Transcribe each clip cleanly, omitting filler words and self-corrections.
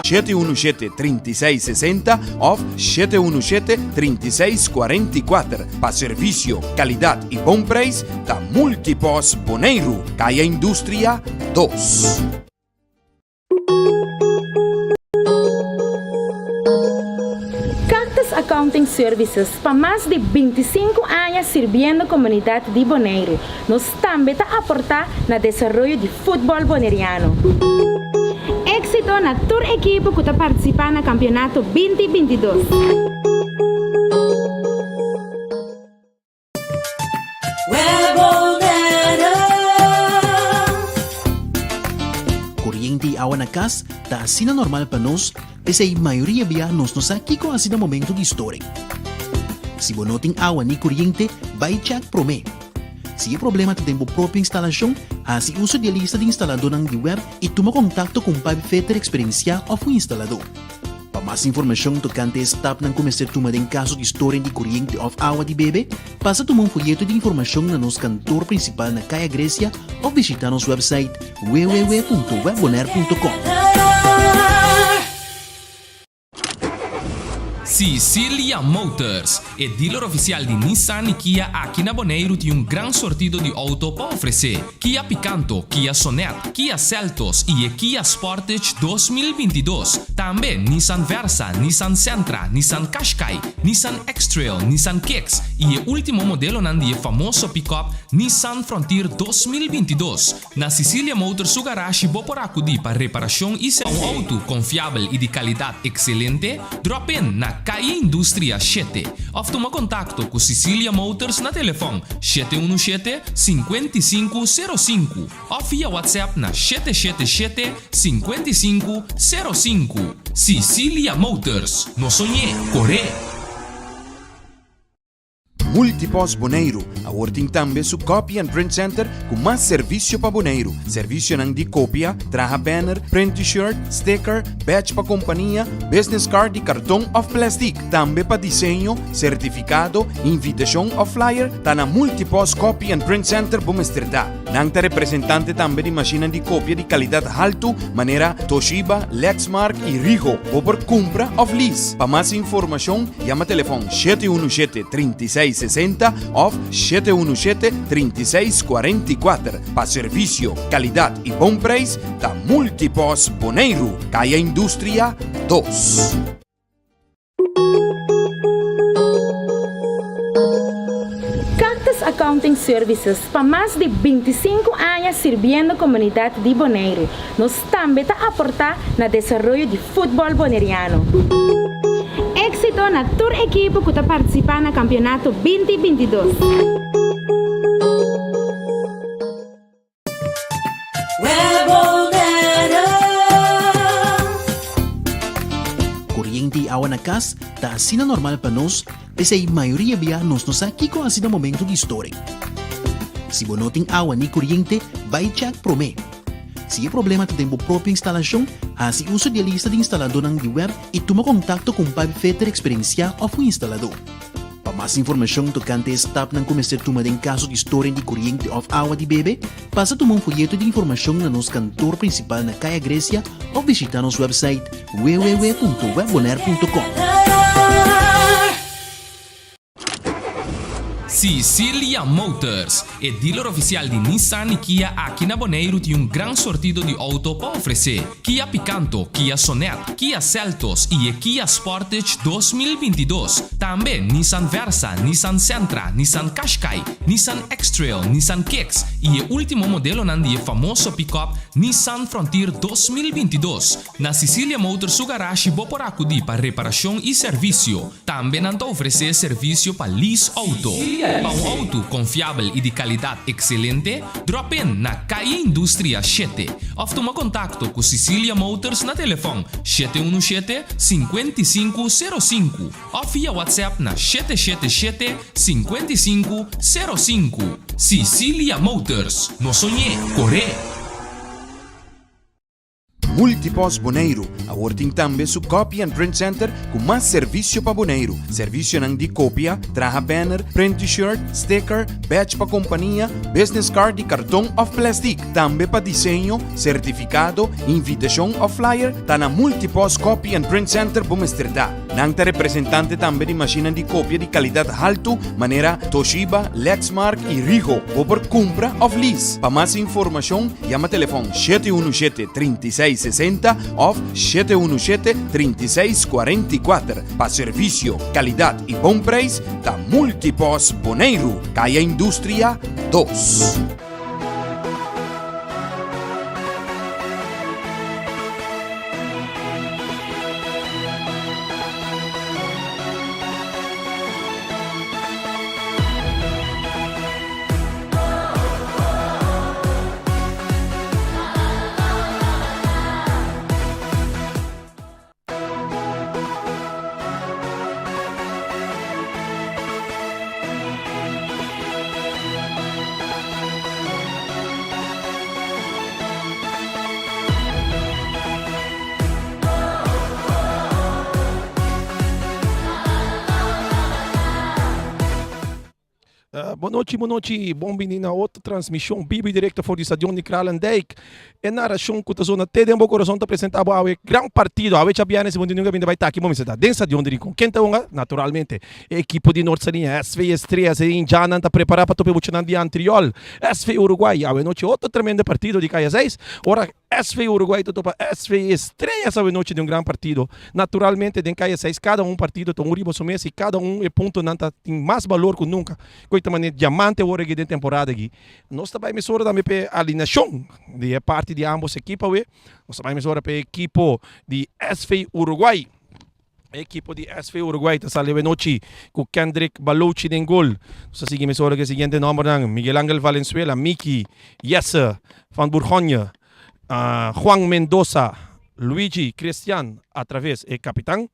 717 3660 òf 717 3644. Pa servisio, kalidat i bon preis ta Multipos Boneiru, Kaya Industria dos. Cactus Accounting Services pa mas di 25 aña sirbiendo komunidat di Boneiru. Nos tambe ta aportá na desaroyo di futbòl boneriano. Éksito na tur ekipo ku ta partisipá na kampionato binti 22. Koriente i awa na kas ta asina normal pa nos, p'esei mayoria bia nos no sa kiko hasi na momento di storing. Si bo no tin awa ni koriente, bai chèk promé. Si e problema ta den bo propio instalashon, hasi uso di e lista di instaladónan di web i tuma kontakto ku un pipefeter eksperensiá òf un instaladó. Pa mas informashon tokante e stapnan ku mester tuma den kaso di storing di koriente òf awa di bebe, pasa tuma un foyeto di informashon na nos kantor prinsipal na Kaya Grecia òf bishitá nos wèpsait www.webbonaire.com. Sicilia Motors, e dealer ofisial di Nissan i Kia aki na Boneiru tin un gran sortido di outo pa ofresé. Kia Picanto, Kia Sonet, Kia Seltos i e Kia Sportage 2022. Tambe Nissan Versa, Nissan Sentra, Nissan Qashqai, Nissan X-Trail, Nissan Kicks i e último modelonan di e famoso pickup Nissan Frontier 2022. Na Sicilia Motors su garashi bo por akudí pa reparashon i un outo konfiabel i di kalidat ekselente, drop in na Calle Industria shete òf tuma kontakto ku Sicilia Motors na telefòn 717 55 05 òf via WhatsApp na 777 55 05. Sicilia Motors, no soñ'é, kor'é! Multipos Boneiru awor tin tambe su Copy and Print Center ku mas servisio pa Boneiru. Servisionan di kopia, traha banner, print T-shirt, sticker, badge pa kompania, business card di karton òf plèstik. Tambe pa diseño, sertifikado, invitashon òf flyer ta na Multipos Copy and Print Center bo mester ta. Nan ta representante tambe di mashinnan di kopia di kalidat haltu manera Toshiba, Lexmark i Rigo. Bo por kumpra òf lease. Pa mas informashon yama telefòn 717 36 60 òf 717 36 44. Pa servisio, kalidat i bon preis ta Multipos Boneiru, Kaya Industria 2. Cactus Accounting Services pa mas di 25 aña sirbiendo komunidat di Boneiru. Nos tambe ta aportá na desaroyo di futbòl boneriano. Éksito na tur ekipo ku ta partisipá na kampionato binti 22. Koriente i awa na kas ta asina normal pa nos, p'esei mayoria bia nos no sa kiko hasi na momento di storing. Si bo no tin awa ni koriente, bai chèk promé. Si e problema ta den bo propio instalashon, hasi uso di e lista di instaladónan di web i tuma kontakto ku un pipefeter eksperensiá òf un instaladó. Pa mas informashon tokante e stapnan ku mester tuma den kaso di storing di koriente òf awa di bebe, pasa tuma un foyeto di informashon na nos kantor prinsipal na Kaya Grecia òf bishitá nos wèpsait www.webbonaire.com. Sicilia Motors, e dealer ofisial di Nissan i Kia aki na Boneiru tin un gran sortido di outo pa ofresé. Kia Picanto, Kia Sonet, Kia Seltos i e Kia Sportage 2022. Tambe Nissan Versa, Nissan Sentra, Nissan Qashqai, Nissan X-Trail, Nissan Kicks i e último modelonan di e famoso pickup Nissan Frontier 2022. Na Sicilia Motors su garashi bo por akudí pa reparashon i servisio. Tambe nan ta ofresé servisio pa lease outo. Pa un outo konfiabel i di kalidat ekselente, drop in na Calle Industria shete òf tuma kontakto ku Sicilia Motors na telefòn 717 55 05 òf via WhatsApp na 777 55 05. Sicilia Motors, no soñ'é, kor'é! Multipost Boneiru awor tin tambe su Copy and Print Center ku mas servisio pa Boneiru. Servisionan di kopia, traha banner, print t-shirt, sticker, badge pa kompania, business card di karton òf plèstik. Tambe pa diseño, sertifikado, invitashon òf flyer ta na Multipost Copy and Print Center bo mester ta. Nan ta representante tambe di mashinnan di kopia di kalidat haltu manera Toshiba, Lexmark i Ricoh. Bo por kumpra òf lease. Pa mas informashon yama telefòn 717 36 60 òf 717 36 44. Pa servisio, kalidat i bon preis ta Multipost Boneiru, Kaya Industria dos. Bon nochi, bon nochi, bon bini na otro transmishon bibo y direkto for di Stadion di Kralendijk. E narashon ku ta zona te den bo kurason ta presenta bo awe gran partido. Awe djabièrnè si bo nunka bini bai taki bo mester ta den Stadion di Rincon. Ken ta hunga? Naturalmente e ekipo di Noord Saliña, SV Estrellas. E indjannan ta prepara pa topa e buchanan di Antriol, SV Uruguay. Awe nochi otro tremendo partido di kaya seis ora. SV Uruguay ta topa SV Estrellas awe nochi den un gran partido. Naturalmente den kaya seis kada un partido ta un riba su mes y kada un e puntonan ta tin mas balor ku nunka. Koe ta manera diamante awor aki den temporada aki. Nos ta bai mesora tambe pa e alineashon di e parti di ambos ekipo awe. Nos ta bai mesora pa e ekipo di SV Uruguay. E ekipo di SV Uruguay ta sali awe nochi ku Kendrick Balouchi den gol. Nos ta sigui mesora ku e siguiente nòmbernan, Miguel Angel Valenzuela, Miki, Jesse van Bourgogne, Juan Mendoza, Luigi Christian atraves e kapitan,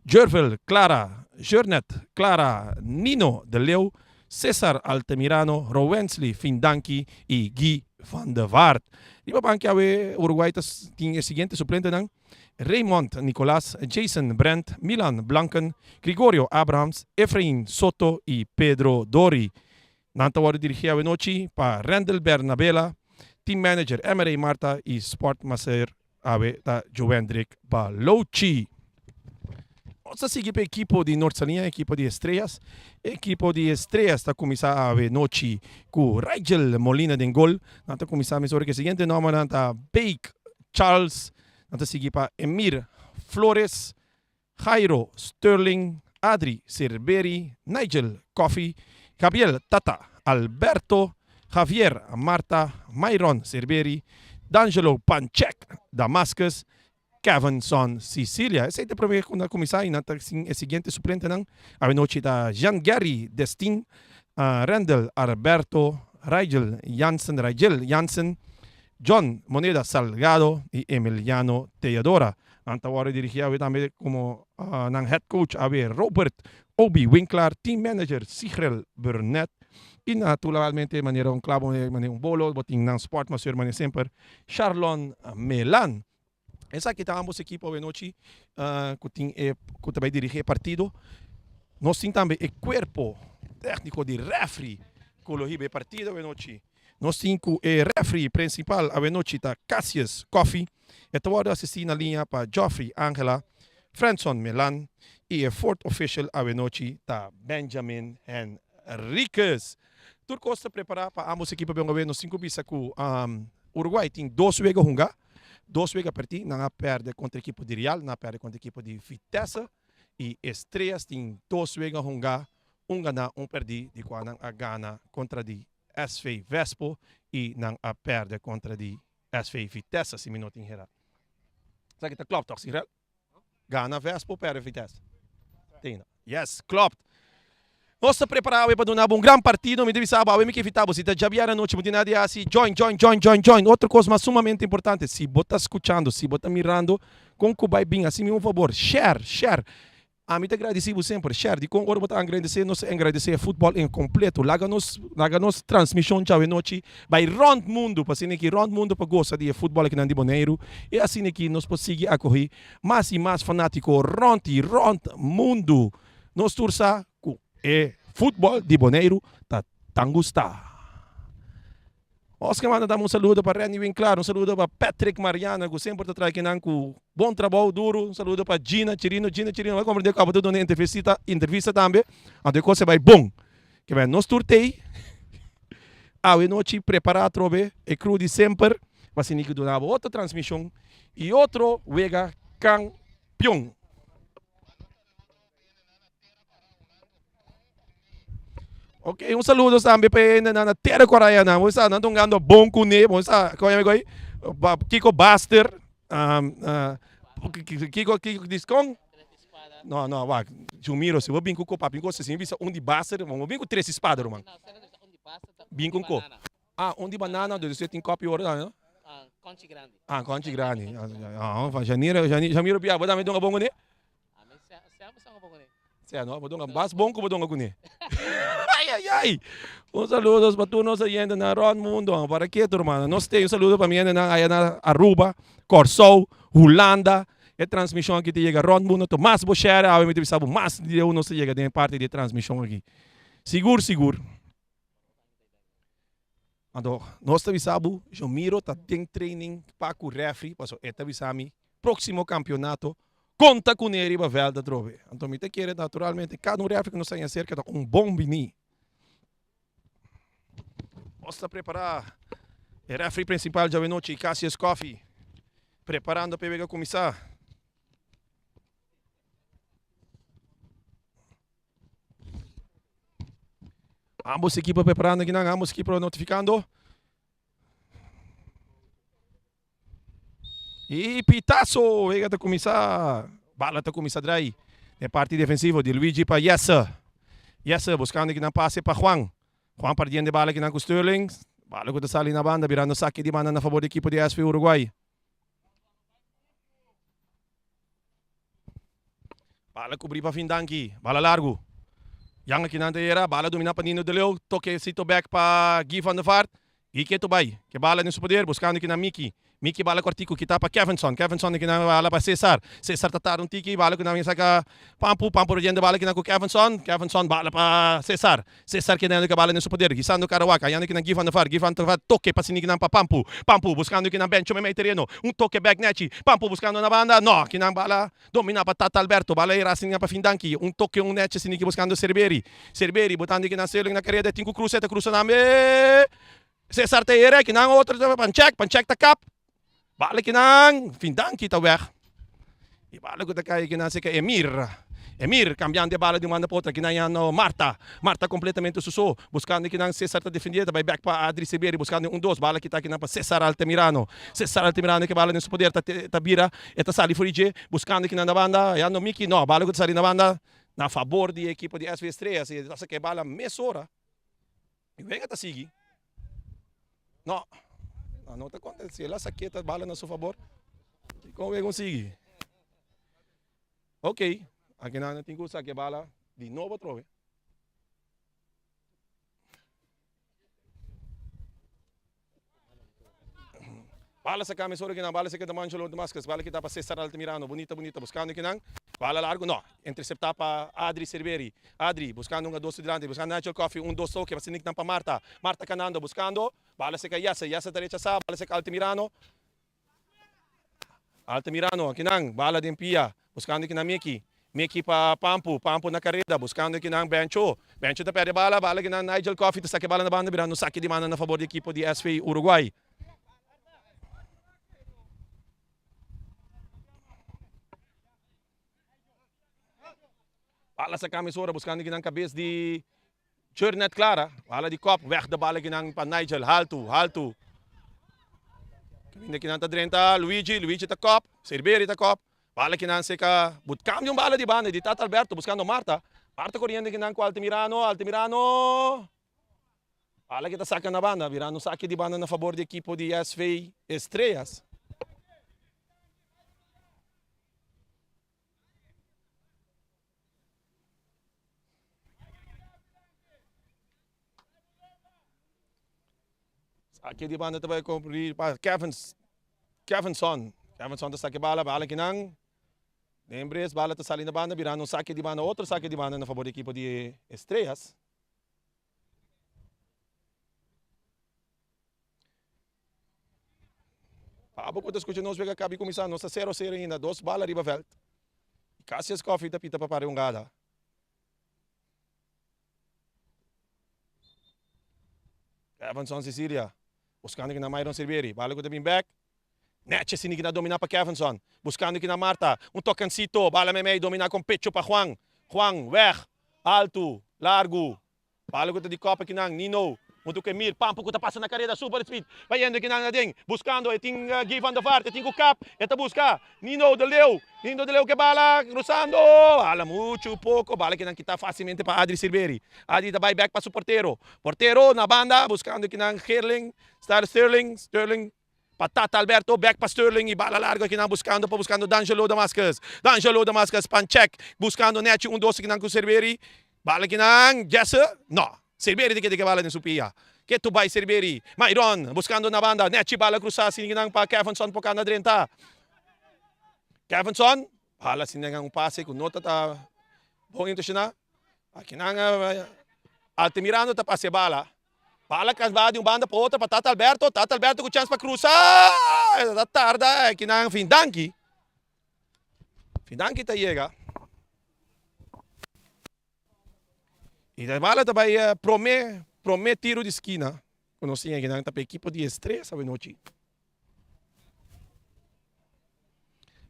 Jervel Clara, Jernet Clara, Nino de Leeuw, Cesar Altamirano, Rowensley Findanki i Guy van de Vaart. Riba banki awe Uruguay ta tin e siguiente suplentenan, Raymond Nicolaas, Jason Brent, Milan Blanken, Gregorio Abrahams, Efrain Soto i Pedro Dori. Nan ta wòrdu dirigí awenochi pa Randel Bernabela, team manager Emery Martha i sport masseur awe ta Joendrick Balochi. Nos ta sigui pa ekipo di Noord Saliña, ekipo di Estrellas. Ekipo di Estrellas ta kuminsá awe nochi ku Rigel Molina den gol. Nan ta kuminsá mesora ku e siguiente nòmbernan ta Bake Charles, nan ta sigui pa Emir Flores, Jairo Sterling, Adri Cerberi, Nigel Coffey, Gabriel Tata Alberto, Javier Marta, Myron Cerberi, D'Angelo Panchek Damascus, Kevinson Cicilia. Esei ta e prome ku nan kuminsá i nan ta sin e siguiente suplentenan. Awenochi ta Jean Gary Destin, Randel Alberto, Rigel Jansen, Rigel Jansen, John Moneda Salgado i Emiliano Teodora. Nan ta wòrdu dirigí awe tambe komo nan head coach awe Robert Obi Winklaar, team manager Sigrel Burnett i naturalmente manera un klabo manera un bolo bo tin nan sport masseur manera semper Sharlon Melan. Esaki ta ambos ekipo awe nochi ku tin e ku ta bai dirigí e partido. Nos tin tambe e kuerpo tékniko di rèfri ku lo hiba e partido awe nochi. Nos tin ku e rèfri prinsipal awe nochi ta Cassius Coffie. E ta wòrdu asistí na liña pa Geoffrey Angela, Franson Melan i e fourth official awe nochi ta Benjamin Henriquez. Tur kos ta prepará pa ambos ekipo bin awe. Nos tin ku bisa ku Uruguay tin dos wega hunga. Dos wega perdí, nan a pèrdè kontra ekipo di Real, nan a pèrdè kontra ekipo di Vitesse i Estrellas tin dos wega hungá, un ganá, un pèrdí, di kua nan a gana kontra di SV Vespo i nan a pèrdè kontra di SV Vitesse, si mi no tin herá. Esaki ta klòp tòg, Sirel? Gana Vespo, perde Vitesse. Tina. Yes, klopt. Nos ta prepara awe pa duna bo un gran partido. Mi ta bisa bo awe mi ke invita bo. Si ta djabier anochi bo tin nada di hasi, join, join, join, join, join. Otro kos mas sumamente importante, si bo ta skuchando, si bo ta mirando kon ku bai bin, hasi mi un fabor, share, share. Ami ta gradisí bo semper. Share, dikon ora bo ta agrandesé nos ta engrandesé e futbòl en kompleto. Laga nos laga nos transmishon djawe nochi bai rònt mundu pa asina ki rònt mundu pa gosa di e futbòl akinan di Boneiru i asina ki nos por sigui akohí mas i mas fanátiko rònt i rònt mundu. Nos tur sa ku e futbòl di Boneiru ta tan gustá. Oscar manda dam un saludo pa Renny Winklaar, un saludo pa Patrick Mariana ku semper ta traha kinan ku bon trabou duru, un saludo pa Gina Chirino, Gina Chirino bai komprende ku abo ta duna entrevista entrevista tambe, anto e kos a bai bon. Ke bai nos tur tei awe nochi prepara atrobe e crew di semper pa asina ku duna abo otro transmishon i otro wega kampion. Ok, un saludo tambe pa e na Tera Coraya nan. Bo sa nan tongando bon kuné. Bo sa kon yama koi? Kiko Baster. Um, uh, Kiko Kiko Discon. No, no, wak. Jumiro, si bo bin ku ko papi ko si bisa un di Baster, bo bin ku tres espada, ruman. Bin ku ko. Ah, un di banana, dus tin kopi oro tambe, no? Conchi grandi. Ah, conchi grandi. Ah, Janiro, Janiro pia, bo tambe donga bon kuné? Sea no, bo donga mas bon ku bo donga kuné. Ai ai ai! Un saludos pa tur nos oyentenan rònt mundo. Para ke tur hermano? Nos te un saludo pa mi hendenan aya na Aruba, Kòrsou, Hulanda. E transmishon aki ta yega rònt mundo. To mas bo share awe mi ta bisa bo mas leu nos ta yega den e parti di e transmishon aki. Sigur sigur. Anto nos ta bisa bo Jomiro ta den training pa ku refri paso e ta bisa mi proximo campeonato conta cune riba veld atrobe. Anto mi ta kere naturalmente cada un refri ku nos ta haña cerca ta un bon bini. Nos ta prepara e refri principal djawe nochi Cassius Coffie preparando pa e wega cuminsa. Ambos equipo preparando aquí, ambos equipo notificando. Y pitazo, wega ta cuminsa, bala ta cuminsa drai. De parte defensivo di Luigi pa Jesse. Jesse buscando aquí pase pa Juan. Juan perdiendo bala aquí con Sterling. Bala que ta sali na banda, birando saque di banda na favor di equipo di SV Uruguay. Bala kubrí pa Findanki. Bala largu. Jan akinan ta era. Bala dominá pa Nino de Leeuw. Tokecito bek pa Guy van der Vaart. Guy ketu bai. Ke bala den su poder. Buskando kinan Miki. Miki bala kòrtiku kita pa Kevinson. Kevinson kinan bala pa Cesar. Cesar ta tarda un tiki. Bala ku nan saka Pampu. Pampu rodiendo bala kinan ku Kevinson. Kevinson bala pa Cesar. Cesar kenendo ke bala den su poder, hisando kara wak, hayando kinan Guy van der Vaart, Guy van der Vaart toke pa sini kinan pa Pampu, Pampu buskando kinan Bencho meimei tereno, un toke bek nechi, Pampu buskando na banda, no, kinan bala domina pa Tata Alberto, bala era sini pa Findanki, un toke un nechi sini ki buskando Cerberi, Cerberi botando kinan Sterling na kareda, tin ku krusa, e ta krusa tambe, Cesar ta era, kinan otro Panchek, Panchek ta kap, Bala kinan, Findanki ta weg. E bala ku ta kai kinan seka Emir. Emir kambiando e bala di un banda pa otro. Kinan ya no Marta. Marta kompletamente su so. Buskando kinan Cesar ta defendé. Ta bai bek pa Adri Severi buskando un dos. Bala kita kinan pa Cesar Altamirano. Cesar Altamirano ke bala den su poder ta ta bira. E ta sali for di dje. Buskando kinan na banda. Ya no Miki. No, bala ku ta sali na banda na fabor di e ekipo di SV Estrellas. E ta saka e bala mesora. E wega ta sigui. No, no, no ta konta. Si el a saké ta bala na su fabor. I kon wega un sigui? Ok, aki nan tin ku saké bala di nobo atrobe. Bala saca mesora kinan, bala saca ta Angelo Damascus, bala kita pa Cesar Altamirano, bonita bonita buscando kinan, bala largo, no, intercepta pa Adri Cerveri, Adri buscando un a dos dilanti, buscando Nigel Coffey, un dos toke, pa nick pa Marta, Marta canando, buscando, bala saca Jesse, Jesse ta rechasa, bala saca Altamirano, Altamirano kinan, bala den pia, buscando kinan Mickey, Mickey pa Pampu, Pampu na careda, buscando kinan Bencho, Bencho ta perde bala, bala kinan Nigel Coffey ta saca bala na banda, birando saque di banda na favor di equipo di SV Uruguay. Bala saca mesora buscando kinan cabes di Jurnet Clara. Bala di kop, weg de bala kinan pa Nigel, haltu, haltu. Kaminda kinan ta drenta Luigi, Luigi ta kop, Cerberi ta kop. Bala kinan seca, but cambia un bala di banda di Tata Alberto buscando Marta. Marta corriendo kinan cu Altamirano, Altamirano. Bala ki ta saka na banda, birando saki di banda na fabor di ekipo di SV Estrellas. Sake di banda ta bai kompri pa Kevin Kevinson. Kevinson ta sake bala, bala kinan. Den bres bala ta sali na banda birando un sake di banda, otro sake di banda na fabor di ekipo di Estrellas. Abo ku ta skucha nos wega kabi kuminsá, nos ta sero sero ainda, dos bala riba vèlt. Casius Coffee ta pita pa para e hungada. Kevinson Cecilia buskando kina Myron Silveri, bala ku ta bin bèk. Nèchi asina kina dominá pa Kevinson, buskando kina Marta, un tokansito, bala meimei dominá kon pecho pa Juan. Juan, wèg, altu, largu. Bala ku ta di kopa kinan, Nino, huntu ku Emir, Pampo ku ta pasa na kareda super speed, bayendo kinan aden, buskando, e tin Guy van der Vaart, e tin ku kap, e ta buska Nino de Leeuw, Nino de Leeuw ke bala, krusando, bala muchu poko, bala kinan kita fasilmente pa Adri Silveri, Adri ta bai bek pa su portero, portero na banda, buskando kinan Gerling, Sterling, Sterling Pa Tata Alberto, bek pa Sterling y bala largo akinan buscando pa buscando D'Angelo Damascus. D'Angelo Damascus Panchek buscando nechi un dos akinan cu Cerveri. Bala akinan Jesse, no. Cerveri ta keda ke bala den su pia. Ketu bay Cerveri. Myron buscando na banda. Nechi bala crusa asina akinan pa Kevinson por cana drenta. Kevinson, bala asina akinan un pase cu no ta ta bon intentiona. Akinan Altamirano ta pasa e bala. Bala kasba di un banda pa otro pa Tata Alberto. Tata Alberto ku chèns pa krusa. E ta tarda kinan fin danki. Fin danki ta yega. I e bala ta bai promé promé tiro di skina ku nos tin akinan ta pa ekipo di Estrella awenochi.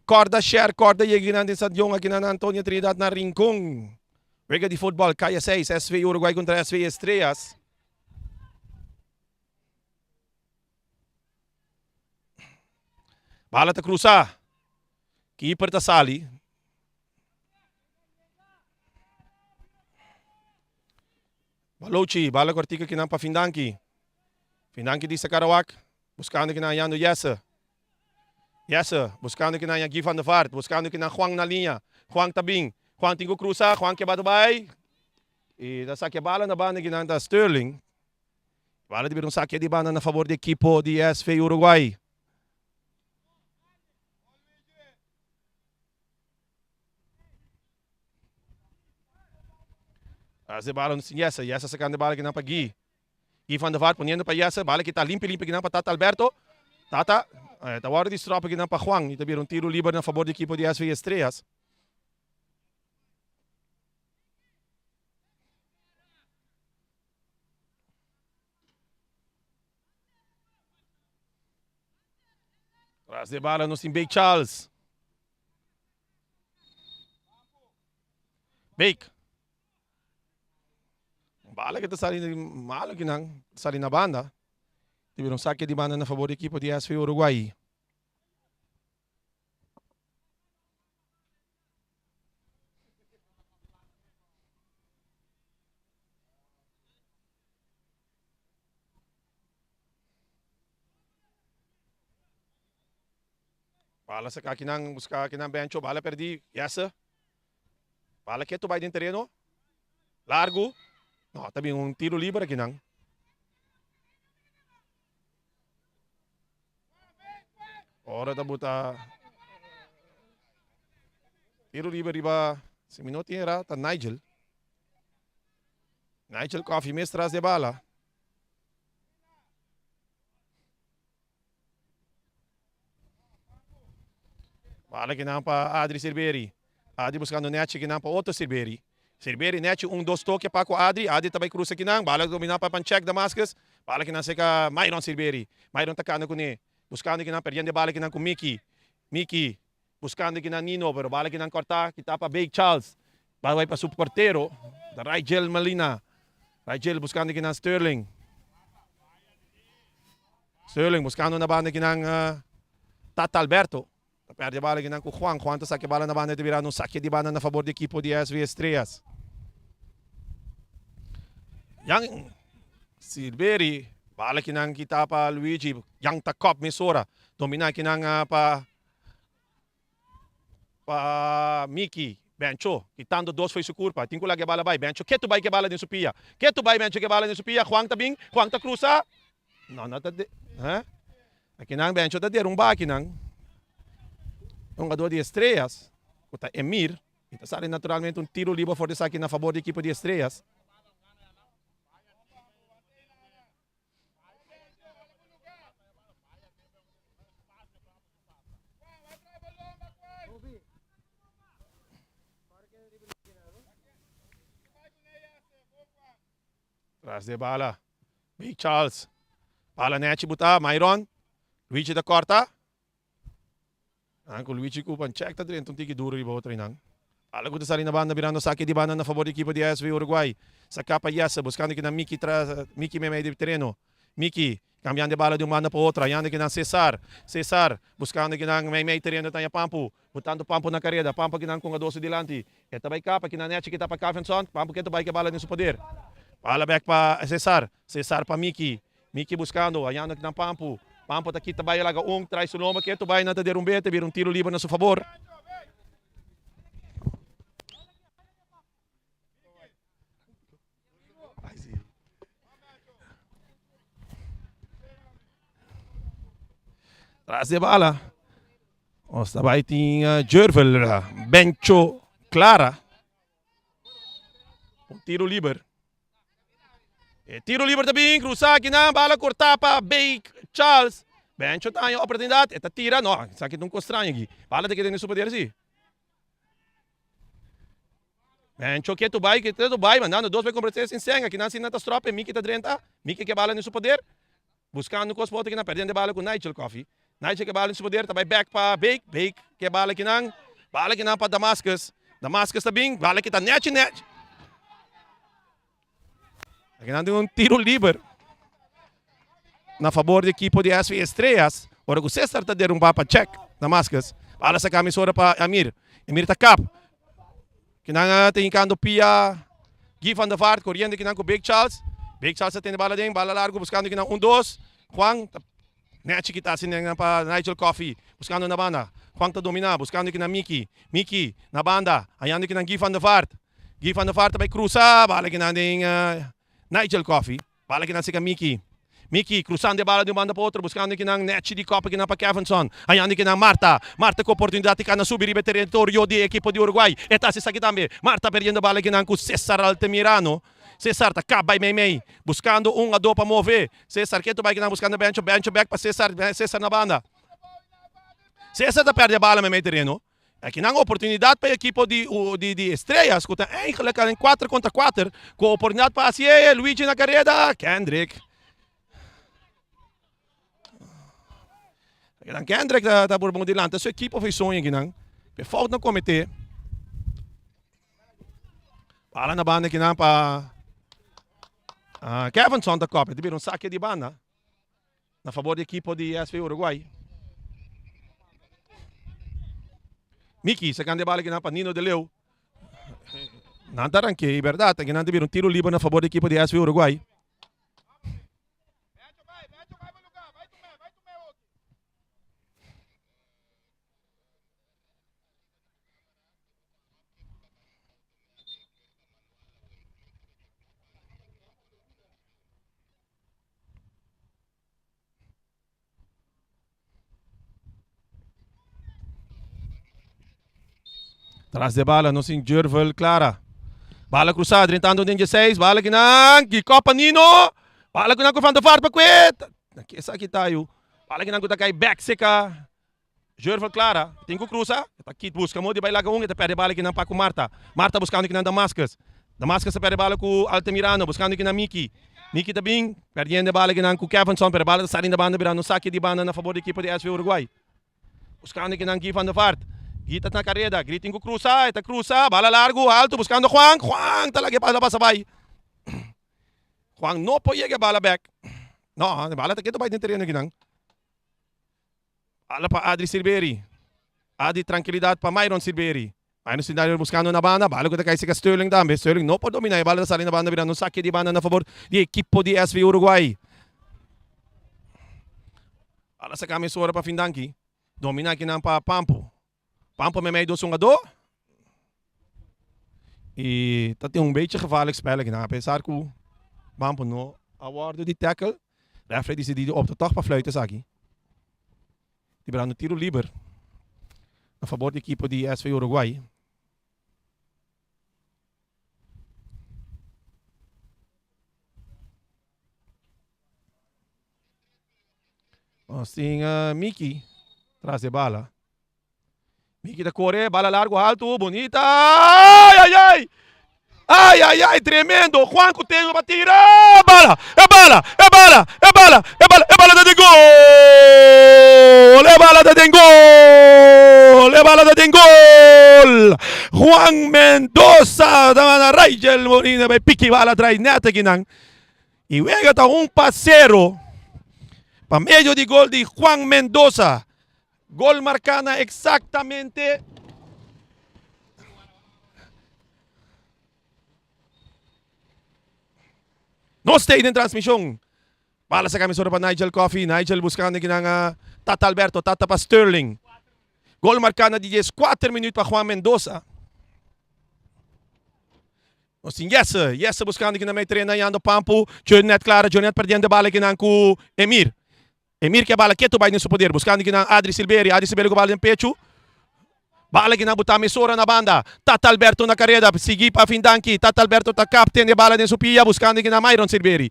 Kòrda share, kòrda yega kinan den stadion akinan na Antonio Trinidad na Rincon. Wega di futbòl Kaya 6, SV Uruguay kontra SV Estrellas. Bala ta krusa. Keeper ta sali. Balochi, bala kòrtiku kinan pa Findanki. Findanki di Sakarawak, buskando kinan Yando Jesse. Jesse, buskando kinan ya Guy van der Vaart, buskando kinan Juan na liña. Juan ta bin, Juan tin ku krusa, Juan ke bata bai. I ta sakia bala na banda kinan ta Sterling. Bala ta bira un sakia di banda na fabor di ekipo di SV Uruguay. Hace bala no sin Jesse. Jesse sacando e bala kinan pa Guy. Guy van der Vaart poniendo pa Jesse. Bala kita limpi limpi kinan pa Tata Alberto. Tata eh, ta wordo di strop kinan pa Juan. Y ta bira un tiro liber na favor di equipo di SV Estrellas. Tras de bala nos tin Bake Charles. Bake. Bala que ta sali malo que nan sali na banda. Tiene un saque di banda na favor di equipo di SV Uruguay. Bala saca akinan, busca akinan Bencho, bala perdi, Jesse. Bala ketu bai den tereno. Largo. No, ta bin un tiro liber akinan. Ora ta buta tiro liber riba, si mi no tin era, ta Nigel. Nigel Coffee mes tras de bala. Bala kinan pa Adri Silveri. Adri buscando Nechi kinan pa otro Silveri. Silveri, Nechi un dos toke pa cu Adri. Adri ta bay cruza kinan. Bala domina pa Panchek Damascus. Bala kinan seca Myron Silveri. Myron ta cana cune. Buscando kinan perdiendo e bala kinan cu Mickey. Mickey buscando kinan Nino pero bala kinan corta kita pa Bake Charles. Bala bay pa su portero. Ta Rigel Melina. Rigel buscando kinan Sterling. Sterling buscando na banda kinan Tata Alberto. Ta perde bala kinan cu Juan. Juan ta saca e bala na banda y ta bira un saque di banda na favor di equipo di SV Estrellas. Jan Silveri, bala kinan kita pa Luigi. Jan ta kop mesora. Domina kinan pa pa Miki. Bencho, kitando dos fo'i su curpa. Tin cu laga e bala bay. Bencho ketu bay cu e bala den su pia. Ketu bay Bencho cu e bala den su pia. Juan ta bin. Juan ta cruza. No, no ta de, hè? Akinan Bencho ta derumba akinan. Un hungador di Estrellas, ku ta Emir, i ta sali naturalmente un tiro liber for di esaki na fabor di ekipo di Estrellas. Tras de bala. Big Charles. Bala nechi buta. Myron. Luigi ta corta. Nan cu Luigi cu Panchek ta drenta un tiki duro riba otro einan. Bala cu ta sali na banda birando saki di banda na favor di ekipo di SV Uruguay. Saca pa Jesse buscando kinan Miki tras Miki meimei di tereno. Miki cambiando e bala di un banda pa otro hayando kinan Cesar. Cesar buscando kinan meimei tereno ta haña Pampu. Botando Pampu na careda. Pampu kinan con Gadoso dilanti. E ta bay capa kinan nechi kita pa Cavenson. Pampu ke ta bay ke bala den su poder. Bala bek pa Cesar. Cesar pa Miki. Miki buscando, hayando kinan Pampu. Pampu ta kita bay laga un, trai su lomba ketu bay nan ta derumb'é, ta bira un tiro liber na su fabor. Tras de bala, nos ta bay tin Jervel Bencho Clara. Un tiro liber. E tiro liber ta bin cruza akinan, bala corta pa Bake Charles. Bencho ta haña oportunidad, e ta tira, no, esaki ta un cos straño aki. Bala ta keda den su poder si. Bencho ketu bai, ketu bai, mandando dos bai compra tres sin sen, akinan si nan ta strop e Mickey ta drenta, Mickey ke bala den su poder, buscando cos pa otro kinan, perdiendo e bala cu Nigel Coffee. Nigel ke bala den su poder, ta bai back pa Bake, Bake ke bala kinan, bala kinan pa Damascus, Damascus ta bin, bala kita nechi nechi. Akinan tin un tiro liber na fabor di ekipo di SV Estrellas. Ora ku Cesar ta derumba pa check Damascus. Bala saka misora pa Amir. Amir ta kap. Kinan ta hinkando pia Guy van der Vaart koriendo kinan ku Big Charles. Big Charles ta tene bala den, bala largo buskando kinan un dos. Juan ta Nechi ki ta hasi nan pa Nigel Coffey, buskando na banda. Juan ta dominá, buskando ki na Miki. Miki na banda, hañando ki nan Guy van der Vaart. Guy van der Vaart ta bai krusa, bala ki nan den Nigel Coffey. Bala ki nan seka Miki. Miki krusando e bala di un banda pa otro, buskando ki nan Nechi di kopa ki nan pa Kevinson. Hañando ki nan Marta. Marta ku oportunidat di kana subi riba e teritorio di e ekipo di Uruguay. E ta hasi esaki tambe. Marta perdiendo bala ki nan ku Cesar Altamirano. Cesar ta kap bai meimei, buskando un ado pa move. Cesar ketu bai kinan buskando Bencho, Bencho bek pa Cesar, Cesar na banda. Cesar ta perde bala meimei tereno. Akinan oportunidad pa e ekipo di di di Estrellas ku ta eigenlijk al in kuater kontra kuater ku oportunidad pa hasi e Luigi na kareda, Kendrick. Akinan Kendrick ta ta por bon dilanta su ekipo for e soño akinan. Pe fout na komete. Bala na banda kinan pa Kevinson ta kopi. Ta bira un sake di banda na fabor di ekipo di SV Uruguay. Miki sakando e bala kinan pa Nino de Leeuw. Nan ta ranke, e berdad. Akinan ta bira un tiro liber na fabor di ekipo di SV Uruguay. Tras de bala nos tin Jurvel Clara. Bala cruzada drentando den 16. Bala kinan. Ki kopa Nino. Bala kinan ku Van der Vaart pa kwe. Esaki ta yu. Bala kinan ku ta kai back seka. Jurvel Clara tin ku krusa, e ta kit buska mo di bai laga un, e ta perde bala kinan pa ku Marta. Marta buskando kinan Damascus. Damascus ta perde bala ku Altamirano, buskando kinan Miki. Miki ta bin, perdiendo e bala kinan ku Kevinson, pero e bala ta sali na banda birando un sake di banda na fabor di ekipo di SV Uruguay. Buskando kinan Guy van der Vaart. Guy ta na kareda, Guy tin ku krusa, e ta krusa, bala largu, altu, buskando Juan, Juan ta laga e bala pasa bai. Juan no por yega e bala bek. No, e bala ta ketu bai den tereno kinan. Bala pa Adri Silberi. Adri trankilidat pa Myron Silberi. Myron Silberi buskando na banda. Bala ku ta kai seka Sterling tambe. Sterling no por domina e bala ta sali na banda birando un sake di banda na fabor di ekipo di SV Uruguay. Bala saka mesora pa Findanki. Domina kinan pa Pampo. Pampo meimei dos hungadó. Y ta tin un beetje gevaarlijk spel akinan. A pesar ku Pampo no a wordo di tackle. Referee disidí di opta tòg pa fluit esaki. Di brando tiro liber na fabor di ekipo di SV Uruguay. Nos tin Miki tras e bala. Miki ta kore, bala largu haltu, bunita. Ai, ai, ai! Ai, ai, ai, tremendo! Juan ku tempo pa tira! Bala! E bala! E bala! E bala! E bala! E bala ta den gol! E bala ta den gol! E bala ta den gol! Juan Mendoza ta manda Raigel Molina bai piki bala trai net akinan. I wega ta un pa sero pa medio di gol di Juan Mendoza. Gol marká na eksaktamente Nos ta den transmishon. Bala sa kamisora pa Nigel Coffey. Nigel buskando kinan a Tata Alberto. Tata pa Sterling. Gol marká na di 14 minuut pa Juan Mendoza. Nos tin Jesse. Jesse buskando kinan mei trena yando Pampu. Jonet Clara. Jonet perdiendo bala kinan ku Emir. Emir ke bala ketu bai den su poder buskando kinan Adri Silveri, Adri Silveri ku bala den pechu. Bala kinan buta mesora na banda. Tata Alberto na kareda, sigui pa Findanki. Tata Alberto ta kap tene bala den su pia buskando kinan Myron Silveri.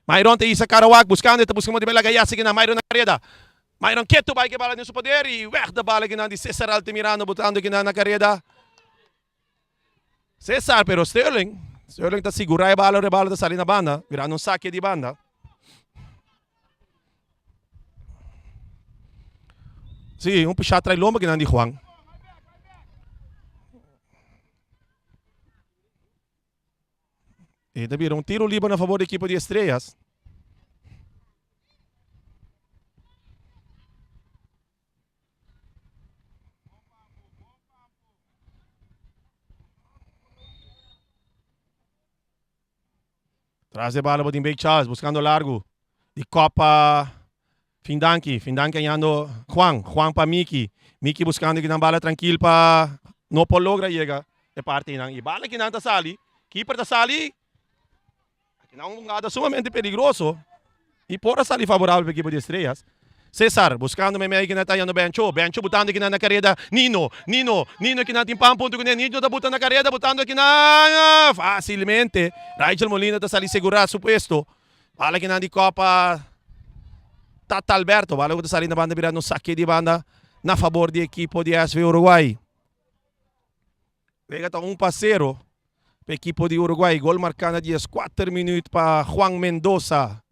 Myron ta hisa kara wak buskando e ta buska modo di bai laga yase kinan Myron na kareda. Myron ketu bai ke bala den su poder i wèg de bala kinan di Cesar Altamirano butando kinan na kareda. Cesar pero Sterling, Sterling ta sigura e bala ora e bala ta sali na banda, mirando un sake di banda. Si, un pisha trai lomba kinan di Juan. E ta bira un tiro liber na favor di ekipo di Estrellas. Tras de bala botin Big Charles buscando largo. Di kop pa Findanki. Findanki añando Juan. Juan pa Miki. Miki buscando kinan bala trankil pa no por logra yega e parti nan. Y bala kinan ta sali. Keeper ta sali. Akinan un hungada sumamente peligroso y por a sali favorabel pa ekipo di Estrellas. Cesar buscando meimei kinan ta hallando Bencho. Bencho butando kinan na careda. Nino, Nino, Nino kinan tin pan punto cune. Nino ta buta na careda butando kinan facilmente. Rigel Molina ta sali segura su puesto. Bala kinan di copa Tata Alberto. Bala cu ta sali na banda birando un sake di banda na fabor di ekipo di SV Uruguay. Wega ta un pa sero pa ekipo di Uruguay. Gol marká na 14 minuut pa Juan Mendoza.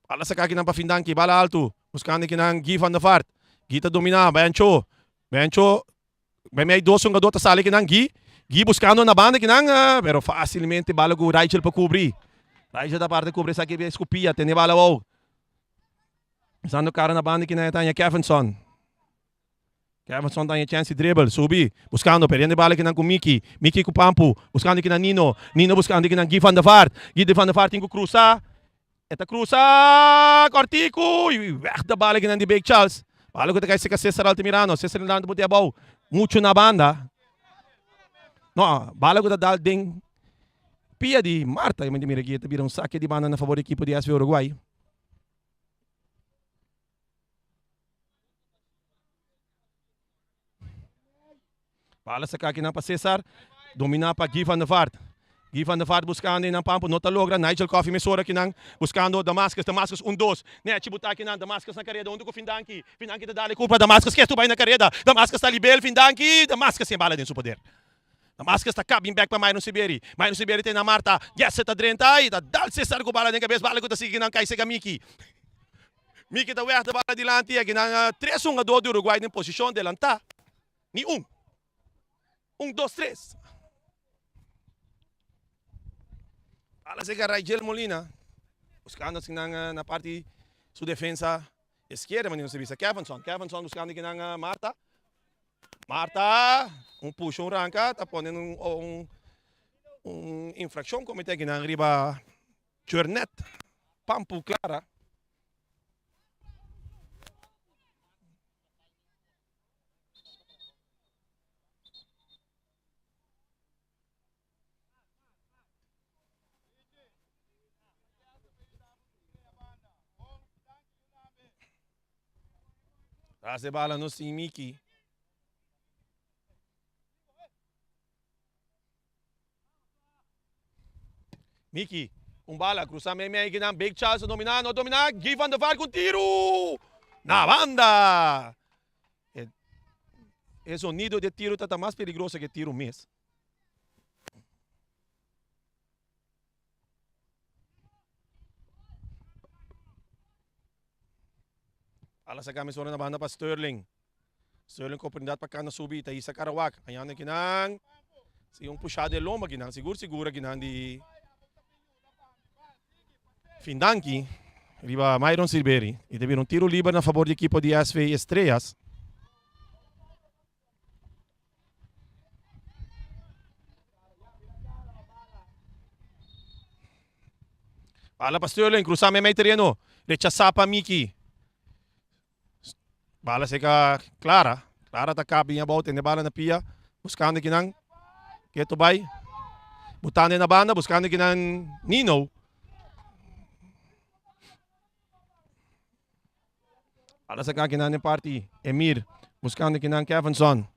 Bala saka kinan pa Findanki. Bala altu. Buskando kinan Guy van der Vaart. Guy ta domina. Bencho. Bencho. Mei dos hungador ta sali kinan Guy. Guy buskando na banda kinan. Pero facilmente bala ku Rachel pa kubri. Rachel ta parte kubri esaki skupia. Tene bala wou. Usando cara na banda ki na ta haña Kevinson. Kevinson ta haña chance di dribble, subi, buscando, perdiendo e bala kinan cu Miki. Miki cu Pampu, buscando kinan Nino. Nino buscando kinan Guy van der Vaart. Guy van der Vaart tin cu cruza. E ta cruza, cortico, y weg de bala kinan di Big Charles. Bala cu ta cay cerca Cesar Altamirano. Cesar Altamirano ta bota abao. Mucho na banda. No, bala cu ta dal den pia di Marta. Mira aki, ta bira un saque di banda na favor di equipo di SV Uruguay. Bala saca akinan pa Cesar. Domina pa Guy van der Vaart. Guy van der Vaart buscando einan pampo. No ta logra. Nigel Coffey mesora akinan. Buscando Damascus. Damascus un dos. Nechi buta akinan. Damascus na careda. Hunto cu Findanki. Findanki ta dale culpa. Damascus ketu bay na careda. Damascus ta libel. Findanki. Damascus tin bala den su poder. Damascus ta kap bin bek pa Myron Siberi. Myron Siberi te na Marta. Jesse ta drenta i ta dal Cesar ku bala den kabes. Bala ku ta sigui nan kai sega Miki. Miki ta wèg de bala dilanti. Aki nan tres hungadó di Uruguay den posishon delantá. Ni un. Un, dos, tres. Bala sega Raigel Molina. Buskando asina nan na parti su defensa eskerda manera nos ta bisa Kevinson. Kevinson buskando kinan Marta. Marta, un pusha un ranka ta pone un un un infraccion comete akinan riba Jornet Pampu Clara. Tras e bala nos tin Miki. Miki, un bala cruza mei mei kinan Big Charles a domina, no domina, Guy van der Vaart cu un tiro! Na banda! E, e sonido di e tiro ta ta mas peligroso que e tiro mes. Bala saca mesora na banda pa Sterling. Sterling cu oportunidad pa cana subi ta hisa Karawak. Añando kinan. Si un pushada de lomba kinan. Sigur sigur kinan di Findanki riba Myron Silveri. Y ta bira un tiro liber na favor di equipo di SV Estrellas. Bala pa Sterling, cruza meimei tereno. Rechasa pa Miki. Bala seca Clara. Clara ta kap bin abou, tene bala na pia. Buscando kinan. Keto bai. Butando na banda, buscando kinan Nino. Ala saca kinan den parti Emir buscando kinan Kevinson.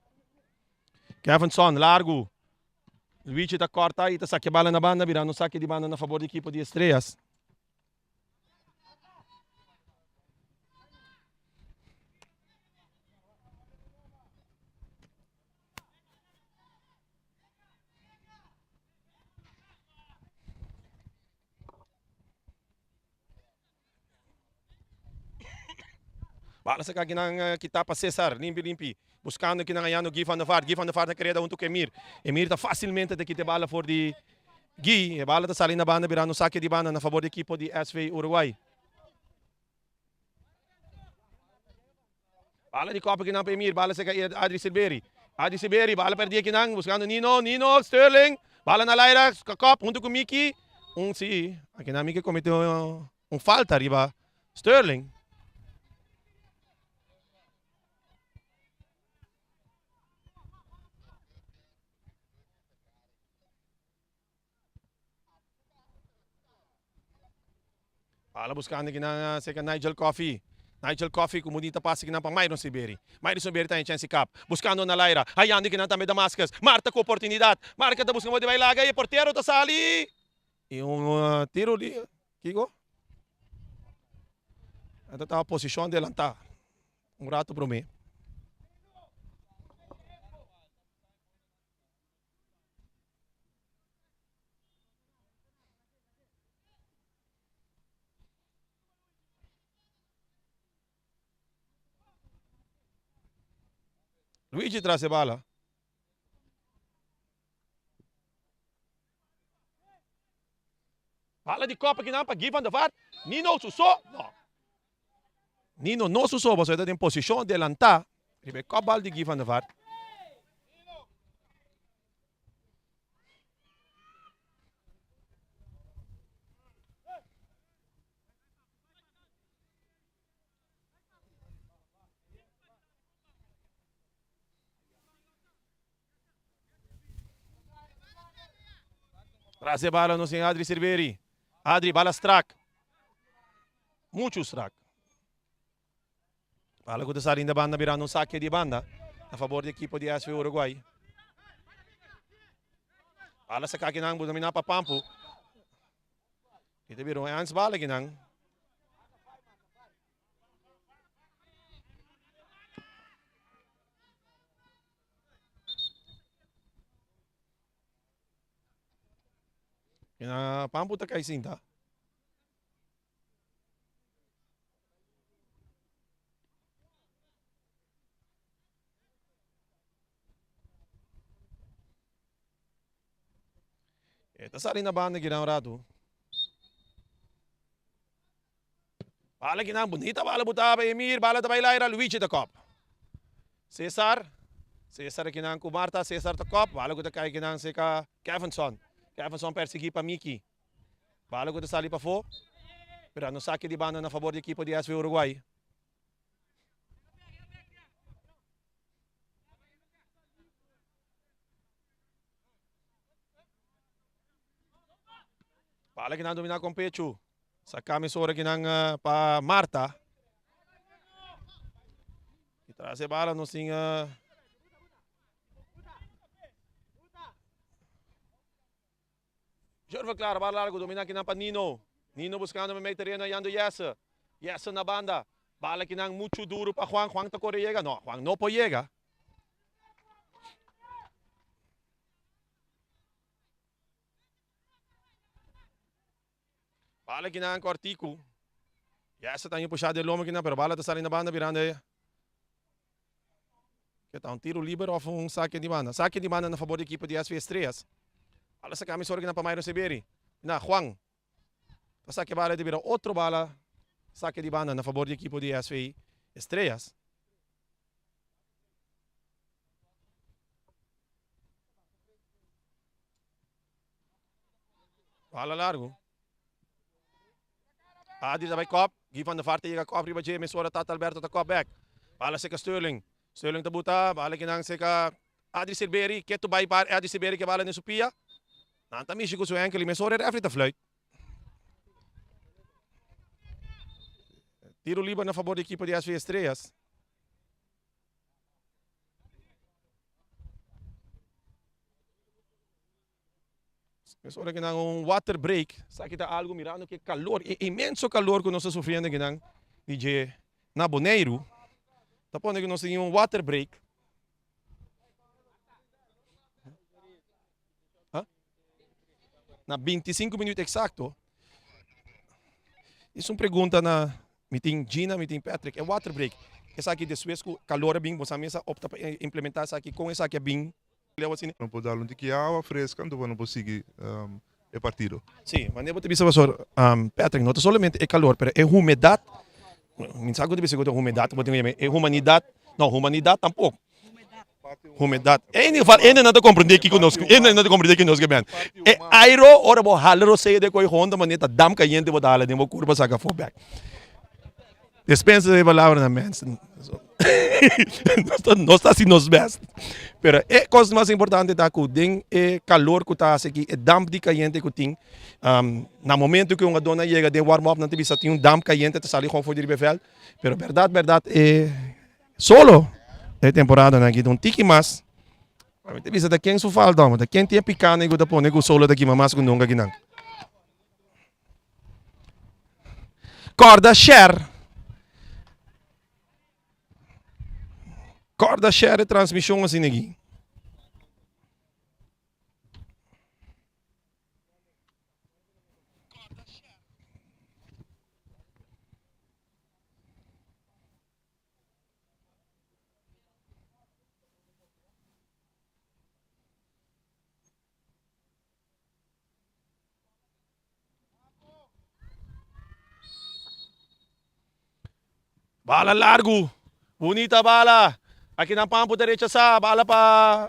Kevinson largo. Luigi ta corta y ta saca bala na banda birando saque di banda na favor di equipo di Estrellas. Bala saca kinan kita pa Cesar, limpi limpi. Buscando kinan hayando Guy van der Vaart. Guy van der Vaart ta kereda hunto cu Emir. Emir ta facilmente ta kita e bala for di Guy. E bala ta sali na banda birando saque di banda na favor di equipo di SV Uruguay. Bala di kopa kinan pa Emir. Bala saca Adri Silveri. Adri Silveri, bala perdi kinan buscando Nino. Nino, Sterling. Bala na laira, kop hunto cu Miki. Un si, akinan Miki comete un falta riba Sterling. Bala buscando kinan cerca Nigel Coffee. Nigel Coffee cu bunita pase kinan pa Myron Siberi. Myron Siberi ta en chance kap. Buscando na laira. Hayando kinan tambe Damascus. Marta cu oportunidad. Marca ta busca modo di bay laga y e portero ta sali. Y un tiro di Kiko? Esta taba posicion adelanta un rato prome. Luigi tras e bala. Bala di kopa kinan pa Guy van der Vaart. Nino su so. No. Nino no su so pasobra e ta den posishon adelantá riba e kòpbal di Guy van der Vaart. Tras e bala nos tin Adri Silveri. Adri bala strak. Muchu strak. Bala ku ta sali in de banda birando un sake di banda na fabor di ekipo di SV Uruguay. Bala saka kinan domina pa Pampu. I ta bira un ens bala kinan. Na Pampu ta kai sinta. E ta sali na banda kinan un ratu. Bala kinan bunita bala buta pa Emir, bala ta bai laira, Luigi ta kop. Cesar, Cesar kinan ku Marta, Cesar ta kop, bala ku ta kai kinan seka Kevinson. Kevinson persegui pa Miki. Bala ku ta sali pafó, pero no saki di banda na fabor di ekipo di SV Uruguay. Bala kinan domina kon pechu. Saka mesora kinan pa Marta. Tras e bala nos tin Jorva Clara, bala largo, domina kinan pa Nino. Nino buscando meimei tereno hayando Jesse. Jesse na banda. Bala kinan mucho duro pa Juan. Juan ta corre yega. No, Juan no por yega. Bala kinan cortico. Jesse ta puxado de loma kinan, pero bala ta sali na banda birando e. Ke ta un tiro liber of un saque di banda. Saque di banda na favor di equipo di SV Estrellas. Bala sa kami sorry kinan pa Myron Seberi. Na Juan. Ta saque bala di bira otro bala. Saque di banda na favor di equipo di SV Estrellas. Bala largo. Adri ta bai kop. Guy van der Vaart ta yega kop riba dje. Mesora Tata Alberto ta kop bek. Bala seka Sterling. Sterling ta buta. Bala kinan seka Adri Silberi. Ketu bai pa Adri Silberi ke bala den su pia. Nan ta mishi ku su enkel i mesora e refri ta fluit. Tiro liber na fabor di ekipo di SV Estrellas. Es ora kinan un water break. Esaki ta algo mirando ke calor, e inmenso calor ku nos ta sufriendo kinan di dje na Boneiru. Ta pone ku nos tin un water break. Ha? Na 25 minuut exacto. Es un pregunta na mi tin Gina, mi tin Patrick. E water break. Esaki despues ku calor a bin, boso a mesa opta pa implementa esaki. Kon esaki a bin? No por dal un tiki awa fresca anto pa no por sigui e partido. Sí, wanneer bo ta bisa pastor Patrick, no ta solamente e calor, pero e humedad, mi sa cu ta bisa cu ta humedad, bo tin cu yama e humanidad, no, humanidad tampoco, humedad, en ieder geval ende no ta comprende kico nos, ende no ta comprende kico nos ke ben. E airo, ora bo hala rosea den koe honda manera ta damp cayente bo ta hala den bo curpa saca afo bek. Despensa e palabranan mensen. Nos ta hasi nos best. Pero e kos mas importante ta ku den e kalor ku ta hasi aki, e damp di kayente ku tin, na momento ku e hungadónan yega den warm up nan ta bisa tin un damp kayente ta sali for di riba e vèlt. Pero bèrdat bèrdat e solo e temporadanan aki ta un tiki mas. Mi ta bisa ta ken su falta homber, ta ken tin e pikánan ku ta pone ku solo ta kima mas ku nunka akinan. Kòrda share. Kòrda share e transmishon asina aki. Bala largu. Bunita bala. Aki nan Pampo ta rechasá. Bala pa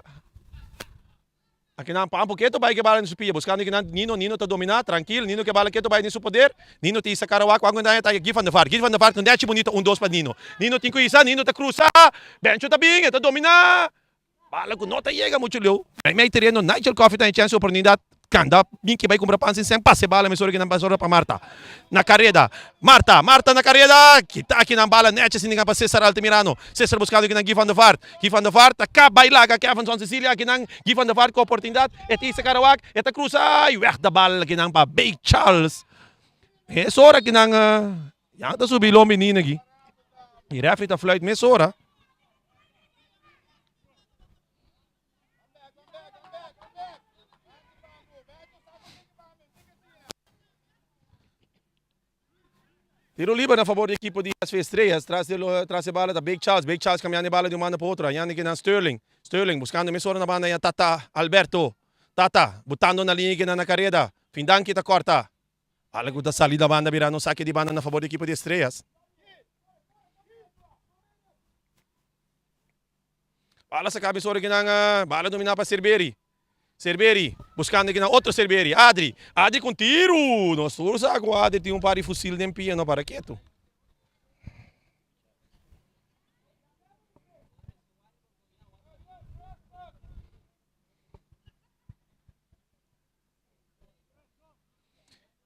Aki nan Pampo ketu bai ke bala den su pia. Buskando aki nan Nino. Nino ta dominá. Trankil. Nino ke bala ketu bai den su poder. Nino ta hisa kara wak. Wak ku ta Guy van der Vaart. Guy van der Vaart ku nèchi bunita un dos pa Nino. Nino tin ku hisa. Nino ta krusa. Bencho ta bin. E ta dominá. Bala ku no ta yega muchu leu. Meimei tereno Nigel Coffey ta e chèns i oportunidat kanda Minky bai kumpra pan sin sèn pasa e bala mesora kinan pasora pa Marta na kareda Marta Marta na kareda kita kinan bala nèchi sin pa Cesar Altamirano Cesar buskando kinan Guy van der Vaart Guy van der Vaart ta kap bai laga Kevinson Cecilia kinan Guy van der Vaart ku oportunidat e ta hisa Karawak e ta krusa i wèg da bal kinan pa Big Charles mesora kinan ya ta subi lombi nina aki i rèfri ta fluit mesora. Tiro liber na favor di equipo di SV Estrellas. Tras de, tras de bala ta Big Charles. Big Charles cambiando e bala di un banda pa otro. Ayando kinan Sterling. Sterling buscando mesora na banda ya Tata Alberto. Tata butando na linea kinan na careda. Findanki ta corta. Bala cu ta sali da banda bira no saque di banda na favor di equipo di Estrellas. Bala sa cabe sora kinan bala domina pa Cerberi. Cerberi buscando kinan otro Cerberi. Adri. Adri con tiro. Nos tur sa cu Adri tin un par di fusil den pia no para ketu.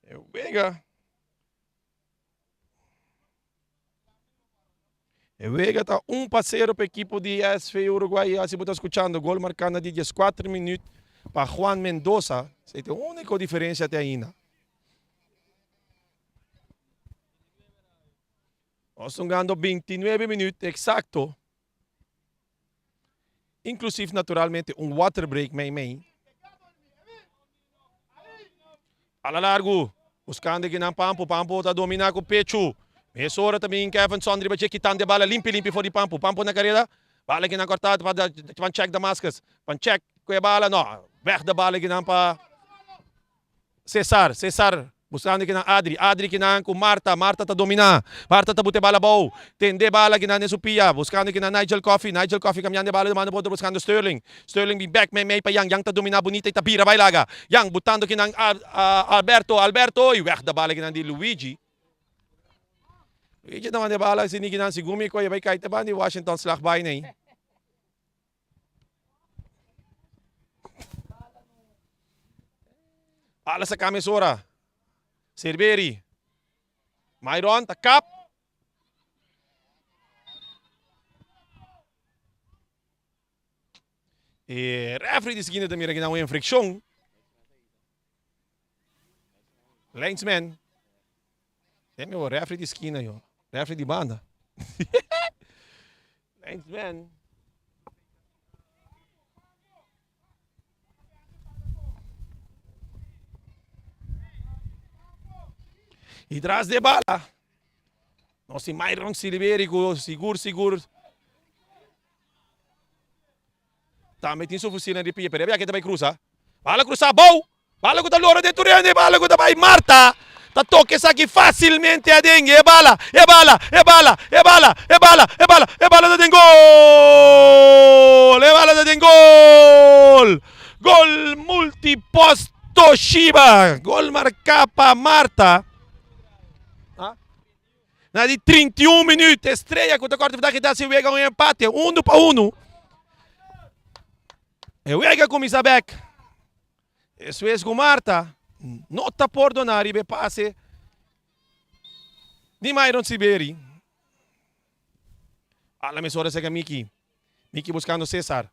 E wega. E wega ta un pa sero pa ekipo di SV Uruguay y asi bo ta scuchando gol marca na di diescuater minuut pa Juan Mendoza. Esey ta e unico diferencia te ainda. Nos ta hungando bintinuebe minuut exacto. Inclusief naturalmente un water break mei mei. Ala largu, buscando ekinan Pampu, Pampu ta domina cu pechu. Mesora ta bin Kevinson riba dje kitando e bala limpi limpi for di Pampu. Pampu na careda, bala ekinan corta pa pan check Damascus. Pan check cu e bala, no, weg de bala ekinan pa Cesar, Cesar buscando kinan Adri, Adri kinan cu Marta, Marta ta domina, Marta ta bute bala abou, tende bala kinan den su pia, buscando kinan Nigel Coffey, Nigel Coffey cambiando e bala di mano pa otro buscando Sterling, Sterling bin bek mei mei pa Yang, Yang ta domina bunita y ta bira bay laga, Yang butando kinan Alberto, Alberto y weg de bala kinan di Luigi, Luigi ta manda e bala asina kinan segun mi cu e bay cay te banda di Washington slag bay ney. Bala sa kame sora. Serberi. Myron ta kap. E referee di skina ta mira kinan un infraccion. Linesman. Tem yo referee di skina yo. Referee di banda. Linesman. Y tras de bala. Nos tin Myron Siliveri cu sigur sigur Tambe tin su fusilnan di pia, pero e biaha ke ta bai krusa. Bala krusa abou! Bala ku ta lora den tur hende, e bala ku ta bai Marta ta toka esaki fasilmente aden. E bala, e bala, e bala, e bala, e bala, e bala, e bala ta den gol! E bala ta den gol! Gol Multipost Toshiba! Gol marká pa Marta. Na di 31 minuut, Estrella ku ta korta ventaha ta hasi wega un empate, unu pa unu. E wega kuminsá bek. Despues ku Marta no ta pordoná riba e pase di Myron Siberi. Ala mesora seka Miki. Miki buskando Cesar.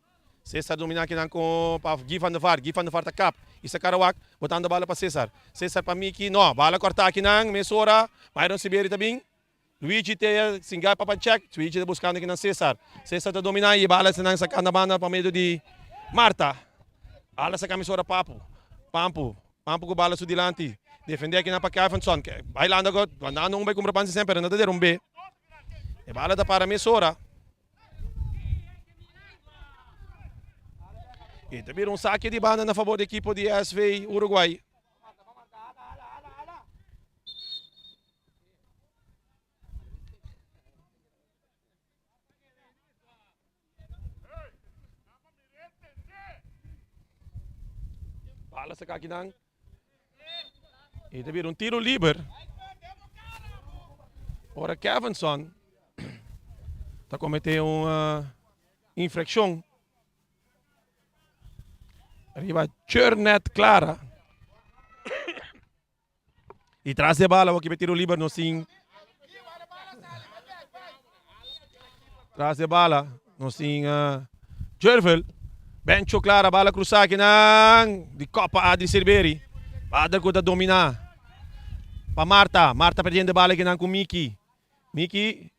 Cesar dominá kinan ku pa Guy van der Vaart. Guy van der Vaart ta kap. Isa Karawak botando bala pa Cesar. Cesar pa Miki. No, bala kòrtá kinan mesora. Myron Siberi ta bin. Luigi te singa pa Panchek. Luigi ta buskando kinan Cesar. Cesar ta dominá i bala esnan saka na banda pa medio di Marta. Bala saka mesora Papu. Pampu. Pampu ku bala su dilanti. Defendé kinan pa Kevinson. Bailando ku andando un bai kumpra pan si semper. No ta derumbe. E bala ta para mesora. E ta bira un sake di banda na favor di ekipo di SV Uruguay. Bala saka akinan. E ta bira un tiro liber. Ora Kevinson ta comete un uh, infraccion. Riba Chernet Clara. Y tras de bala, aki tiro liber nos tin. Tras de bala, nos tin uh, Jervel. Bencho Clara, bala cruzá akinan. Di Copa Adri Silveri. Adri ku ta dominá. Pa Marta. Marta perdiendo bala akinan ku Miki. Miki.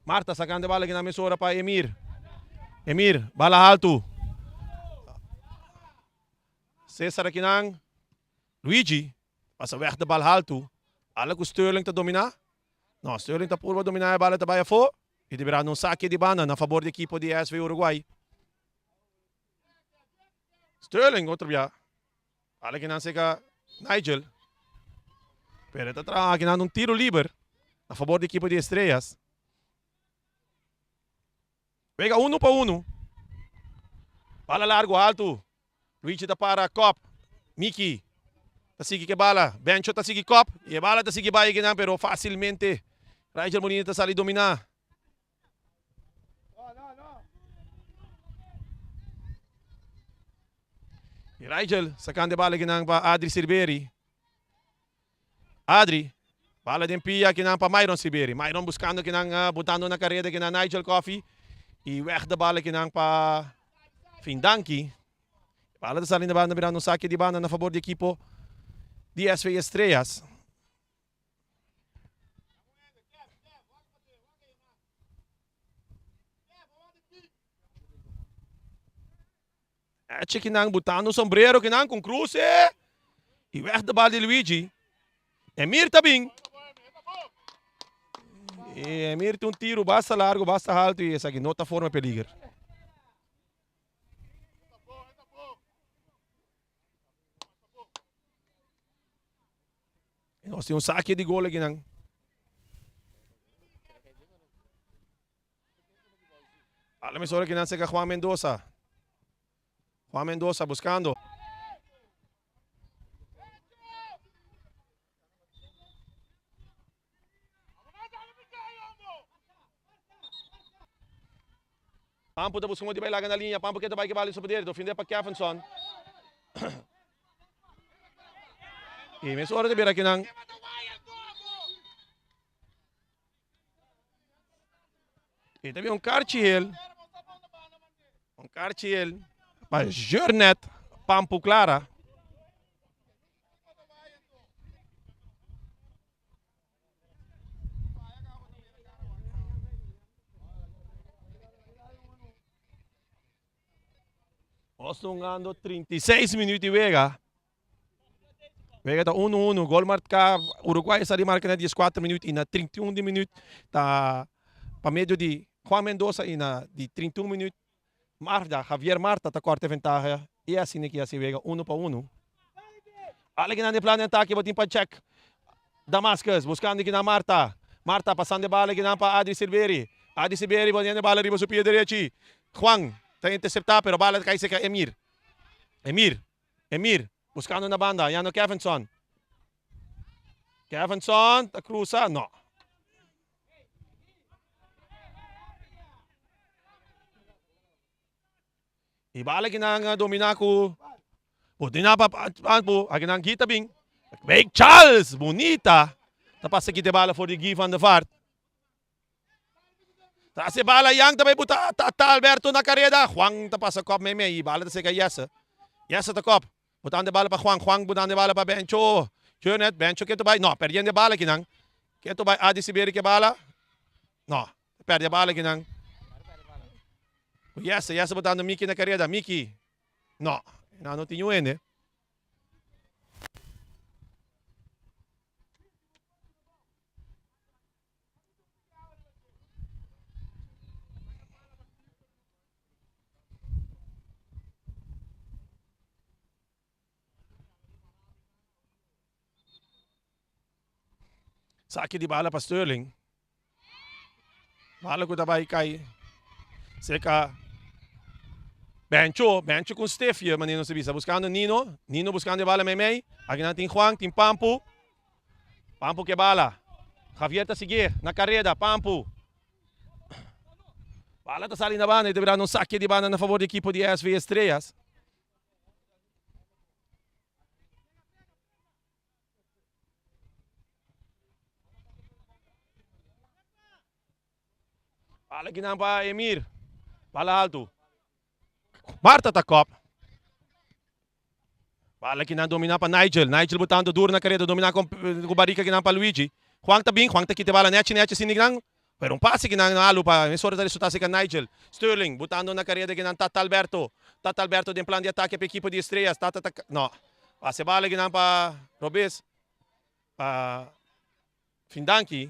Marta sacando bala akinan mesora pa Emir. Emir, bala alto. Cesar akinan. Luigi. Pasa weg de bal haltu. Bala ku Sterling ta dominá. No, Sterling ta purba dominá e bala ta bai afó. I ta bira un sake di banda na fabor di ekipo di SV Uruguay. Sterling otro bia. Bala kinan seka Nigel. Pero e ta traha kinan un tiro liber na fabor di ekipo di Estrellas. Wega unu pa unu. Bala largu altu. Luigi ta para kop. Miki ta sigui ke bala. Bencho ta sigui kop. I e bala ta sigui bai akinan pero fasilmente Rigel Molina ta sali dominá. I Rigel sakando e bala akinan pa Adri Sirberi. Adri, bala den pia kinan pa Myron Siberi. Myron buscando kinan botando na careda kinan Nigel Coffee. Y weg de bala kinan pa Findanki. Bala ta sali na banda mirando un sake di banda na favor di ekipo di SV Estrellas. Eche kinan butando sombrero kinan con cruce y weg de bal di Luigi. Emir ta bin. Y Emir tin un tiro basta largo, basta alto y esaki no ta forma peliger. Nos tin un sake di gol akinan. A la mesora kinan seka Juan Mendoza. Juan Mendoza buscando. Pampo ta busca un di bai laga na liña. Pampo ke ta bai ke bala su poder. Dofinde pa Kevinson. Y mesora ta bira kinan. E ta bin un karchi hel. Un karchi hel pa Jurnet Pampu Clara. Nos ta hungando 36 minuut di wega. Wega ta 1-1. Gol marca Uruguay sa di marca na 14 minuut y na 31 di minuut ta pa medio di Juan Mendoza y na di 31 minuut Marta, Javier Marta ta corta e ventaha y asina ki haci wega 1 pa 1. Ala kinan den plan di atake bo tin pa check Damascus buscando kinan Marta. Marta pasando e bala kinan pa Adri Silveri. Adri Silveri poniendo e bala riba su pia derechi. Juan ta intercepta pero bala ta cay cerca Emir. Emir. Emir buscando na banda yando Kevinson. Kevinson ta cruza no. Y bala ki nan a domina cu Bodina pa pa aki nan Guy ta bin. Big Charles bunita ta pasa kita e bala for di Guy van der Vaart. Tras e bala Jan ta bai buta Tata Alberto na kareda. Juan ta pasa kop mei mei i bala ta seka Jesse. Jesse ta kop. Botando e bala pa Juan. Juan botando e bala pa Bencho. Jonet, Bencho ke ta bai? No, perdiendo e bala kinan. Ke ta bai Adi Siberi ke bala? No, ta perde e bala kinan. Jesse, Jesse botando Miki na kareda. Miki. No, nan no tin yu hende. Saki di bala pa Sterling. Bala ku ta bai kai seka Bencho. Bencho ku Stefje, manera nos ta bisa. Buskando Nino. Nino buskando e bala meimei. Akinan tin Juan, tin Pampu. Pampu ke bala. Javier ta siguié na kareda. Pampu. Bala ta sali na banda i ta bira un sake di banda na favor di ekipo di SV Estrellas. Bala kinan pa Emir. Bala alto. Marta ta kop. Bala kinan domina pa Nigel. Nigel botando duro na kareda. Domina ku barika kinan pa Luigi. Juan ta bin. Juan ta kita bala nechi nechi sini kinan. Pero un pase kinan alu pa mesora ta resulta seka Nigel. Sterling botando na kareda kinan Tata Alberto. Tata Alberto den plan di atake pa ekipo di Estrellas. Tata ta no. Pase bala kinan pa Robes. Pa Findanki.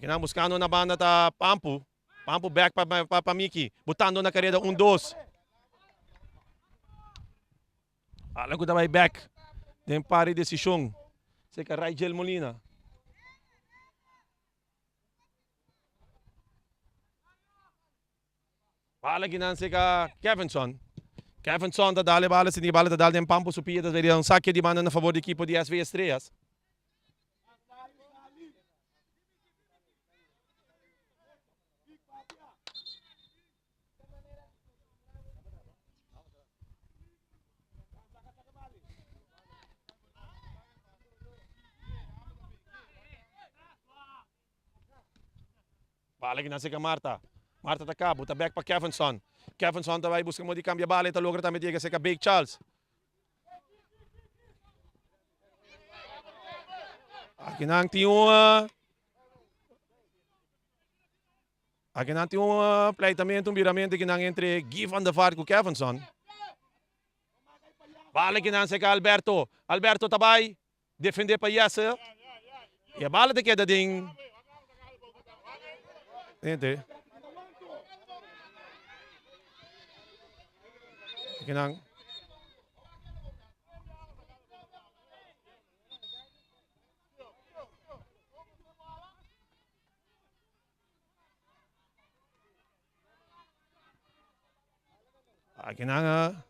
Kinan buscando na banda ta Pampu. Pampu back pa, pa, pa Miki. Botando na carrera 1 2. Ala ku ta bai back. Den pari decision. Seka Rigel Molina. Bala kinan seka Kevinson. Kevinson ta dal e bala, sinti bala ta dal den Pampo su pia, ta bira un sake di banda na favor di ekipo di SV Estrellas. Bala kinan seka Marta. Marta ta kabo, ta bek pa Kevinson. Kevinson ta bai buska modo di kambia bala e ta logra tambe yega seka Big Charles. Akinan tin un Akinan tin un pleitamento, un biramento akinan entre Guy van der Vaart ku Kevinson. Bala kinan seka Alberto. Alberto ta bai defende pa Jesse. E bala ta keda den Ente. Akinan. Akinan a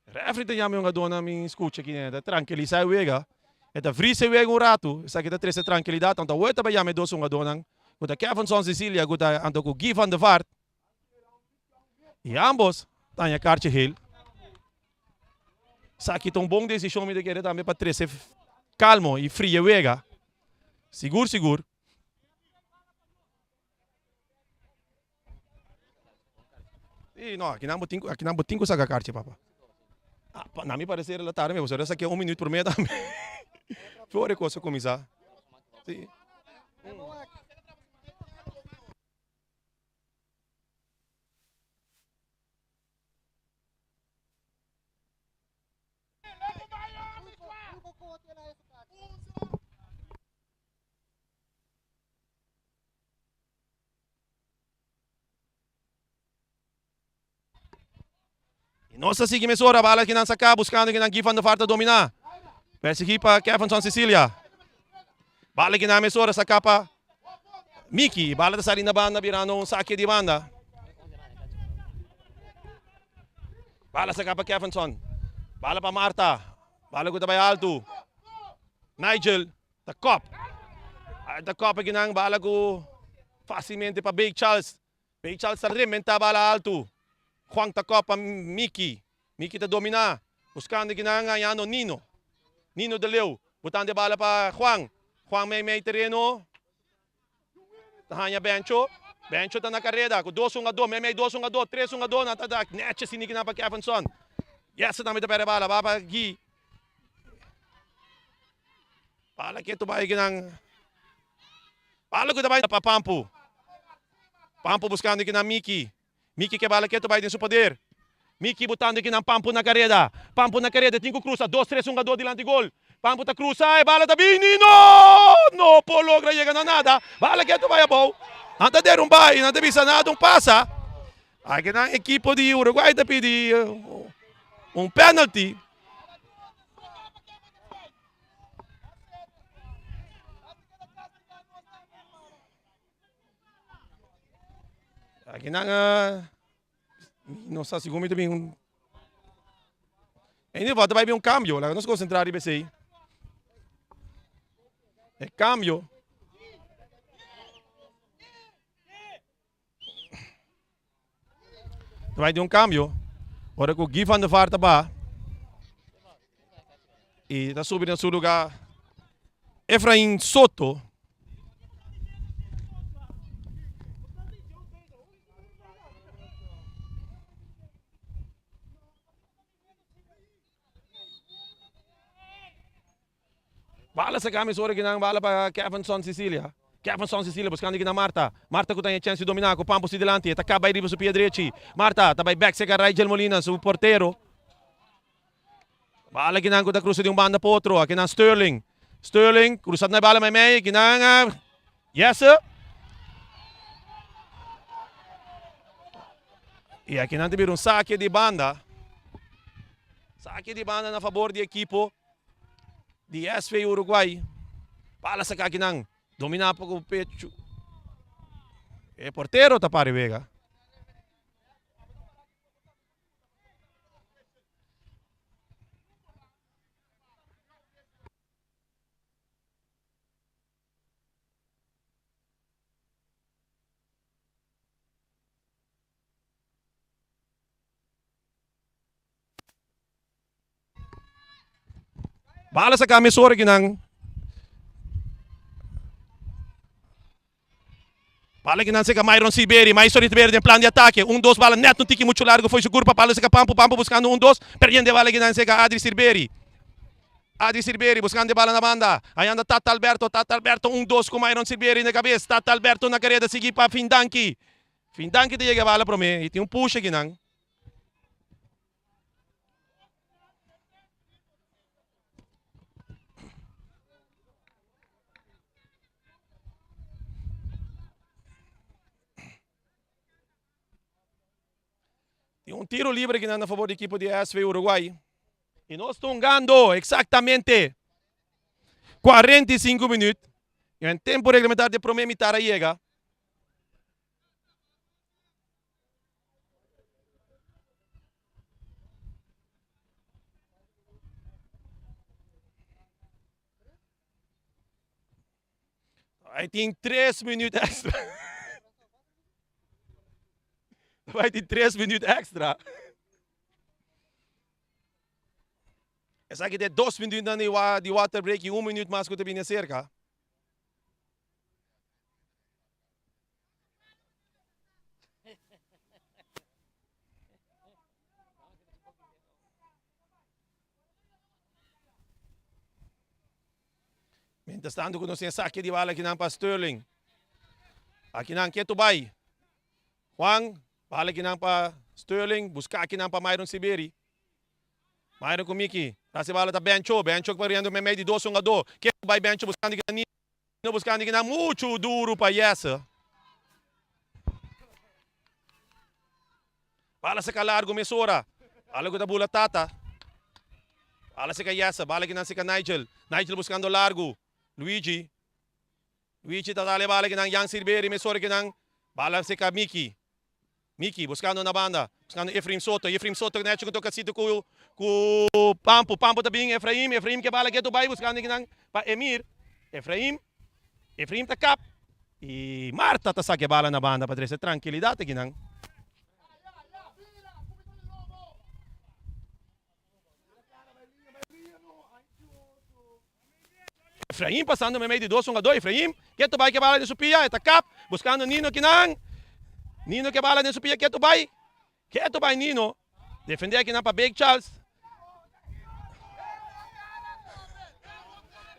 Refri ta yama e hungadónan mi skucha aki ta trankilisá e wega. E ta vris e wega un ratu. Esaki ta trese trankilidat. Anto awor e ta bai yama e dos hungadónan ku ta Kevinson Cecilia ku ta anto ku Guy van der Vaart. I ámbos ta haña karchi geel. Esaki ta un bon desishon mi ta kere tambe pa trese kalmo i fria e wega. Sigur sigur. Sí, no, aki nan bo tin, aki nan bo tin ku saka karchi, papa. Ah, pa, na mi parecer la tarde, pasobra esaki un minuut promé tambe. Voor e kos a kuminsá. Sí. Y nos ta sigui mesora, bala kinan saca buscando kinan Guy van der Vaart ta domina. Persegui pa Kevinson Cecilia. Bala kinan mesora saca pa Miki. Bala ta sali na banda birando un saque di banda. Bala saca pa Kevinson. Bala pa Marta. Bala cu ta bay alto. Nigel. Ta kop. Ta kop akinan bala ku fasilmente pa Big Charles. Big Charles ta rementa bala altu. Juan ta kop pa Miki. Miki ta domina. Buskando akinan hañando Nino. Nino de Leeuw. Botando e bala pa Juan. Juan mei mei tereno. Ta haña Bencho. Bencho ta na kareda ku dos hungadó. Mei mei dos hungadó. Tres hungadó. Nan ta nechi asina akinan pa Kevinson. Jesse tambe ta perde bala. Ba pa Guy. Bala ketu bai kinan. Bala ku ta bai pa Pampu. Pampu buskando kinan Miki. Miki ke bala ketu bai den su poder. Miki botando kinan Pampu na kareda. Pampu na kareda tin ku krusa dos tres hungadó dilanti gol. Pampu ta krusa e bala ta bini no! No por logra yega na nada. Bala ketu bai abou. Nan ta derumba i nan ta bisa nada un pasa. Akinan ekipo di Uruguay ta pidi un penalty. Aki nan no sa sigur mi ta bin un En ieder geval ta bai bin un cambio, laga nos concentra riba esey. E cambio. Ta bai tin un cambio. Ora cu Guy van der Vaart ta baha y ta subi na su lugar Efrain Soto. Bala sa kami sora kinan bala pa Kevinson Cecilia. Kevinson Cecilia buskando kinan Marta. Marta ku ta haña chèns di dominá ku Pampo si dilanti. E ta kaba riba su pia drechi. Marta ta bai bèk serka Rigel Molina su portero. Bala kinan ku ta krusa di un banda pa otro. Akinan Sterling. Sterling krusa na e bala meimei. Kinan Jesse. I akinan ta bira un sake di banda. Sake di banda na fabor di ekipo di SV Uruguay. Bala saka akinan. Domina pa ku pechu. E portero ta pari wega. Bala saka mesora kinan. Bala kinan seka Myron Siberi. Myron Siberi den plan di atake. Un dos bala net un tiki mucho largo foi su kurpa. Palo seka Pampo. Pampo buskando un dos. Perdiendo e bala kinan seka Adri Siberi. Adri Siberi buskando e bala na banda. Ahí anda Tata Alberto. Tata Alberto un dos ku Myron Siberi na kabes. Tata Alberto na kareda sigui pa Findanki. Findanki ta yega e bala prome. I tin un push akinan. Tin un tiro libre kinan na favor di ekipo di SV Uruguay. Y nos ta hungando exactamente 45 minuut. Y en tempo reglamentario di prome mitar a yega. Hij tin tres minuut extra. Hij tin tres minuut extra. Esaki ta e dos minuutnan di water break y un minuut mas cu ta bini acerca. Mientras tanto ku nos tin esaki di bala akinan pa Sterling. Akinan ketu bai. Juan, bala akinan pa Sterling, buska akinan pa Myron Siberi. Myron ku Miki, tras e bala ta Bencho, Bencho ku pariendo meimei di dos hungadó. Ketu bai Bencho buskando akinan Nino buskando akinan muchu duru pa Jesse. Bala seka largu mesora. Bala ku ta bula Tata. Bala seka Jesse. Bala kinan seka Nigel. Nigel buskando largu. Luigi. Luigi ta dal e bala kinan Jan Silberi mesora kinan. Bala seka Miki. Miki buskando na banda. Buskando Efraim Soto. Efraim Soto nechi ku tokasito ku ku Pampo. Pampo ta bin Efraim. Efraim ke bala ketu bai buskando kinan pa Emir. Efraim. Efraim ta kap. I Marta ta saka e bala na banda pa trese trankilidat akinan. Efraim pasando meimei di dos hungadó. Efraim ketu bai ke bala den su pia. E ta kap buskando Nino akinan. Nino ke bala den su pia ketu bai. Ketu bai Nino. Defendé akinan pa Big Charles.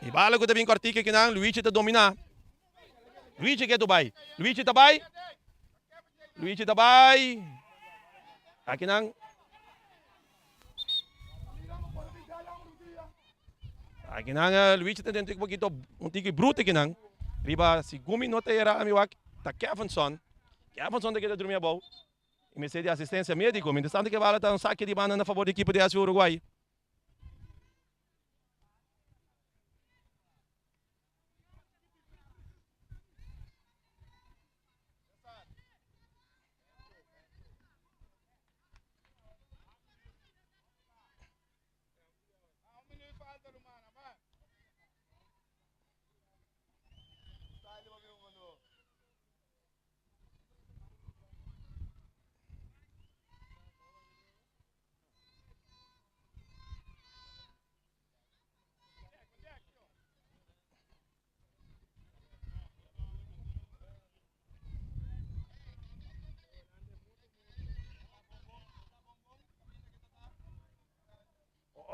E bala ku ta bin kòrtiki akinan, Luigi ta dominá. Luigi ketu bai. Luigi ta bai. Luigi ta bai. Akinan. Akinan Luigi ta den un pokito un tiki bruto akinan. Riba segun mi no ta era mi wak ta Kevinson. Kevinson ta keda drumi abou. I mester di asistencia medico. Mientras tanto ke bala ta un sake di banda na favor di ekipo di SV Uruguay.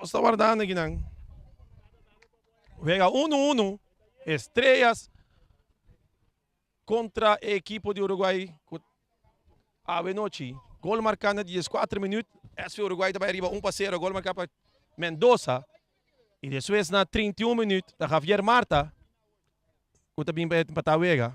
Nos ta wardando akinan. Wega uno uno. Estrellas Kontra e ekipo di Uruguay ku awe nochi gol marká na dieskuater minüt. SV Uruguay ta bai ariba un pa sero, gol marká pa Mendoza. I despues na 31 minüt ta Javier Marta ku ta bin pa empatá wega.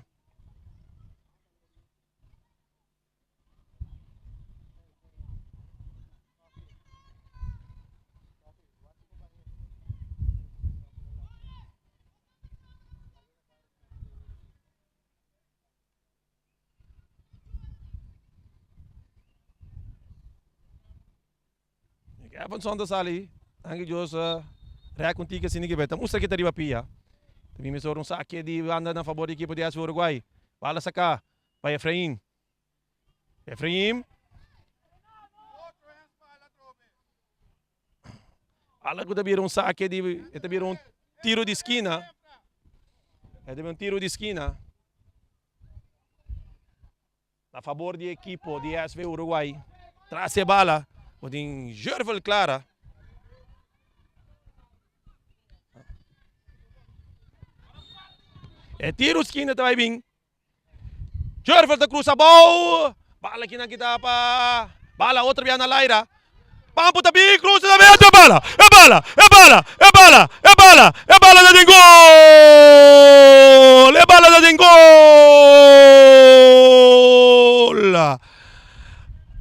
Evanson ta sali, danki Dios rek un tiki asina ki bai ta mustra ki ta riba pia. Ta bin mesora un sake di banda na fabor di ekipo di SV Uruguay. Bala saka pa Efrain. Efraim. Ala ku ta bira un sake di, e ta bira un tiro di skina. E ta bira un tiro di skina. Na fabor di ekipo di SV Uruguay. Tras e bala, ku tin Jervel Clara. E tiro skina ta bai bin. Jervel ta cruza bou. Bala kinan kita pa bala otro bia na laira. Pampo ta bin cruza ta bin e bala e bala e bala e bala e bala e bala ta den gol e bala ta den gol.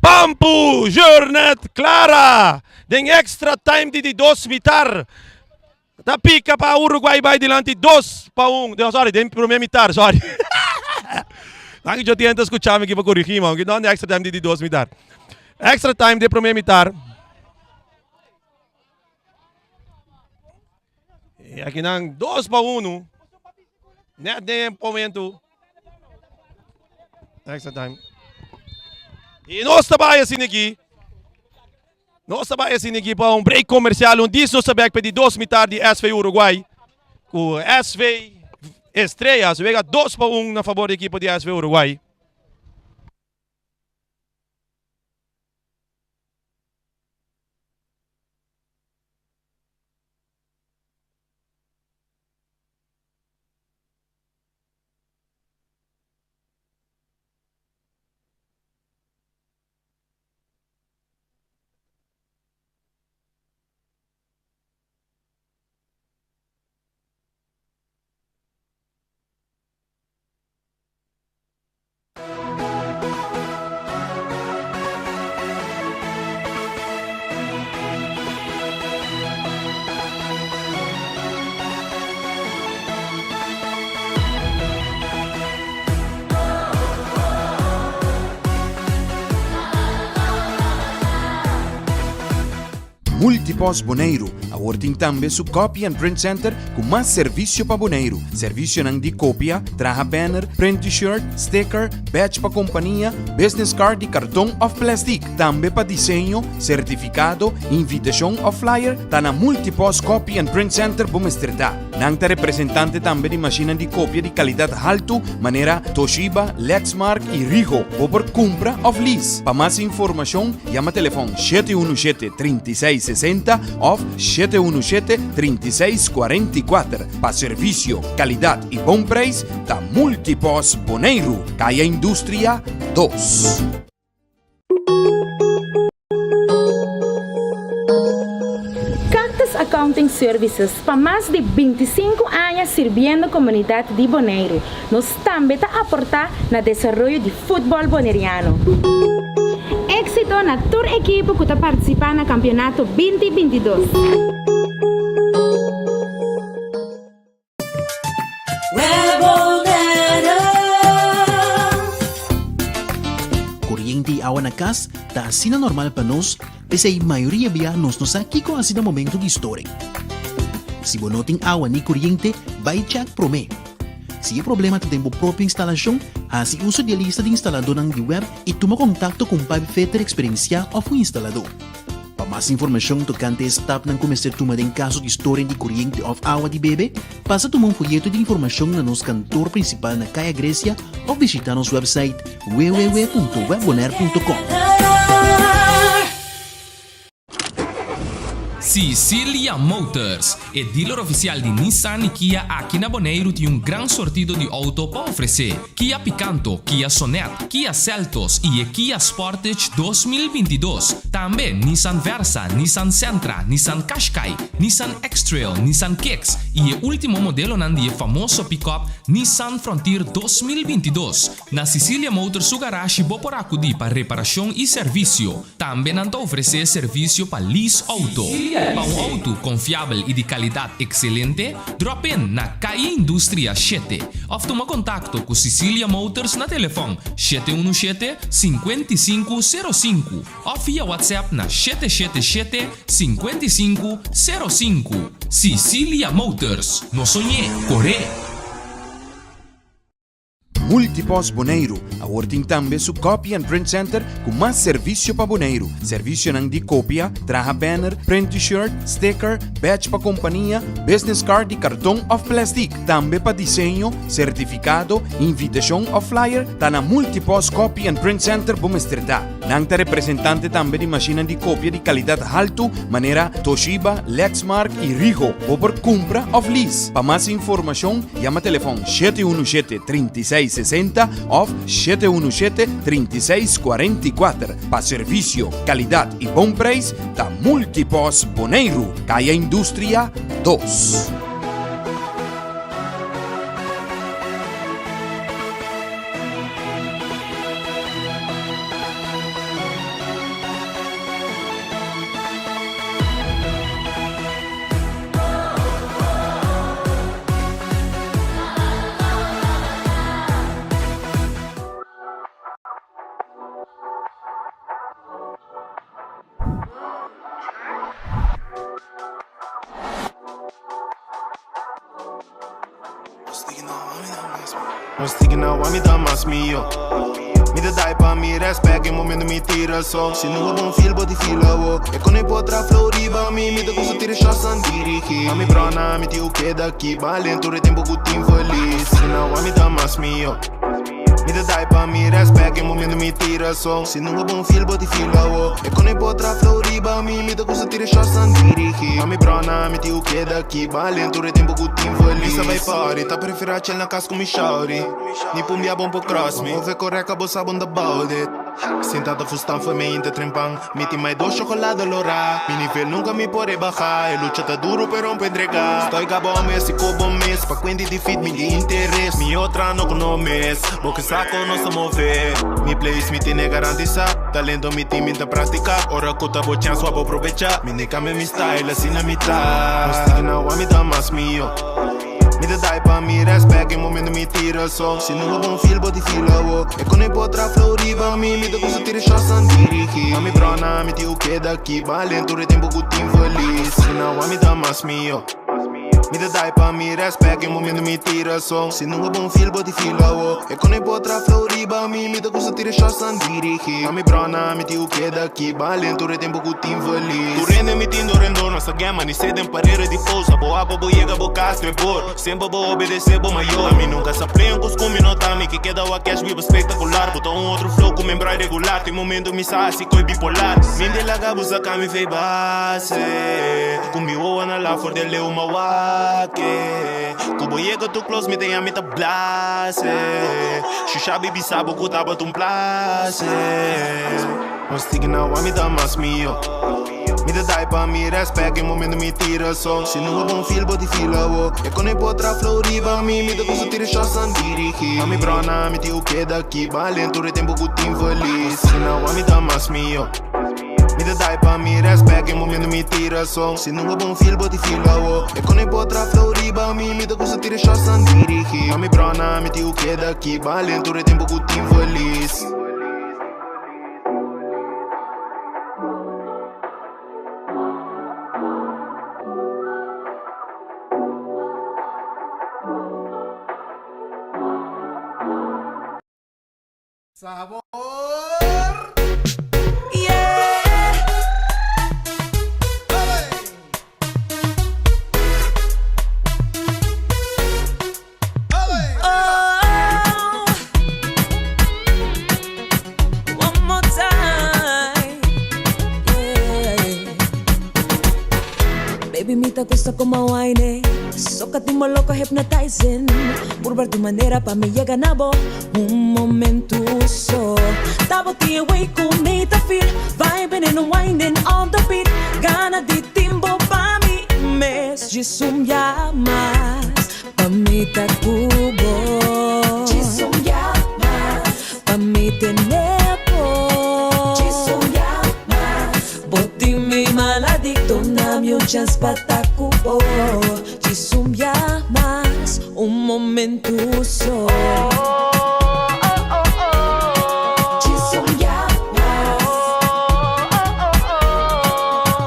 Pampo Jornet Clara den extra time di di dos mitar. Ta pica pa Uruguay bay dilanti 2-1. No, sorry, den prome mitar, sorry. Danki jo tienta escuchami aki pa corrigi mi, aunque no extra time di di dos mitar. Extra time de prome mitar. Y aki nan 2-1. Net den momento. Extra time. Y nos ta bay asina aki. Nos ta bai asina aki pa un break comercial. Un dis nos ta bek pa di dos mitar di SV Uruguay. Ku SV Estrellas wega 2-1 na favor di ekipo di SV Uruguay. Multipost Boneiru awor tin tambe su Copy and Print Center ku mas servisio pa Boneiru. Servisionan di kopia, traha banner, print t-shirt, sticker, badge pa kompania, business card di karton òf plèstik. Tambe pa diseño, sertifikado, invitashon òf flyer, ta na Multipost Copy and Print Center bo mester ta. Nan ta representante tambe di mashinnan di kopia di kalidat haltu manera Toshiba, Lexmark i Ricoh. Bo por kumpra òf lease. Pa mas informashon yama telefòn 717 36 60 òf 717 36 44. Pa servisio, kalidat i bon preis ta Multipost Boneiru, Kaya Industria dos. Cactus Accounting Services pa mas di 25 aña sirbiendo komunidat di Boneiru. Nos tambe ta aportá na desaroyo di futbòl boneriano. Éksito na tur ekipo ku ta partisipá na kampionato binti 22. Koriente i awa na kas ta asina normal pa nos, p'esei mayoria bia nos no sa kiko hasi na momento di storing. Si bo no tin awa ni koriente, bai chèk promé. Si e problema ta den bo propio instalashon, hasi uso di e lista di instaladónan di web i tuma kontakto ku un pipefitter eksperensiá òf un instaladó. Pa mas informashon tokante e stapnan ku mester tuma den kaso di storing di koriente òf awa di bebe, pasa tuma un foyeto di informashon na nos kantor prinsipal na Kaya Grecia òf bishitá nos wèpsait www.webbonaire.com. Sicilia Motors, e dealer ofisial di Nissan i Kia aki na Boneiru tin un gran sortido di outo pa ofresé. Kia Picanto, Kia Sonet, Kia Seltos i e Kia Sportage 2022. Tambe Nissan Versa, Nissan Sentra, Nissan Qashqai, Nissan X-Trail, Nissan Kicks i e ultimo modelonan di e famoso pick-up Nissan Frontier 2022. Na Sicilia Motors su garashi bo por akudí pa reparashon i servisio. Tambe nan ta ofresé servisio pa lease outo. Pa un outo konfiabel i di kalidat ekselente, drop in na Calle Industria shete òf tuma kontakto ku Sicilia Motors na telefòn 717 55 05 òf via WhatsApp na 777 55 05. Sicilia Motors, no soñ'é, kor'é! Multipost Boneiru awor tin tambe su Copy and Print Center ku mas servisio pa Boneiru. Servisionan di kopia, traha banner, print t-shirt, sticker, badge pa kompania, business card di karton òf plèstik. Tambe pa diseño, sertifikado, invitashon òf flyer, ta na Multipost Copy and Print Center bo mester ta. Nan ta representante tambe di mashinnan di kopia di kalidat haltu manera Toshiba, Lexmark i Rigo. Bo por kumpra òf lease. Pa mas informashon yama telefòn 717 36 60 òf 717 36 44. Pa servisio, kalidat i bon preis ta Multipost Boneiru, Kaya Industria 2. Nos tiki na wa mi ta mas mio. Mi ta dai pa mi respect e momento mi tira so. Si no bon feel bo di feel awo. E con e potra flow riba mi mi ta gusta tira shots an dirigi. A mi brona mi ti keda aki balen tur e tempo ku tin feliz. Tiki na wa mi ta mas mio. Mi ta dai pa mi respect e momento mi tira so. Si no bon feel bo di feel awo. E con e potra flow riba mi mi ta gusta tira shots an dirigi. A mi brona mi ti keda aki balen tur e tempo ku tin feliz. Mi sa bai party ta prefera chill na cas ku mi shawty. Ni pumbia bon por cross mi. Move correct abo sa bon about it. Sinta ta fustan for mi inta trempan. Mi tin mai dos chocolate lora. Mi nivel nunca mi por rebaja. E lucha ta duro pero un pa entrega. Estoy gaba om esi ko bo mes. Pa cuenti di fit mi di interes. Mi otra no kono mes. Bo ke sa kon nos ta move. Mi place mi tene garantisa. Talento mi tin mi ta practica. Ora ku ta bo chance wa bo probecha. Mi ni cambia mi style asina mi ta. Nos tiki na wa mi ta mas mio. Mi ta dai pa mi respect e momento mi tira so. Si no bon feel bo di feel awo. E con e potra flow riba mi mi ta gusta tira shots an dirigi. A mi brona mi tin keda aki balen tur e tempo ku tin feliz. Si na wa mi ta mas mio. Mi ta dai pa mi respect e momento mi tira so. Si no bon feel bo di feel awo. E con e potra flow riba mi mi ta gusta tira shots an dirigi. A mi brona mi tin keda aki balen tur e tempo ku tin feliz. Tur hende mi tin dor en dor, nos a gema ni sed den parera di fosa. Bo apa bo yega bo kas tu e bor, semper bo obedece bo mayor. Ami nunca sa play un cos ku mi no ta, mi ke keda wak cash biba spectacular. Bo ta un otro flow ku mi brai regular, tin momento mi sa hasi koe bipolar. Mi de laga bo saka mi fei base, ku mi wowo na la for de leu ma wak-e. Ku bo yega tu close mi ta yami ta blase, shusha bibi sa bo ku tabata un place. Nos tiki na wa mi ta mas mio. Mi ta dai pa mi respect e momento mi tira so. Si no bon feel bo di feel awo. E con e potra flow riba mi mi ta gusta tira shots an dirigi. A mi brona mi tin keda aki balen tur e tempo ku tin feliz. Nos tiki na wa mi ta mas mio. Mi ta dai pa mi respect e momento mi tira so. Si no bon feel bo di feel awo. E con e potra flow riba mi mi ta gusta tira shots an dirigi. A mi brona mi tin keda aki balen tur e tempo ku tin feliz. Sabor! Baby, mi ta gusta como wine Soca ti loco hypnotizing Purbar tu manera pa mi yega na bo Un momento so Tabo ti way ku mi ta feel Vibing and whining on the beat Gana di timbo pa mi mes Jisum yamas Pa mi ta kubo Jisum yamas Pa mi tenepo Jisum yamas Boti mi maladicto na mi un chance pa ta kubo Jisum yamas Un momento so Jisum yamas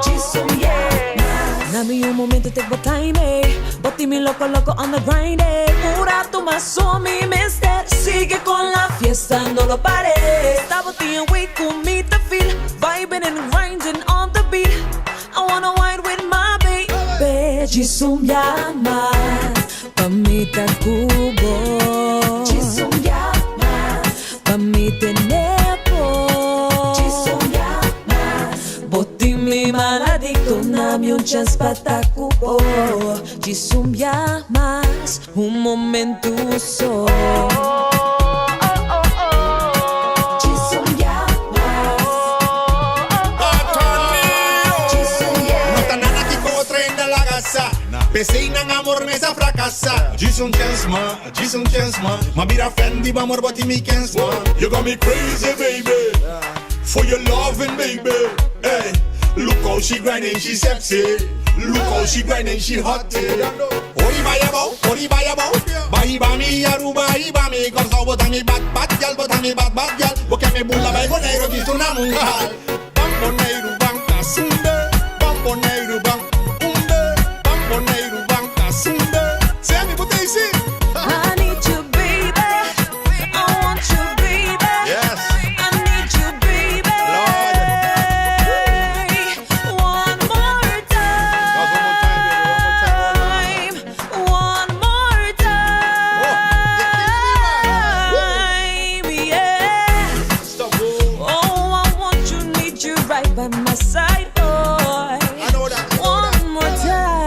Jisum yamas Na mi un momento take my time eh. Boti mi loco loco on the grind eh. Un rato mas so mi mister si. Sigue con la fiesta, no lo pares. Tabo tin way ku mi ta feel. Vibing and grinding on the beat. I wanna wine with my baby. Djis un bia mas pa mi ta ku bo. Djis un bia mas pa mi tene bo. Djis un bia mas. Bo tin mi maladicto, duna mi un chance pa ta ku bo. Djis un bia mas, un momento so. Djis un bia mas. Djis un bia. No ta nada ki otro hende laga sa. P'esei nan amor mes a fracasa. Djis un chance ma, djis un chance ma. M'a bira fan di bo amor bo tin mi kens ma. You got me crazy baby, for your loving baby. Hey, look how she grinding, she sexy. Look how she grinding, she hot. Ori bai abou, ori bai abou. Bai ba mi Aruba, bai mi Kòrsou, bo ta mi bad bad gyal, bo ta mi bad bad gyal. Bo ke mi bula bai Boneiru, djis un amungal. Ban Boneiru, ban kasunde. Ban Boneiru, ban unde. Ban Boneiru, ban kasunde. Sammy, bo t'ei si. I need you, baby. I want you, baby. Yes. I need you, baby. One more time. One more time. Yeah. Oh, I want you, need you right by my side, boy. One more time.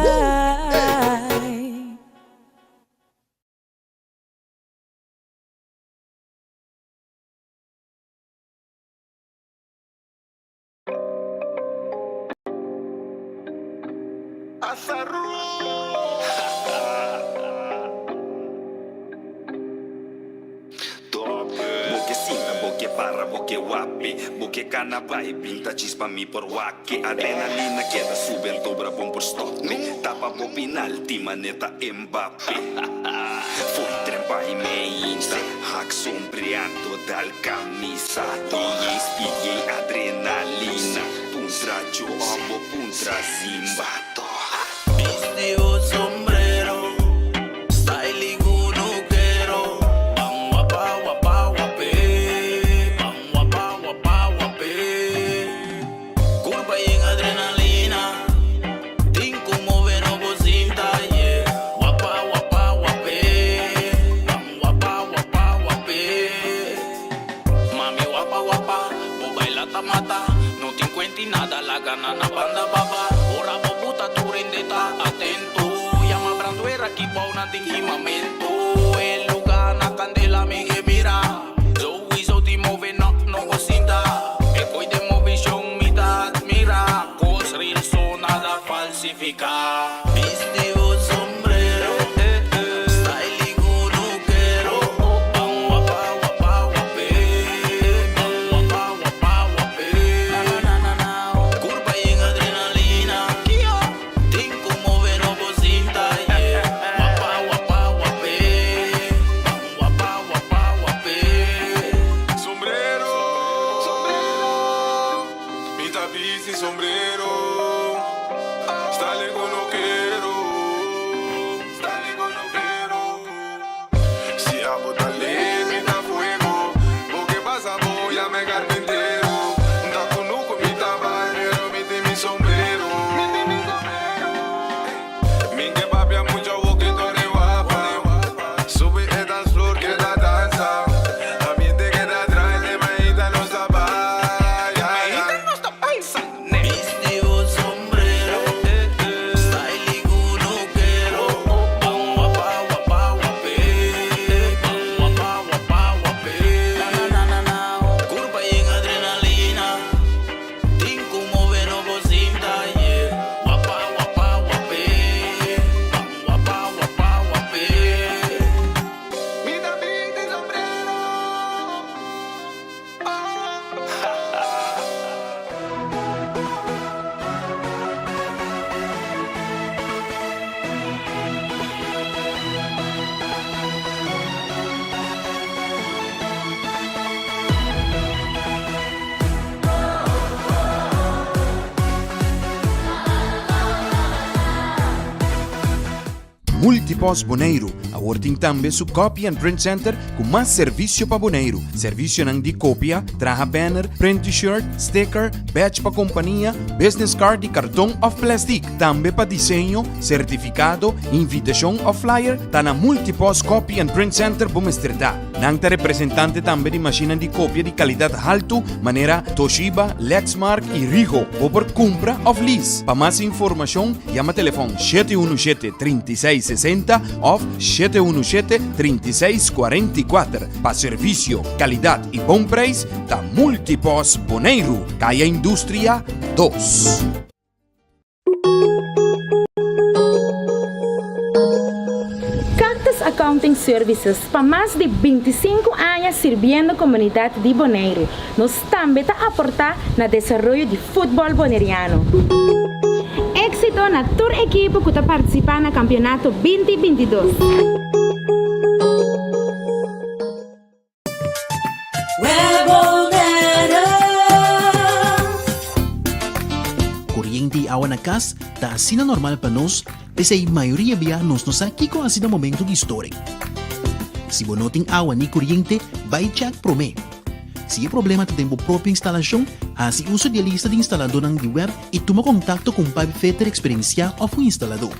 Bo ke sinta, bo ke para, bo ke wape. Bo ke kana bai, pinta chispa mi por wake. Adrenalina keda sube, antobra bon por stop me. Tapa bo penalti, maneta Mbappé. Fo'i trempa i meinta, hak sombreado dal camisa. DJ speed, yei adrenalina. Puntra Joe, bo puntra Zimba. Bisti un sombrero, style kunukero. Ban wapa wapa wap'é, ban wapa wapa wap'é. Kurpa yen adrenalina, tin ku move no bo sinta, yeah. Wapa wapa wap'é, ban wapa wapa wap'é. Mami wapa wapa, bo baila ta mata. No tin kuent'i nada, laga nan na banda baba. Ora bo buta tur hende ta atento. Yama brandweer aki bou nan tin kimamentu. E lugá na kandela mi ke mira. Sowieso di move no no go sinta. E koi den movishon mi ta admira. Kos real so nada falsifiká. Bisti un sombrero, style kunukero. Ban wapa wapa wap'é, ban wapa wapa wap'é. Kurpa yen adrenalina, tin ku move no bo sinta, yeah. Wapa wapa wap'é, ban wapa wapa wap'é. Sombrero, mi ta bisti sombrero. Style kunukero, style kunukero. Si abo ta lit, mi ta fuego. Bo ke pasa bo, yam'é karpintero. Ta kunuku mi ta bai, pero mi tin mi sombrero. Mi n' ke papia mucho bokito di wapa. Subi e dance floor keda dansa. Ambiente keda dry, te mainta nos ta bai. Bisti un sombrero, style kunukero. Ban wapa wapa wap'é, ban wapa wapa wap'é. Kurpa yen adrenalina, tin ku move no bo sinta, yeah. Wapa wapa wap'é, ban wapa wapa wap'é. Mi ta bisti sombrero. Multipos Boneiru. awor tin tambe su Copy and Print Center ku mas servisio pa Boneiru. Servisionan di kopia, traha banner, print t-shirt, sticker, badge pa kompania, business card di karton òf plèstik. Tambe pa diseño, sertifikado, invitashon òf flyer, ta na Multipost Copy and Print Center bo mester ta. Nan ta representante tambe di mashinnan di kopia di kalidat haltu manera Toshiba, Lexmark i Ricoh. Bo por kumpra òf lease. Pa mas informashon yama telefòn 717 36 60 òf 717 36 44. Pa servisio, kalidat i bon preis ta Multipost Boneiru, Kaya Industria dos. Cactus Accounting Services pa mas di 25 aña sirbiendo komunidat di Boneiru. Nos tambe ta aportá na desaroyo di futbòl boneriano. Éksito na tur ekipo ku ta partisipá na kampionato 20 22. Koriente i awa na kas ta asina normal pa nos, p'esei mayoria bia nos no sa kiko hasi na momento di storing. Si bo no tin awa ni koriente, bai chèk promé. Si e problema ta den bo propio instalashon, hasi uso di e lista di instaladónan di web i tuma kontakto ku un pipefitter eksperensiá òf un instaladó.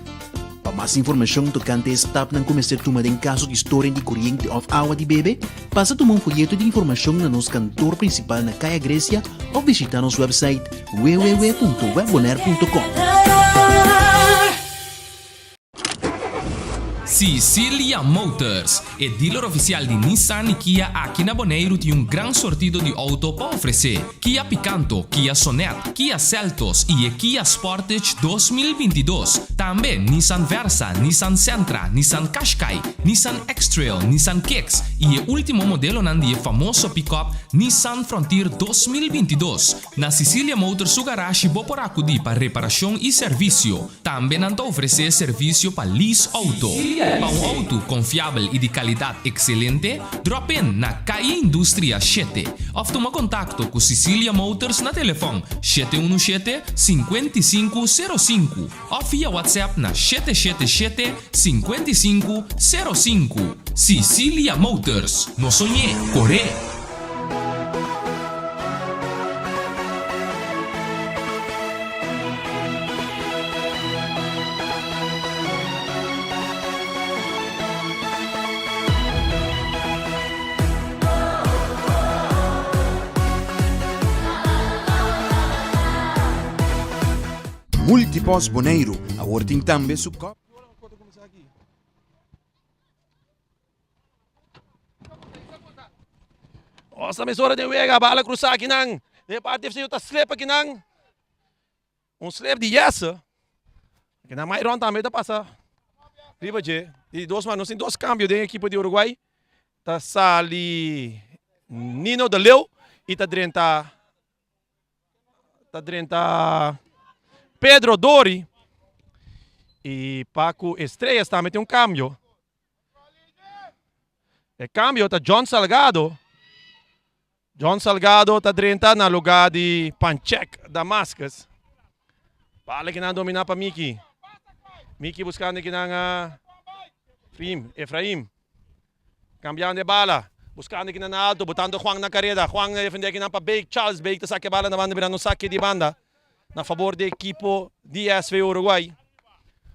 Pa mas informashon tokante e stapnan ku mester tuma den kaso di storing di koriente òf awa di bebe, pasa tuma un foyeto di informashon na nos kantor prinsipal na Kaya Grecia òf bishitá nos wèpsait www.webbonaire.com. Sicilia Motors, e dealer ofisial di Nissan i Kia aki na Boneiru tin un gran sortido di outo pa ofresé. Kia Picanto, Kia Sonet, Kia Seltos i e Kia Sportage 2022. Tambe Nissan Versa, Nissan Sentra, Nissan Qashqai, Nissan X-Trail, Nissan Kicks i e ultimo modelonan di e famoso pick-up Nissan Frontier 2022. Na Sicilia Motors su garashi bo por akudí pa reparashon i servisio. Tambe nan ta ofresé servisio pa lease outo. Pa un outo konfiabel i di kalidat ekselente, drop in na Calle Industria shete òf tuma kontakto ku Sicilia Motors na telefòn 717 55 05 òf via WhatsApp na 777 55 05. Sicilia Motors, no soñ'é, kor'é! Multipost Boneiru awor tin tambe su kop. Osa mesora den wega, bala cruza akinan. Den parti FC ta slip akinan. Un slip di Jesse. Akinan Myron tambe ta pasa riba dje. Di dos man, nos tin dos cambio den ekipo di Uruguay. Ta sali Nino de Leeuw y ta drenta ta drenta Pedro Dori. Y Paco Estrellas tambe tin un cambio. E cambio ta John Salgado. John Salgado ta drenta na lugar di Panchek Damascus. Bala que nan domina pa Miki. Miki buscando que nan uh, Efraim, Efraim. Cambiando de bala. Buscando que nan alto, botando Juan na carrera. Juan defende que nan pa Bake. Charles Bake ta saque bala na banda mirando saque di banda. Na favor di equipo di SV Uruguay.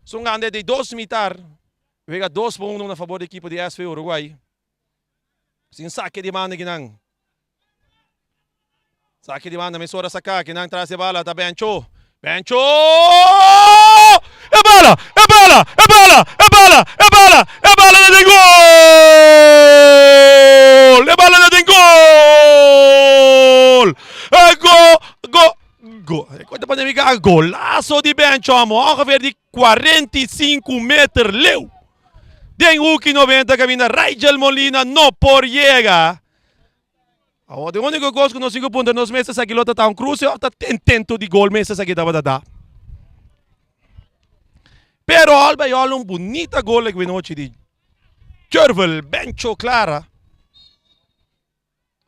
Sungande de dos mitar. Wega 2 pa 1 na favor di equipo di SV Uruguay. Sin saque di banda kinan. Saque di banda mesora saca kinan tras de bala ta Bencho. Bencho! E bala! E bala! E bala! E bala! E bala! E bala na den gol! E bala na den gol! E go! Go! Go! Cuenta pa nemiga golazo di Bencho amo ongeveer di 45 meter leu. Den hoeki 90 caminda Rigel Molina no por yega. Awor de único cos cu nos tin cu puntra nos mes esaki lo ta ta un cruce of ta intento di gol mes esaki tabata da. Pero al bij al un bunita gol e nochi di Jervel Bencho Clara.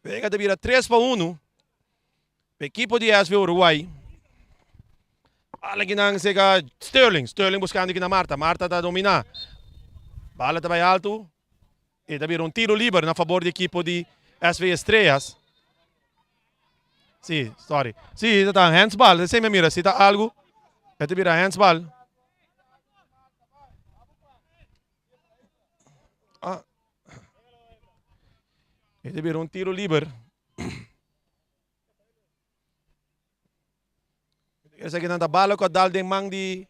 Wega ta bira 3 pa 1. Equipo di SV Uruguay. Bala kinan sega Sterling. Sterling buscando kina Marta. Marta ta domina. Bala ta bai altu. E ta bira un tiro liber na fabor di ekipo di SV Estrellas. Si, sorry. Si, ta ta handsbal. Esei mi a mira. Si ta algu, e ta bira handsbal. Ah. E ta bira un tiro liber. Esakinan ta bala ku a dal den man di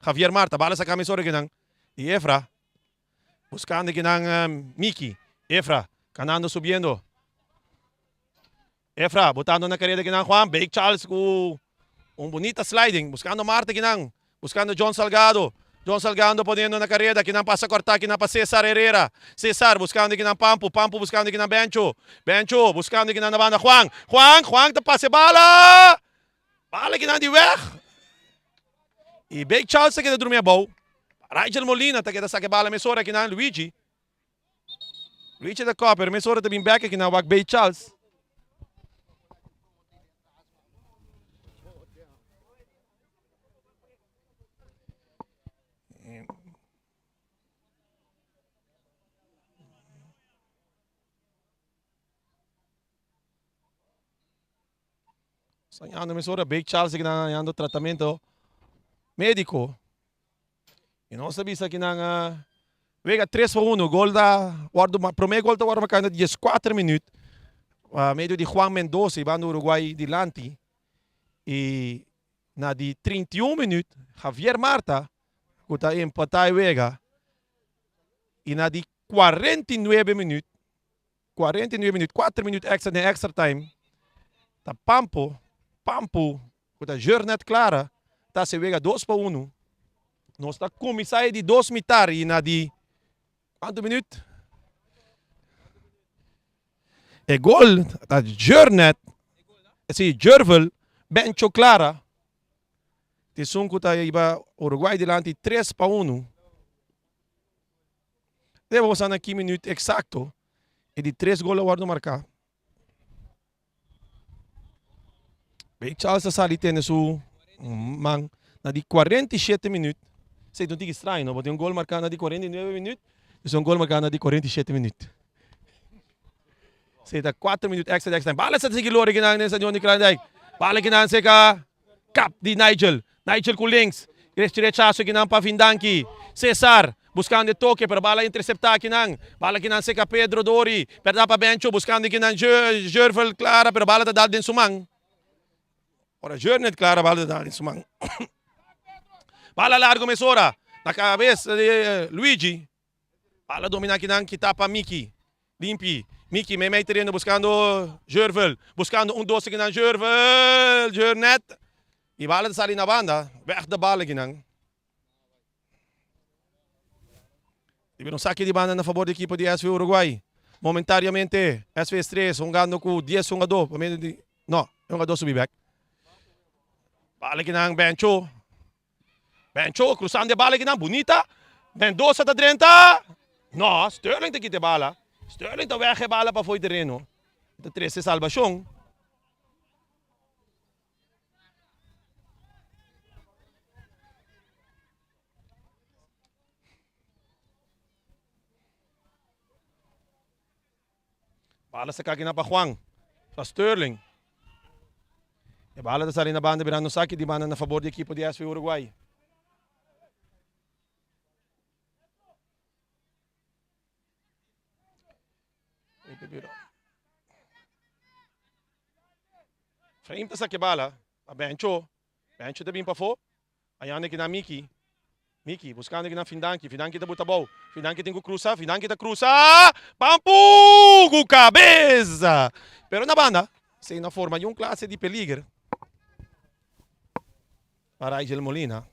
Javier Marta. Bala saka mesora kinan di Efra. Buskando kinan Miki. Efra kanando subiendo. Efra botando na kareda kinan Juan. Bake Charles ku un bunita sliding. Buskando Marta kinan. Buscando John Salgado. John Salgando poniendo na careda. Kinan pasa corta kinan pa Cesar Herrera. Cesar buscando kinan Pampu. Pampu buscando kinan Bencho. Bencho buscando kinan na banda Juan. Juan, Juan ta pasa e bala. Bala kinan di weg. Y Big Charles ta keda drumi abou. Rigel Molina ta keda saca e bala mesora kinan Luigi. Luigi ta koper mesora ta bin bek kinan wak Big Charles. Soñando mesora Big Charles aki nan hañando tratamento médiko. I nos ta bisa aki nan wega tres pa uno. Gol ta wòrdu promé gol ta wòrdu marká na dieskuater minüt pa medio di Juan Mendoza i banda Uruguay dilanti. I na di 31 minuut Javier Marta ku ta empatá e wega i na di 49 minuut, 49 minuut, kuater minuut extra den extra time ta Pampo, Pampo ku ta Jurnet Clara ta hasi e wega dos pa unu. Nos ta kuminsá e di dos mitar i na di kuantu minuut? E gol ta Jurnet, si Jurvel Bencho Clara t'esun ku ta hiba Uruguay dilanti tres pa unu. Debe bo sa na ki minuut eksakto e di tres gol a wòrdu marká. Big Charles ta sali tene su man na di 47 minuut. Esei ta un tiki straño, no? Bo tin un gol marká na di 49 minuut, i un gol marká na di 47 minuut. Esei ta 4 minuut extra di extra time. Bala sa ta sigui lori kinan den stadion di Kralendijk. Bala kinan seka kap di Nigel. Nigel ku links. Rechaso kinan pa Vindanki. Cesar buscando e toke pero bala intercepta kinan. Bala kinan seca Pedro Dori. Perda pa Bencho buscando kinan Jervel Clara pero bala ta dal den su man. Ora Jernet Clara bala ta dal den su man. Bala largo mesora na cabeza di Luigi. Bala domina kinan kita pa Miki. Limpi. Miki meimei tereno buscando Jervel. Buscando un doce kinan Jervel. Jernet. Y bala ta sali na banda. Weg de bala kinan. Y bira un saque di banda na favor di equipo di SV Uruguay. Momentariamente SV Estrellas hungando cu 10 hungador. Pa medio di, no, e hungador subi bek. Bala kinan Bencho. Bencho cruzando e bala kinan bunita. Mendoza ta drenta. No, Sterling ta kita e bala. Sterling ta weg e bala pa fo'i tereno. Ta trece salvacion. Bala saka aki na pa Juan, pa Sterling. E bala ta sali na banda birando saki di banda na fabor di ekipo di SV Uruguay. Frame ta saki bala pa Bencho. Bencho ta bin pafó. Ayanda ki na Miki. Miki buskando ki na Findanki. Findanki ta buta bou. Findanki tin ku krusa. Findanki ta krusa. Pampu ku kabesa. Pero na banda, esei no a forma niun klase di peliger pa Rigel Molina.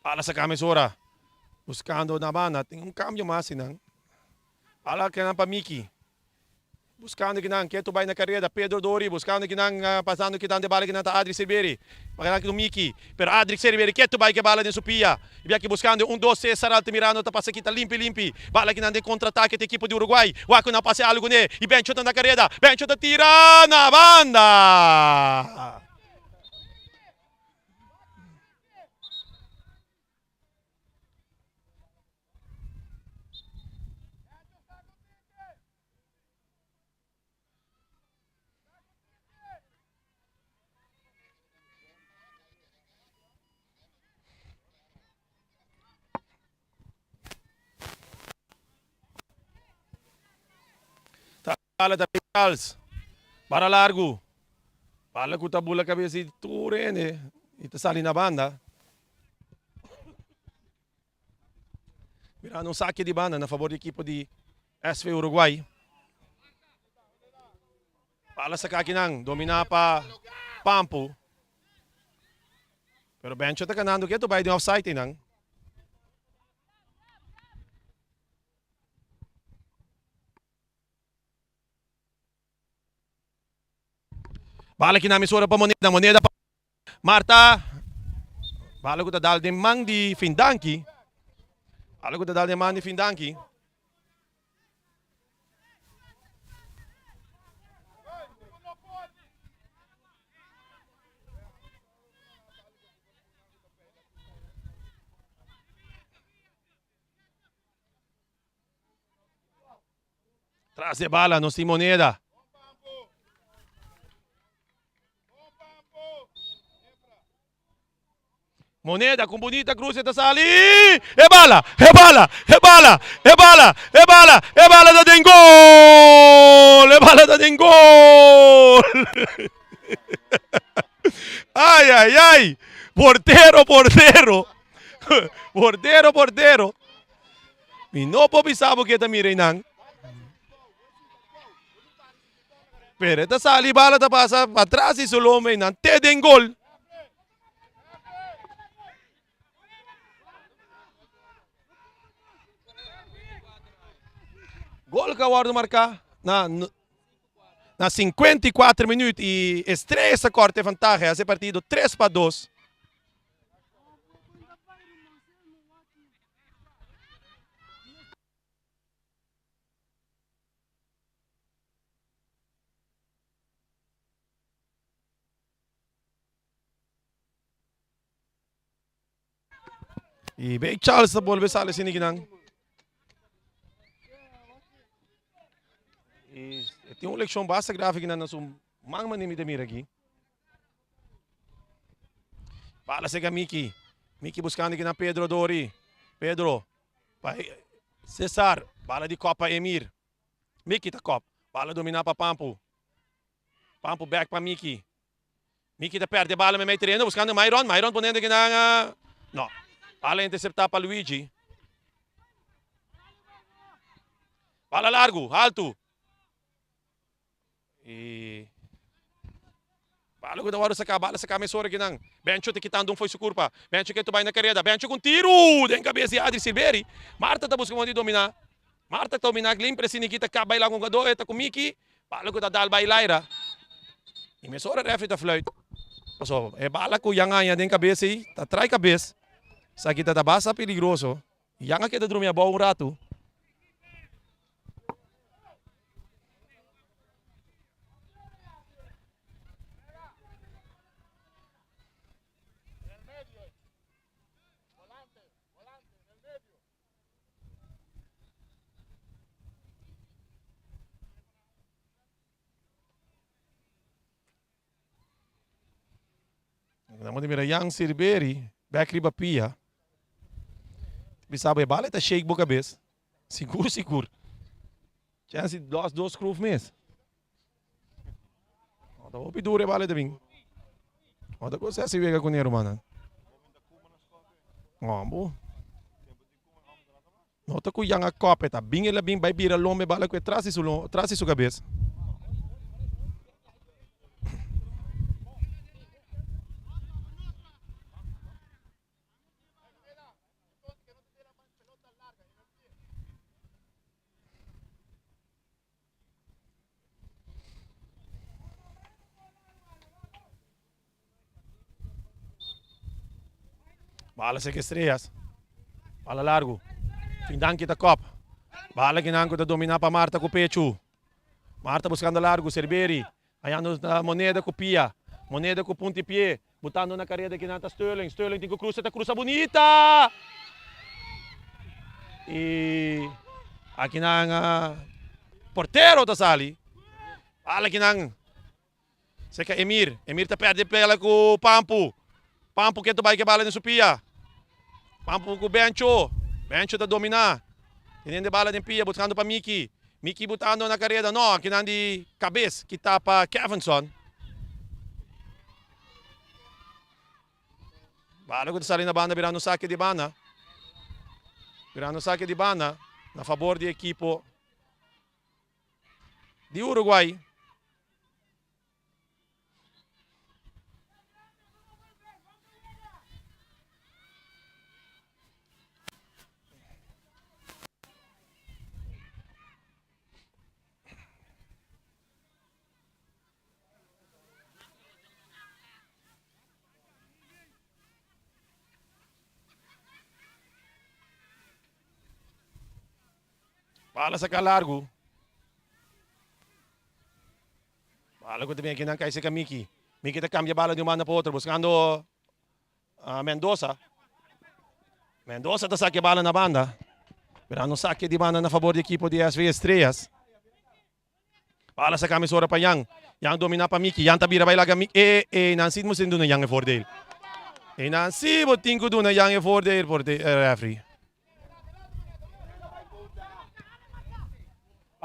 Bala saka mesora. Buskando na banda. Tin un kambio mas sinan. Bala kinan pa Miki. Buskando kinan. Ketu bai na kareda. Pedro Dori buskando kinan. Pasando kinan de bala kinan ta Adric Silveri. Pakinan ki Miki. Pero Adric Silveri ketu bai ke bala den su pia. I biaki buskando un dos Cesar Altamirano ta pasa kita limpi limpi. Bala kinan den kontratake te ekipo di Uruguay. Wak ku nan pasa algu ne. I Bencho ta na kareda. Bencho ta tira na banda. Bala ta Charles. Bara largu. Bala ku ta bula kabes di tur hende i ta sali na banda. Mirando un sake di banda na fabor di ekipo di SV Uruguay. Bala saka akinan, domina pa Pampu. Pero Bencho ta ganando ketu bai den offside einan. Bala ki na misora pa Moneda, Moneda pa Marta. Bala ku ta dal den man di Findanki. Bala ku ta dal den man di Findanki. Tras de bala, nos tin moneda. Moneda con bonita cruce ta sali. E bala, e bala, e bala, e bala, e bala, e bala ta den gol. E bala ta den gol. Ay, ay, ay. Portero, portero. Portero, portero. Mi no por bisa bo ke ta mira einan. Pero e ta sali bala ta pasa patras di su lomba einan te den gol. Gol ku a wòrdu marká na na 54 minuut i Estrella ta kòrta e vantahe hasi e partido 3-2. I Big Charles ta bolbe sali asina kinan. I e tin un lekshon basta grave kinan na su man manera mi ta mira aki. Bala sega Miki. Miki buskando kinan Pedro Dori. Pedro pa Cesar. Bala di kop pa Emir. Miki ta kop. Bala domina pa Pampu. Pampu bek pa Miki. Miki ta perde bala meimei tereno buscando Myron. Myron poniendo kinan. No. Bala intercepta pa Luigi. Bala largo, alto. E bala ku ta wòrdu saká, bala saká mesora kinan. Bencho ta kitando un fo'i su kurpa. Bencho ke ta bai na kareda. Bencho ku un tiru den kabes di Adri Silveri. Marta ta buska modo di dominá. Marta ta dominá Glim, pero si Nikita kap bai laga un hugadó, e ta ku Miki. Bala ku ta dal bai laira. I mesora refri ta fluit. Pasobra e bala ku Jan haña den kabes ei ta trai kabes. Esaki ta ta basta peligroso. Jan a keda drumi abou un ratu. Nan mira Jan Sirberi bek riba pia. Bisa bo e bala ta shake bo kabes. Sigur sigur. Chance di los dos schroef mes. Ta hopi duro e bala ta bin. Ota cosa si wega kuné rumannan. Bo. No ta ku Jan a kòp e ta bin el a bin bai bira lomba e bala ku e tras di su tras di su kabes. Bala sek Estrellas. Bala largu. Findanki ta kop. Bala kinan ku ta domina pa Marta ku pechu. Marta buskando largu. Serberi. Hayando moneda ku pia. Moneda ku punti pie. Butando na kareda kinan ta Sterling. Sterling tin ku krusa. Ta krusa bunita. I akinan portero ta sali. Bala kinan. Seka Emir. Emir ta perde pela ku Pampu. Pampu ke ta bai ke bala den su pia. Pampu ku Bencho. Bencho ta domina. Teniendo e bala den pia buskando pa Miki. Miki butando na kareda no, akinan di kabes kita pa Kevinson. Bala ku ta sali na banda birando sake di banda. Birando sake di banda na fabor di ekipo di Uruguay. Bala saca largo. Bala ku ta bin akinan kai serka Miki. Miki ta kambia bala di un banda pa otro buskando Mendoza. Mendoza ta saka e bala na banda. Mirando sake di banda na fabor di ekipo di SV Estrellas. Bala saka mesora pa Jan. Jan domina pa Miki. Jan ta bira bai laga Miki. E e nan si mester duna Jan e voordeel. E nan si bo tin ku duna Jan e voordeel por refri.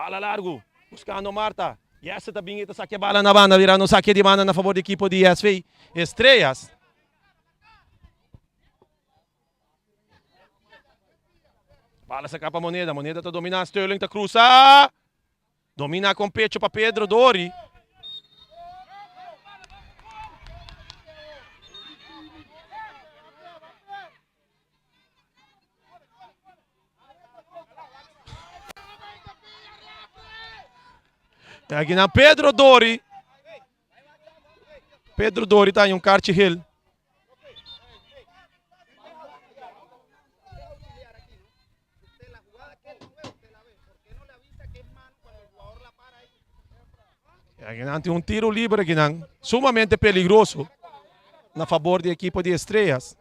Bala largu, buskando Marta. Jesse ta bin i ta sakia bala na banda, birando sakia di banda na fabor di ekipo di SV Estrellas. Bala saka pa Moneda, Moneda ta domina, Sterling ta krusa. Domina con pecho pa Pedro Dori. Aki na Pedro Dori. Pedro Dori ta un karchi geel. Aki nan tin un tiro libre aki nan, sumamente peligroso na fabor di ekipo di Estrellas.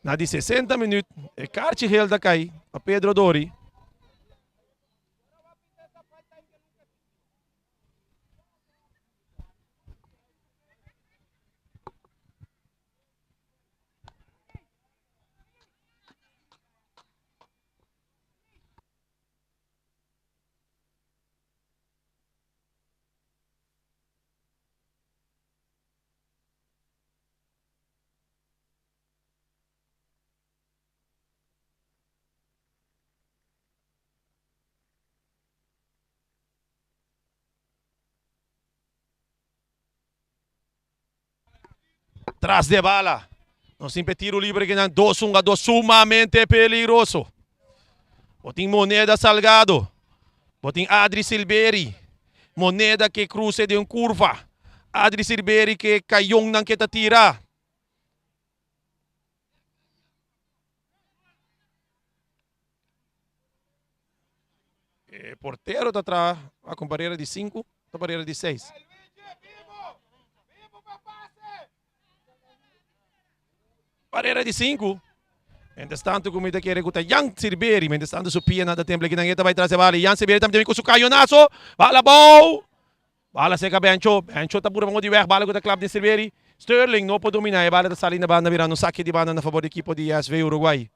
Na di 60 minuut e karchi geel ta kai pa Pedro Dori. Tras de bala. Nos tin pe tiro libre kinan dos hungador sumamente peligroso. Bo tin Moneda Salgado. Bo tin Adri Silberi. Moneda ke cruce den curva. Adri Silberi ke cayonnan ke ta tira. E portero ta traha con barrera di 5 ta barrera di 6. Barrera di 5. Mientras tanto ku mi ta kere ku ta Jan Sirberi. Mientras tanto su pia na ta templa kinan e ta bai tras e bala. Jan Sirberi tambe ku su cayonazo. Bala bou. Bala seka Bencho. Bencho ta pura di weg. Bala ku ta klap den Sirberi. Sterling no por domina e bala ta sali na banda mirando un sake di banda na fabor di ekipo di SV Uruguay.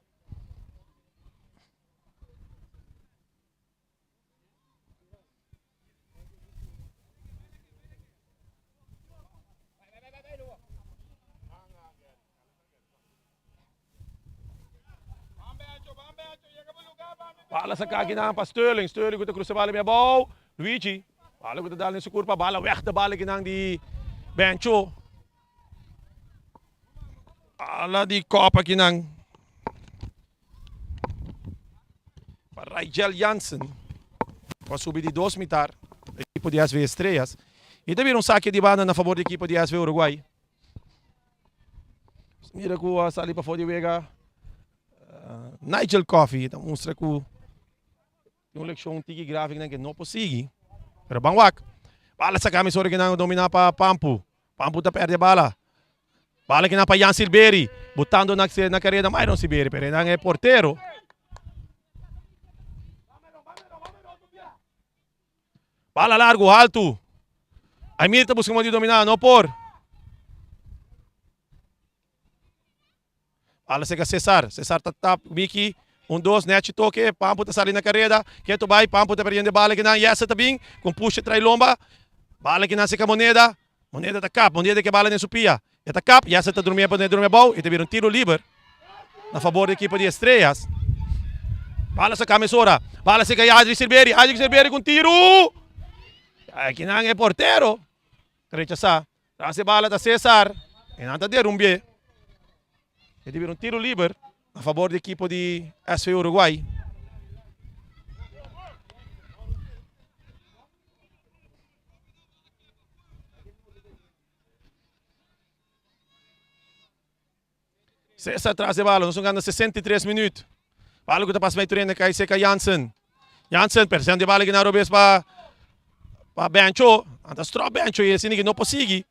Bala saka akinan pa Sterling. Sterling ku ta krusa bala mi abou. Luigi. Bala ku ta dal den su kurpa. Bala wèg ta bala akinan di Bencho. Bala di kòp akinan. Pa Rigel Jansen. Ku a subi di dos mitar. Ekipo di SV Estrellas. I ta bira un sake di banda na fabor di ekipo di SV Uruguay. Mira ku a sali pafó di wega Nigel Coffey ta mustra ku tin un lekshon tiki grave kinan ke no por sigui. Pero ban wak. Bala saka mesora kinan dominá pa Pampu. Pampu ta pèrdè bala. Bala kinan pa Jan Silberi. Botando na na kareda Myron Silberi pero enan e portero. Bala largu haltu. Aymir ta buska modo di dominá, no por. Bala seka Cesar. Cesar ta tap Miki. Un dos, Nechi toke, Pampo ta sali na kareda, ketu bai, Pampo ta perdiendo e bala kinan, Jesse ta bin, ku un pushe trai lomba, bala kinan seka Moneda, Moneda ta kap, Moneda ke bala den su pia, e ta kap, Jesse ta durmi e durmi abou, i ta bira un tiro liber na fabor di ekipo di Estrellas. Bala saka mesora, bala seka Yadri Silveri, Yadri Silveri ku un tiru! Kinan e portero ta rechasá. Tras e bala ta Cesar y nan ta derumbié. E ta bira un tiro liber a fabor di ekipo di SV Uruguay. Cesar tras e bala, nos a gana 63 minuut. Bala ku ta pasa mei turende kai seka Jansen. Jansen persende bala ki na robes pa pa Bencho. Anta strop Bencho y asina ki no por sigui.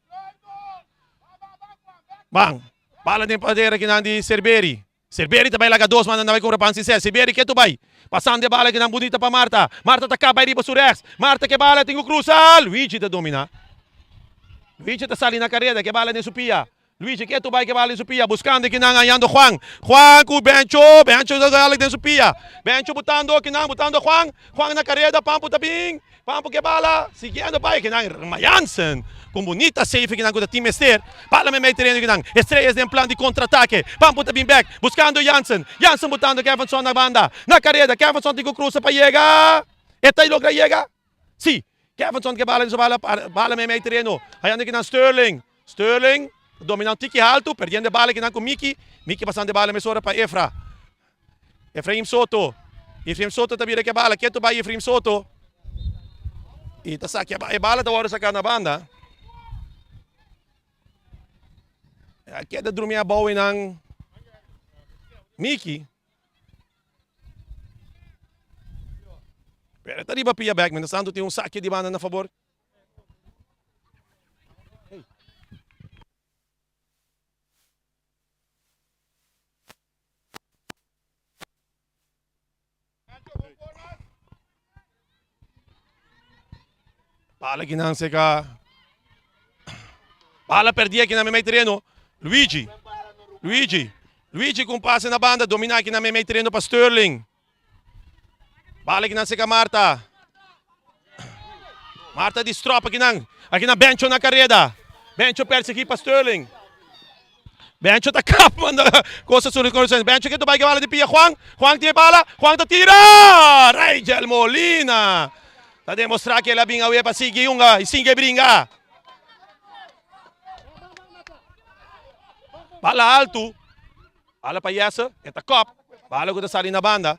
Ban, bala den padera ki nan di Cerberi. Cerberi ta bai laga dos man nan bai kumpra pan sincero. Cerberi ketu bai. Pasando e bala ki nan bunita pa Marta. Marta ta kap bai riba su rechts. Marta ke bala tin ku krusa. Luigi ta domina. Luigi ta sali na kareda ke bala den su pia. Luigi ketu bai ke bala den su pia buskando kinan hañando Juan. Juan ku Bencho. Bencho ta dal den su pia. Bencho butando kinan butando Juan. Juan na kareda Pampu ta bin. Pampu ke bala siguiendo bai kinan Rma Jansen ku un bunita save kinan ku ta tin mester. Bala meimei tereno kinan. Estrellas den plan di kontratake. Pampu ta bin bek buskando Jansen. Jansen butando Kevinson na banda. Na kareda Kevinson tin ku krusa pa yega. E ta logra yega? Si, Kevinson ke bala den su bala, bala meimei tereno. Hayando kinan Sterling. Sterling ta domina un tiki haltu, perdiendo e bala kinan ku Miki. Miki pasando e bala mesora pa Efra. Efraim Soto. Efraim Soto ta bira ke bala. Ketu bai Efraim Soto. I ta saki e bala ta wòrdu saká na banda. A keda drumi abou einan Miki. Pero ta riba pia bek, mientras tanto tin un sake di banda na fabor. Bala kinan seka. Bala perdí aki na meimei tereno. Luigi. Luigi. Luigi ku un pase na banda. Domina aki na meimei tereno pa Sterling. Bala kinan seka Marta. Marta di strop akinan. Akinan Bencho na kareda. Bencho persegí pa Sterling. Bencho ta kap manda cosa su reconocen. Bencho ke bai ke bala di pia Juan. Juan tiene bala. Juan ta tira. Rigel Molina. Ta demostra ke el a bin awe pa sigui hunga y sinke bringa. Bala alto. Bala pa Jesse. E ta kop. Bala ku ta sali na banda.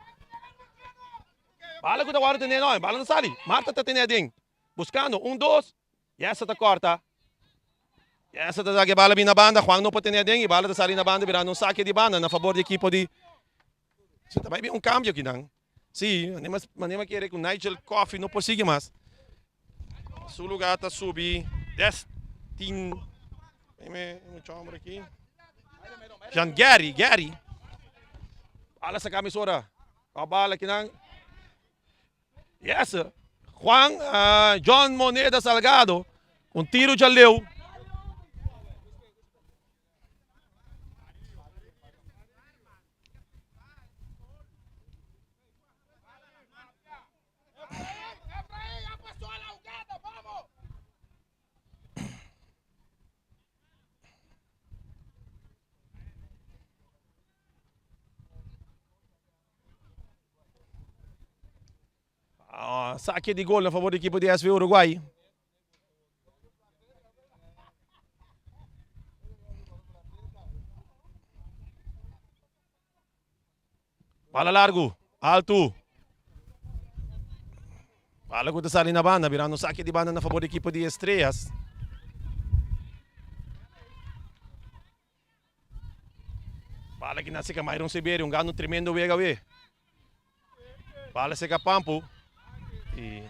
Bala ku ta wòrdu tene no. Bala no sali. Marta ta tene aden. Buskando. Un, dos. Jesse ta korta. Jesse ta saki e bala bin na banda. Juan no por tene aden y bala ta sali na banda birando un sake di banda na fabor di ekipo di. Si ta bai bin un kambio kinan. Si, manera mi a kere ku Nigel Coffey no por sigui mas. Su lugar ta subi Destin. Dime mucho hombre aki. Jean Gary, Gary. Bala saka mesora. Bala kinan. Yes, Juan John Moneda Salgado, un tiro djaleu. Sake di gol na favor di ekipo di SV Uruguay. Bala largu, altu. Bala ku ta sali na banda, birando sake di banda na favor di ekipo di Estrellas. Bala ki na seka Myron Severio, un gano tremendo wega we. Bala seka Pampu. Y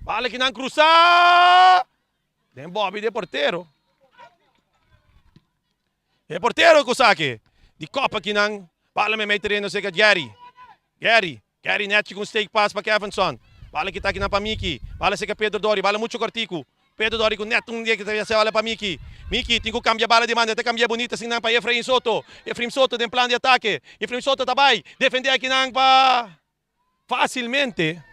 Bala ki nan cruza. Den Bobby de portero. E portero ku sake di kopa kinan. Bala meimei tereno serka Jerry. Gary. Gary nechi ku un steek pass pa Kevinson. Bala kita akinan pa Miki. Bala seka Pedro Dori. Bala mucho kortiku. Pedro Dori ku nèt un dia kita ya bala pa Miki. Miki tin ku kambia bala di manda. E ta kambia bunita asinnan pa Efrain Soto. Efrain Soto den plan di atake. Efrain Soto ta bai defendé akinan pa fásilmente.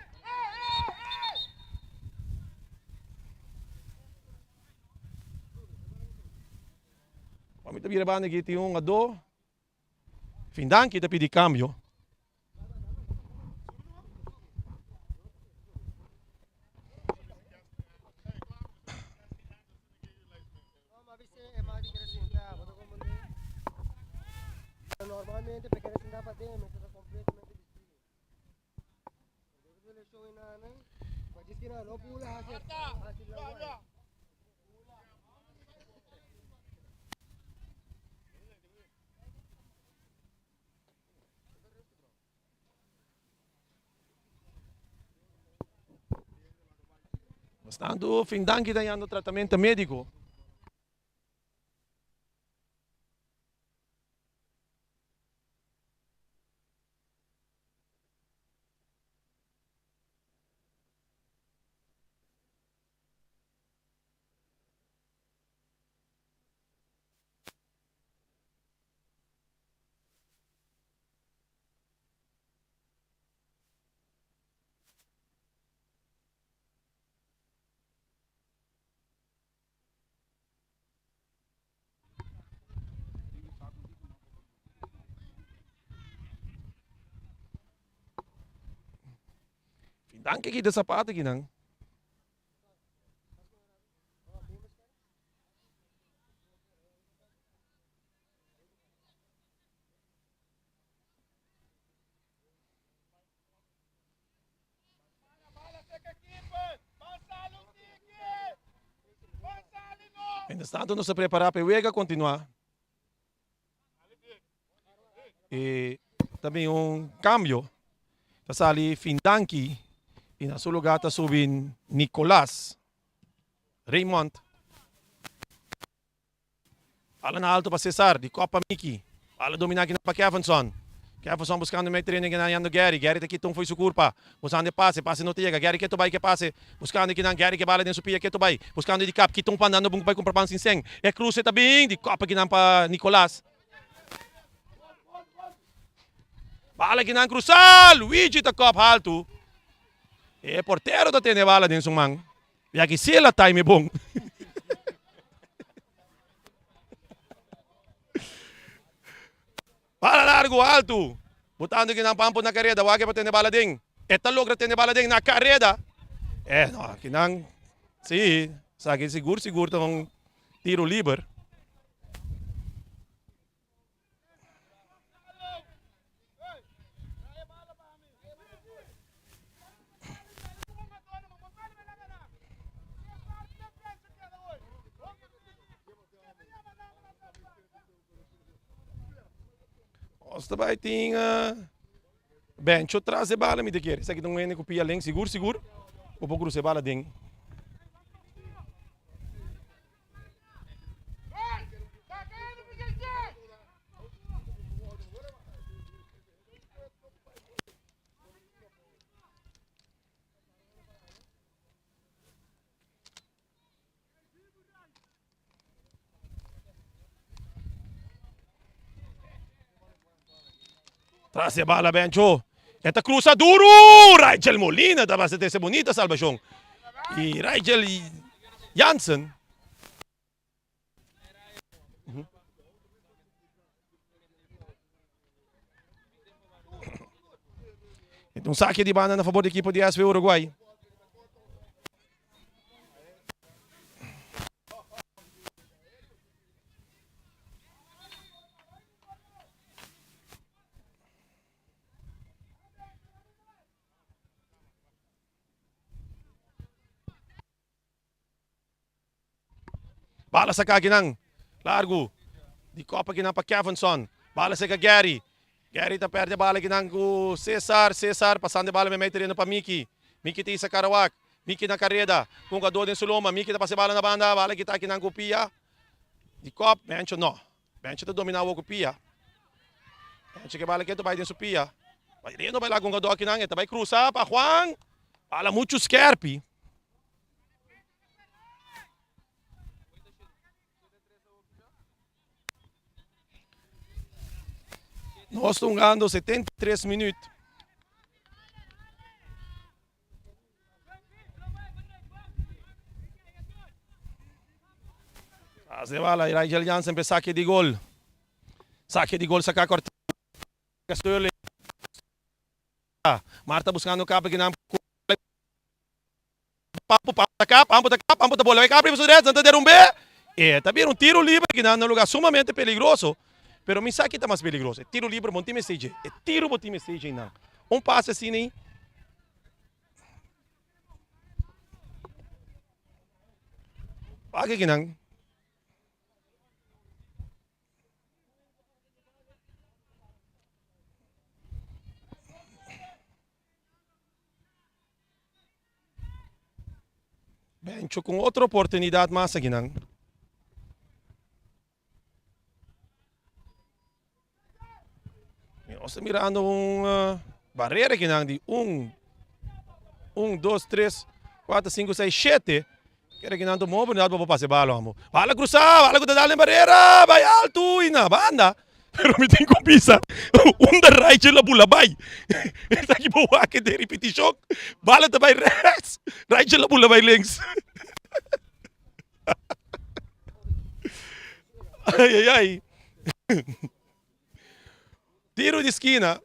Pa mi ta bira banda aki tin un hungadó. Findanki ta pidi kambio. Tantu Findanki ta yando tratamiento médiko. Danki kita sapato kinan. Mientras tanto nos ta prepara pa e wega continua. E ta bin un cambio. Ta sali Findanki y na su lugar ta subi Nicolas Raymond. Bala na alto pa Cesar, di kop pa Miki. Bala domina akinan pa Kevinson. Kevinson buskando mei tereno akinan yando Gary. Gary ta kita un fo'i su kurpa. Busando e pase, pase no ta yega. Gary ketu bai ke pase. Buskando akinan Gary ke bala den su pia ketu bai. Buskando di kap, kita un pan dando bun ku bai kumpra pan sin sen. E kruse ta bin di kop akinan pa Nicolas. Bala akinan krusa, Luigi ta kop haltu. E portero ta tene e bala den su man. Ya ki si el a time bon. Bala largu altu. Botando ki nan pampo na kareda. Wak e pa tene bala den. E ta logra tene bala den na kareda. Eh no, ki nan si, esaki sigur sigur ta un tiro liber. Nos ta bai tin Bencho tras e bala mi ta kere. Esaki ta un hende ku pia len sigur sigur ku por krusa e bala den. Tras e bala Bencho. E ta cruza duro. Rigel Molina ta basa trece bonita salvacion. Y Rigel Jansen. Un saque di banda na favor di equipo di SV Uruguay. Bala saka akinan. Largu. Di kopa akinan pa Kevinson. Bala seka Gary. Gary ta perde bala akinan ku Cesar. Cesar pasando e bala meimei tereno pa Miki. Miki ta isa Karawak. Miki na kareda. Ku hungador den su loma. Miki ta pasa e bala na banda. Bala kita akinan ku pia. Di kop. Bencho no. Bencho ta domina awor ku pia. Bencho ke bala ketu bai den su pia. Bai rendo bai laga hungador akinan. E ta bai krusa pa Juan. Bala muchu skerpi. Nos ta hungando 73 minuut. Tras de bala, Rigel Jansen pe sake di gol. Sake di gol saka korti. Sterling. Marta buscando kap kinan. Pampu, pampu ta kap, pampu ta kap, pampu ta bola bai kap riba su dret, nan ta derumbe. E ta bira un tiro liber kinan na un lugar sumamente peligroso. Pero mi sa ki ta mas peligroso, e tiro liber bo no tin mester dje, e tiro bo tin mester dje nan. Un pase asina ei. Wak kinan. Bencho con otro oportunidad mas akinan. Nos ta mirando un uh, barrera akinan di un, un, dos, tres, cuatro, cinco, seis, siete. Kere akinan ta un oportunidad pa bo pasa e balo amo. Bala cruza, bala cu ta dal den barrera, bay alto y na banda. Pero mi tin cu bisa, unda Raichel a bula bay? Esaki bo wak den ripeticion, bala ta bay rechts, Raichel a bula bay links. Ay ay ay. Tiro di skina.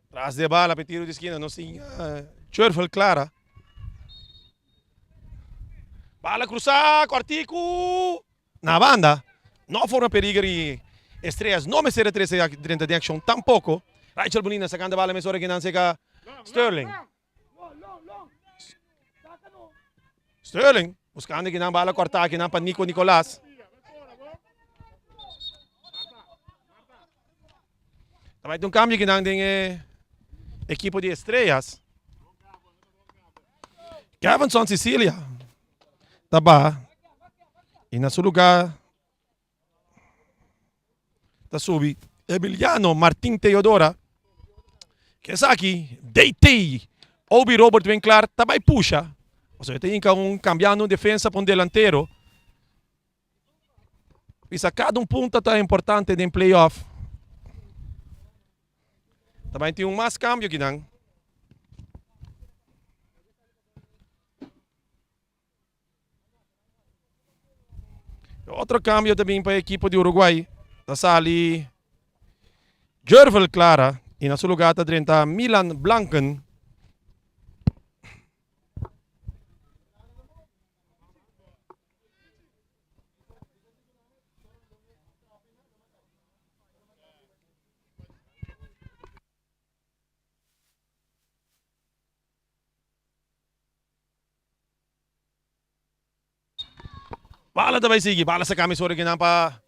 Tras de bala pe tiro di skina nos tin Churvel Clara. Bala cruza Cortico na banda. No forma peliger y Estrellas no mester a trece drenta den accion tampoco. Rachel Bonina sacando bala mesora kinan seca Sterling. Sterling buscando kinan bala corta kinan pa Nico Nicolas. Ta bai un cambio kinan den e equipo di Estrellas. Kevinson Cecilia ta ba y na su lugar Ta subi Emiliano Martin Teodora. Ke esaki DT Obi Robert Winklaar ta bai pusha. Pasobra e ta hinka un kambiando un defensa pa un delantero. Bisa kada un punta ta importante den playoff. Ta bai tin un mas kambio kinan. Otro cambio ta bin pa e equipo di Uruguay. Ta sali Jervel Clara y na su lugar ta drenta Milan Blanken. Bala ta bai sigui, bala saca mesora kinan pa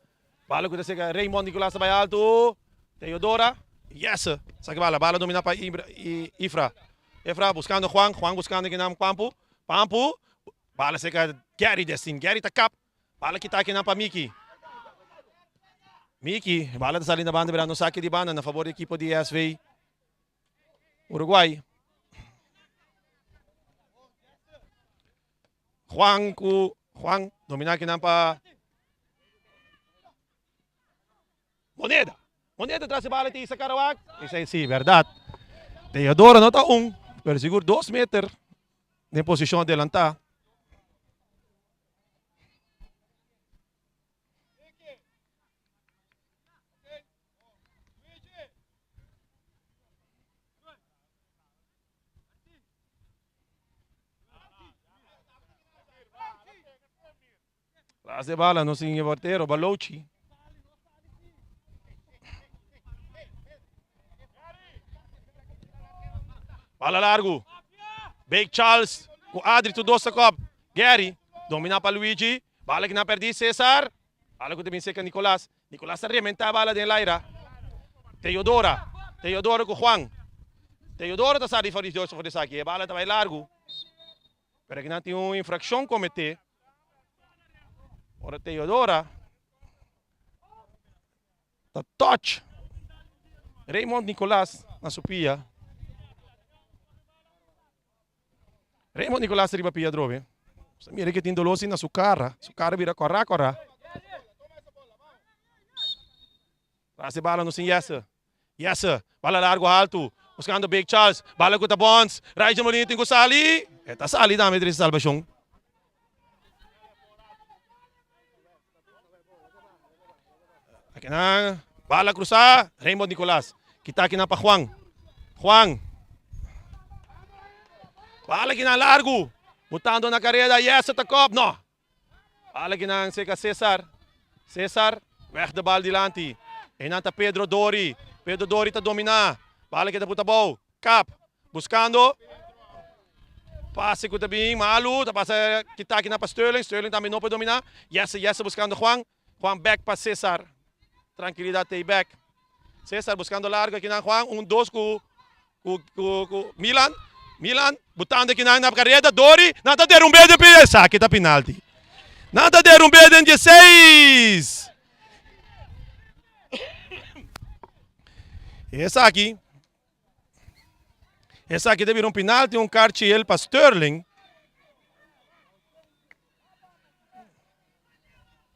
bala cu ta seca Raymond Nicolas ta bai alto, Teodora, yes, saca bala, bala domina pa Ifra, Ifra buscando Juan, Juan buscando kinan Pampu, Pampu, bala seca Gary Destin, Gary ta kap, bala kita kinan pa Miki, Miki, bala ta sali na banda mirando saki di banda na favor di equipo di SV Uruguay. Juan ku Juan domina kinan pa Moneda. Moneda tras e bala ti Isa Karawak. Esei si, berdad. Teodoro no ta un, pero sigur dos meter den posishon adelantá. Tras de bala nos tin e portero Balochi. Bala largo. Big Charles ku Adri tur dos ta kop. Gary domina pa Luigi. Bala ki nan perdi Cesar. Bala ku ta bin serka Nicolas. Nicolas ta rementa bala den laira. Teodora. Teodora ku Juan. Teodora ta sa di for di esaki. E bala ta bai largu. Pero akinan tin un infraccion comete. Ora Teodora ta touch Raymond Nicolas na su pia. Raymond Nicolas riba pia drobe. Sa mira que tin dolor sin na su cara. Su cara bira cora cora. Tras e bala no sin Jesse. Jesse, bala largo haltu. Buscando Big Charles. Bala cu ta Bonds. Rigel Molina tin cu sali. E ta sali tambe trece salvacion. Akinan, bala cruza. Raymond Nicolas. Kita akinan pa Juan. Juan. Bala akinan largo. Botando na careda. Jesse ta kop. No. Bala kinan serka Cesar. Cesar weg de bal dilanti. Einan ta Pedro Dori. Pedro Dori ta domina. Bala keda puta abou. Kap. Buskando. Pase ku ta bin malu. Ta pasa kita kinan pa Sterling. Sterling tambe no por domina. Jesse Jesse buskando Juan. Juan bek pa Cesar. Trankilidat tei bek. Cesar buskando largo akinan Juan. Un dos ku ku ku ku Milan. Milan butando akinan na kareda. Dori. Nan ta derumbe den pie. Esaki ta penalti. Nan ta derumbe den dieseis. Esaki. Esaki ta bira un penalti. Un karchi el pa Sterling.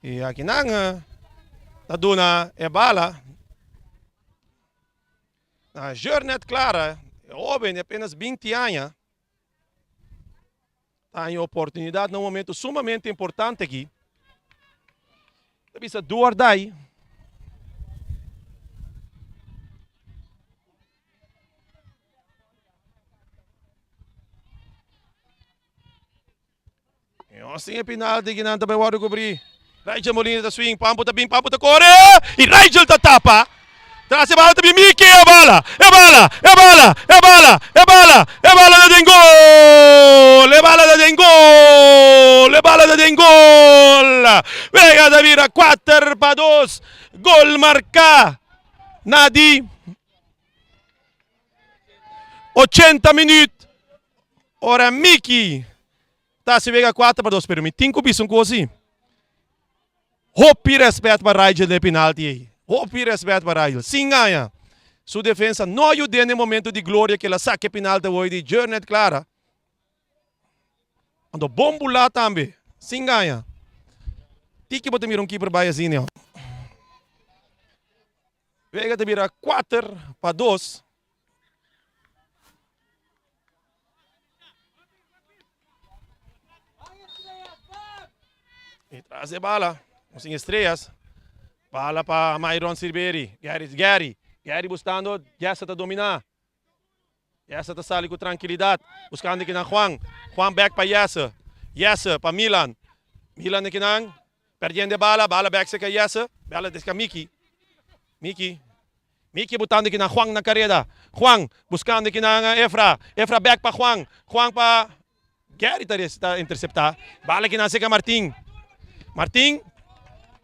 Y aki nan ta duna e bala na Jornet Clara, e hoben di apenas 20 aña. Ta haña oportunidad na un momento sumamente importante aki. Ta bisa do or die. Nos tin e penalti ki nan ta bai wòrdu kubrí. Rigel Molina ta swing, Pampo ta bin, Pampo ta kore i Rigel ta tapa. Tras e bala ta bin Miki, e bala, e bala, e bala, e bala, e bala, e bala ta den gol! E bala ta den gol! E bala ta den gol! Wega ta bira 4-2, gol marká na di 80 minuut. Ora Miki ta hasi wega 4-2 pero mi tin ku bisa un kos si. Hopi respet pa Rigel den e penalti ei. Hopi respet pa Rigel. Sin gaña. Su defensa no a yud'é den e momento di gloria ku el a saka e penalti awor di Jurnet Clara. Anto bon bulá tambe. Sin gaña. Tiki bo ta mira un keeper bai asina. Wega ta bira 4-2. E tras e bala, sin estrellas. Bala pa Myron Silveri. Gary, Gary. Gary buscando, Jesse ta domina. Jesse ta sali cu tranquilidad. Buscando kinan Juan. Juan back pa Jesse. Jesse pa Milan. Milan kinan. Perdiendo e bala, bala back cerca Jesse. Bala cerca Miki. Miki. Miki botando kinan Juan na careda. Juan buscando kinan Efra. Efra back pa Juan. Juan pa Gary ta, ta intercepta. Bala kinan cerca Martin. Martin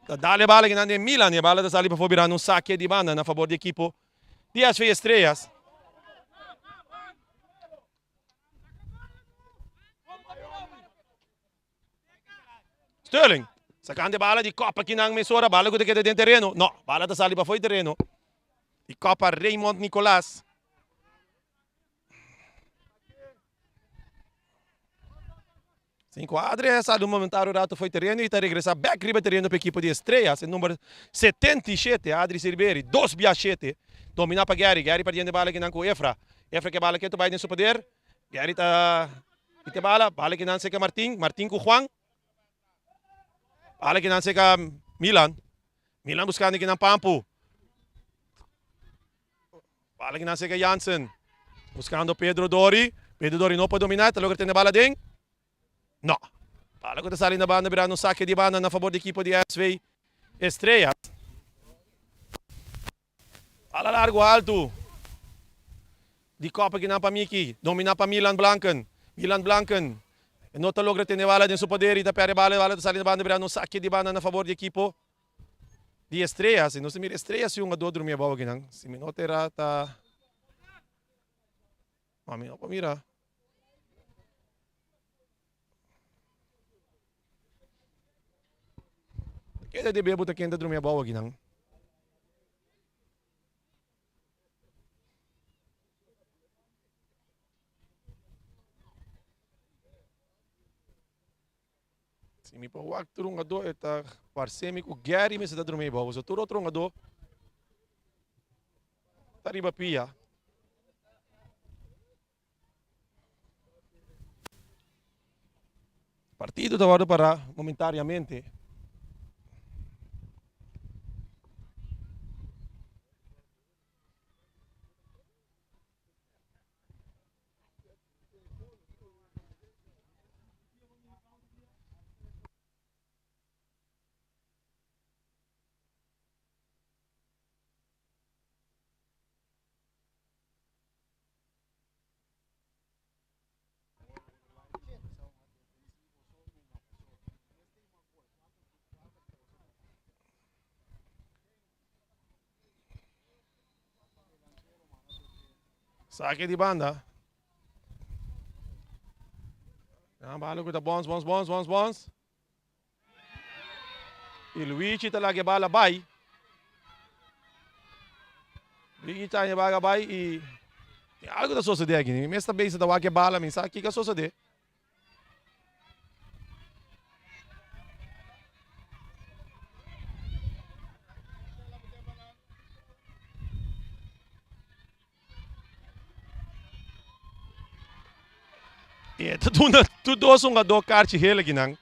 ta dale bala kinan de Milan. E bala ta sali pa birando un saque di banda na favor di equipo di SV Estrellas. Sterling, sacando e bala di Copa kinan mesora, bala cu ta keda den tereno, no, bala ta sali pafo di tereno, di Copa Raymond Nicolas. Cinco Adri a sali un momentario rato foi tereno y ta regresa back riba tereno pa equipo di Estrellas, e number 77, Adri Silveri, dos bia shete, domina pa Gary, Gary perdiendo e bala kinan cu Efra, Efra ke bala ketu bai den su poder, Gary ta Pite bala, bala ki nan seka Martin, Martin ku Juan. Bala ki nan seka Milan. Milan buskando ki nan Pampu. Bala ki nan seka Jansen. Buskando Pedro Dori. Pedro Dori no por dominá, ta logra tene bala den. No. Bala ku ta sali na banda birando un sake di banda na fabor di ekipo di SV Estrellas. Bala largu altu di kopa kinan pa Miki, domina pa Milan Blanken. Milan Blanken no ta logra tene bala den su poder y ta perde bala, bala ta sali na banda birando un sake di banda na fabor di ekipo di Estrellas. Y nos ta mira Estrellas si hungador drumi abou akinan. Si mi no ta era ta mi no por mira. Keda debe bo ta ken ta drumi abou akinan. Si mi por wak tur hungadó e ta parse mi ku Gary mester ta drumi abou pasobra tur otro hungadó ta riba pia. Partido ta wòrdu pará momentariamente. Sake di banda. Nan bala ku ta bons, bons, bons, bons, bons. I Luigi ta laga e bala bai. Luigi ta e bala bai i tin algo ta sosode aki. Mi mes ta bezig ta wak e bala, mi sa kiko a sosode. E ta duna tur dos hungadó karchi hel akinan.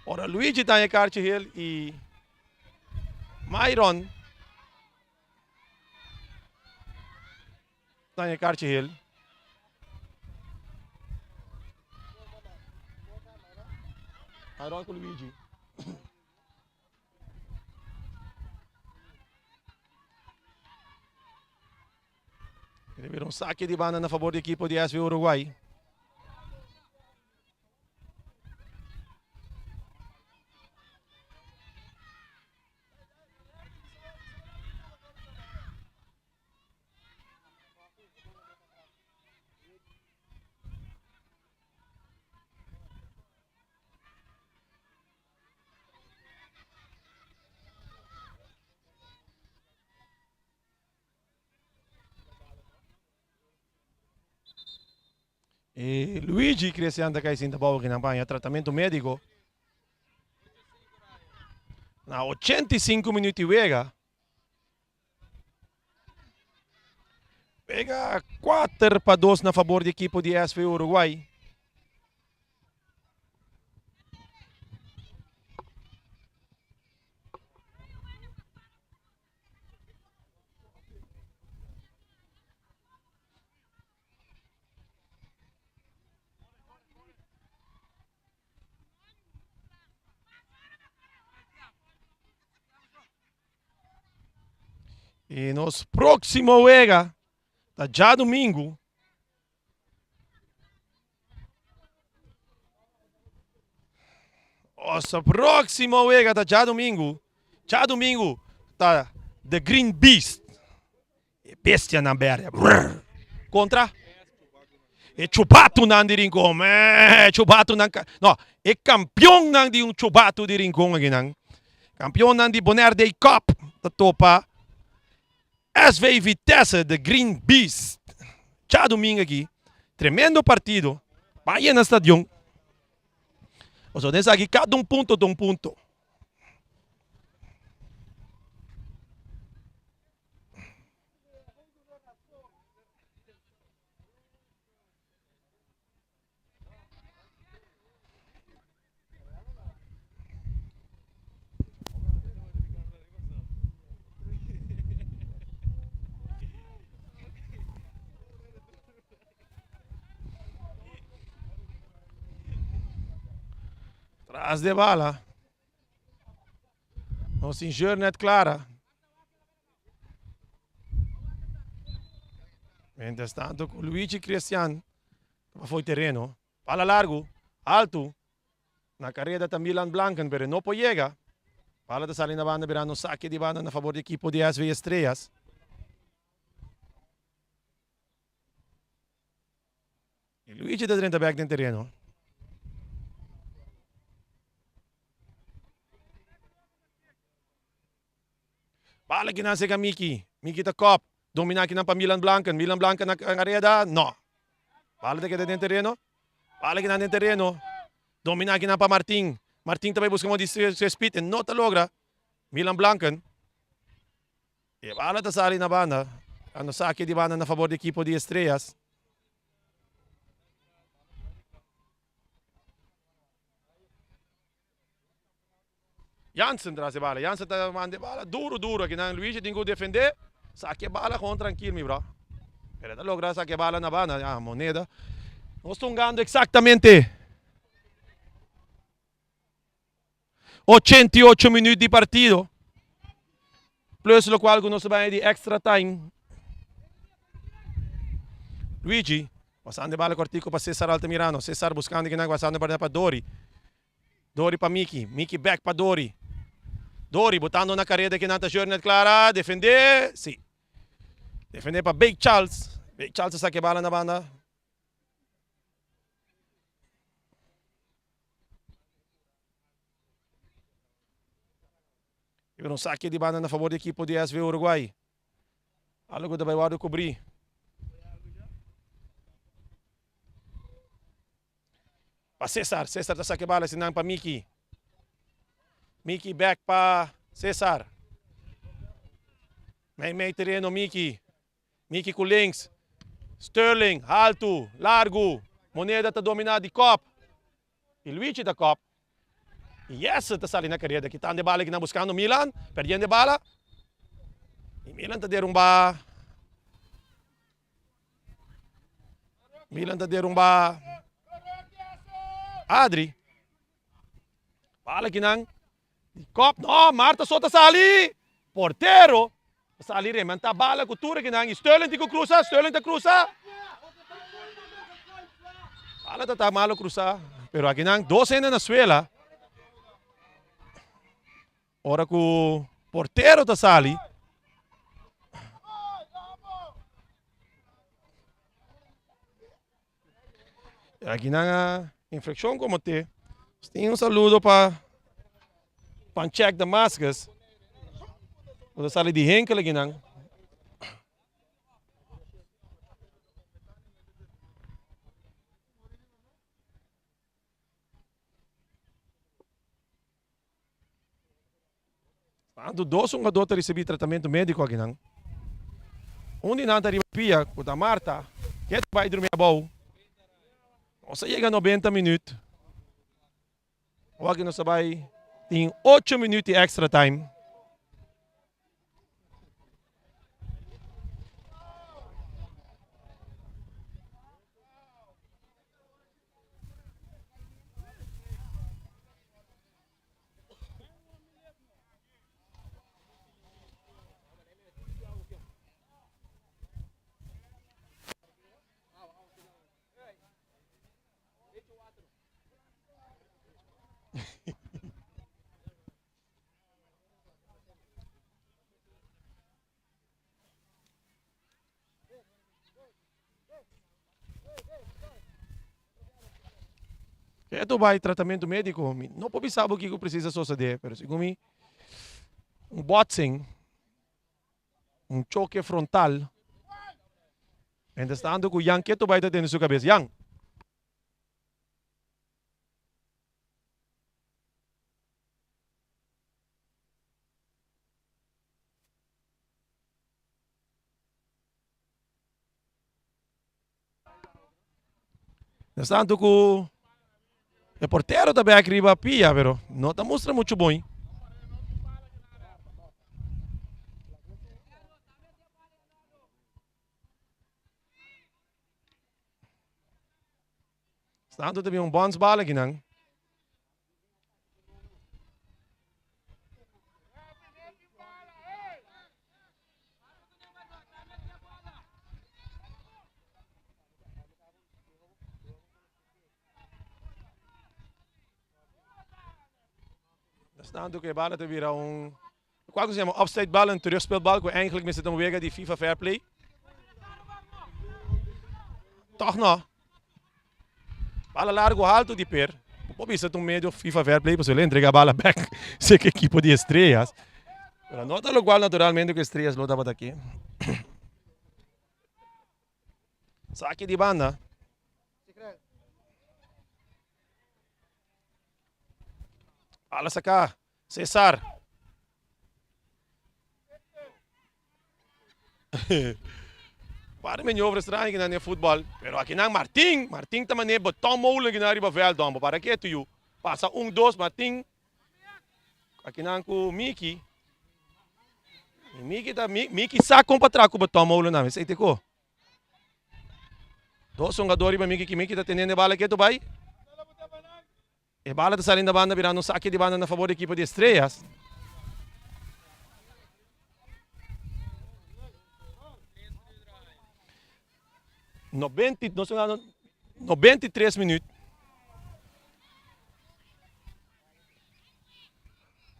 Ora Luigi ta haña karchi hel i Myron ta haña karchi hel. Myron ku Luigi. Mira un saque di banda na favor di equipo di SV Uruguay. E Luigi Cristian ta kai sinta bou kinan pa haña tratamentu médiko. Na 85 minuut di wega. Wega 4 pa 2 na fabor di ekipo di SV Uruguay. I nos próksimo wega ta djadumingu. Nos próksimo wega ta djadumingu. Djadumingu ta The Green Beast. E bestianan berde. Brrr. Kontra e chubatunan di Rincon. E chubatunan. No, e kampionnan di un chubatu di Rincon akinan. Kampionnan di Bonaire Day Cup ta topa SV Vitesse, The Green Beast. Djadumingu aki. Tremendo partido. Ban yena stadion. Pasobra den esaki kada un punto ta un punto. Tras de bala. Nos tin Jeurnet Clara. Mientras tanto ku Luigi Christian ta for tereno. Bala largu, altu. Na kareda ta Milan Blanken, pero e no por yega. Bala ta sali na banda birando un sake di banda na fabor di ekipo di SV Estrellas. I Luigi ta drenta bek den tereno. Bala kinan seka Miki. Miki ta kop. Domina kinan pa Milan Blanken. Milan Blanken na kareda. No. Bala ta keda den tereno. Bala kinan den tereno. Domina kinan pa Martin. Martin ta bai buska modo di su speed. E no ta logra. Milan Blanken. E bala ta sali na banda. Dando sake di banda na fabor di ekipo di Estrellas. Jansen tras e bala. Jansen ta manda e bala duro duro. Akinan Luigi tin ku defende. Saki e bala gewoon trankil mi bro. Pero e ta logra saki e bala na banda. Ah, moneda. Nos ta hungando exactamente 88 minuut di partido. Plus locual cu nos ta bay di extra time. Luigi pasando e bala cortico pa Cesar Altamirano. Cesar buscando kinan pasando pa Dori. Dori pa Miki, Miki bek pa Dori. Dori botando na kareda kinan ta Jurnet Clara, defende, si. Defende pa Big Charles. Big Charles ta saka e bala na banda. E un sake di banda na favor di ekipo di SV Uruguay. Algo ta bai wòrdu kubrí. Pa Cesar, Cesar ta saka e bala sinan pa Miki. Miki bek pa Cesar. Mei mei tereno Miki. Miki ku links. Sterling, haltu, largu. Moneda ta domina di kop. I Luigi ta kop. I Jesse ta sali na kareda kitando e bala kinan buskando Milan. Perdiendo e bala. I Milan ta derumba. Milan ta derumba Adri. Bala kinan. Di kop. No, Marta so ta sali. Portero. Ta sali rementa bala ku tur kinan. I Sterling tin ku krusa. Sterling ta krusa. Bala ta ta malo krusa. Pero akinan dos hende na suela. Ora ku portero ta sali. Aki nan a infrakshon komo te. Tin un saludo pa Panchek Damascus. Ku ta sali di Henkel aki nan. Tantu dos hungadó ta risibí tratamentu médiko akinan. Un di nan ta riba pia ku ta Marta, ke ta bai drumi abou. Nos a yega nobenta minüt. Awor aki nos ta bai tin ocho minüt di extra time. Ketu bai tratamentu médiko, mi no por bisa bo kiko presis a sosodé, pero segun mi un botsing, un choke frontal, mientras tanto ku Jan ketu bai ta tene su kabes. Jan! Mientras tanto ku e portero ta bek riba pia pero no ta mustra mucho bon. Tanto ta bin un bons bal akinan. Tanto ku e bala ta bira un Cual ku se yama upside bal, un terugspeelbal ku eigenlijk mester ta un wega di FIFA Fair Play. Tòg no. Bala largu haltu di per. Bo por bisa ta un medio FIFA Fair Play pasobra el a entrega bala bek seka ekipo di Estrellas. Pero no ta locual naturalmente cu Estrellas lo tabata aki. Saki di banda. Bala saca. Cesar. Par maniobra extraño kinan den futbol. Pero akinan Martin, Martin ta mane beton molen kinan riba veld homber. Para ke tuyu. Pasa un dos Martin. Akinan ku Miki. Y Miki ta Miki sa kon pa traha ku beton molen nan. Esei te ko. Dos hungador riba Miki ki Miki ta teniendo e bala ketu bai. E bala ta sali na banda birando un sake di banda na fabor di ekipo di Estrellas. Nobenti, nos ta 93 minuut.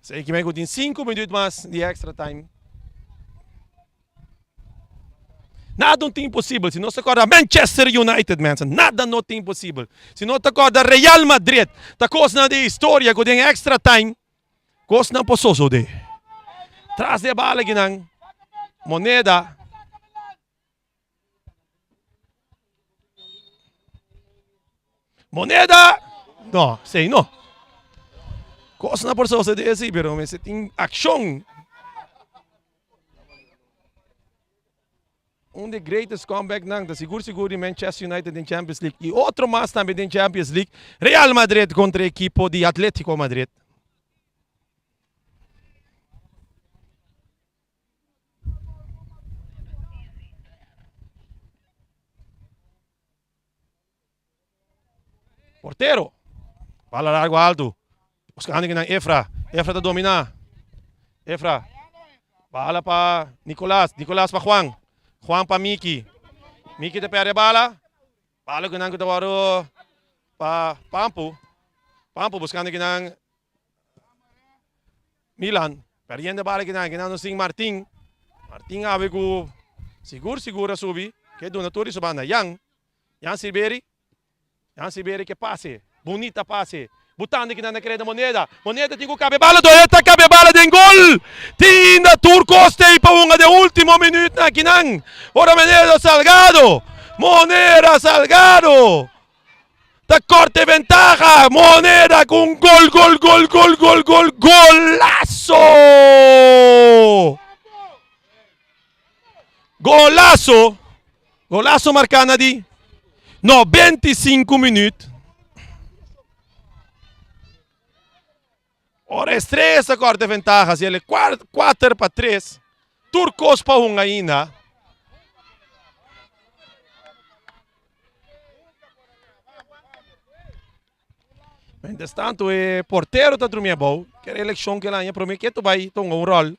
Sei que tin 5 minuut mas di extra time. Nada no ta imposibel. Si nos ta corda Manchester United, mensen, nada no ta imposibel. Si nos ta corda Real Madrid, ta cosnan di historia cu den extra time, cosnan por sosode. Tras di e bala kinan, Moneda. Moneda! No, sei no. Cosnan por sosode si, pero mester tin accion. Un di greatest comeback nan ta sigur sigur di Manchester United den Champions League y otro mas tambe den Champions League, Real Madrid contra equipo di Atletico Madrid. Portero. Bala largo alto. Buscando kinan Efra. Efra ta domina. Efra. Bala pa Nicolas. Nicolas pa Juan. Juan pa Miki. Miki ta perde bala. Bala kinan ku ta wòrdu pa Pampu. Pampu buscando kinan Milan. Perdiendo bala kinan. Kinan nos tin Martin. Martin awe ku sigur sigur a subi. Ke duna tur di su banda. Jan. Jan Silveri, Jan Silveri ke pase, bunita pase, butando kinan na kreda Moneda, Moneda tin ku kabe bala, doe ta kabe bala den gol! Tin tur kos tei pa hunga den ultimo minütnan kinan, ora Moneda Salgado, Moneda Salgado ta korte ventaha, Moneda ku un gol gol gol gol gol gol golazo! Golazo! Golazo marká na di 95 minuut. Ora Estrella ta korta ventaha, si el 4 pa 3. Tur kos pa hunga ainda. Mientras tanto e portero ta drumi abou. Kere elekshon ke el haña prome ke tu bai tonga un ròl.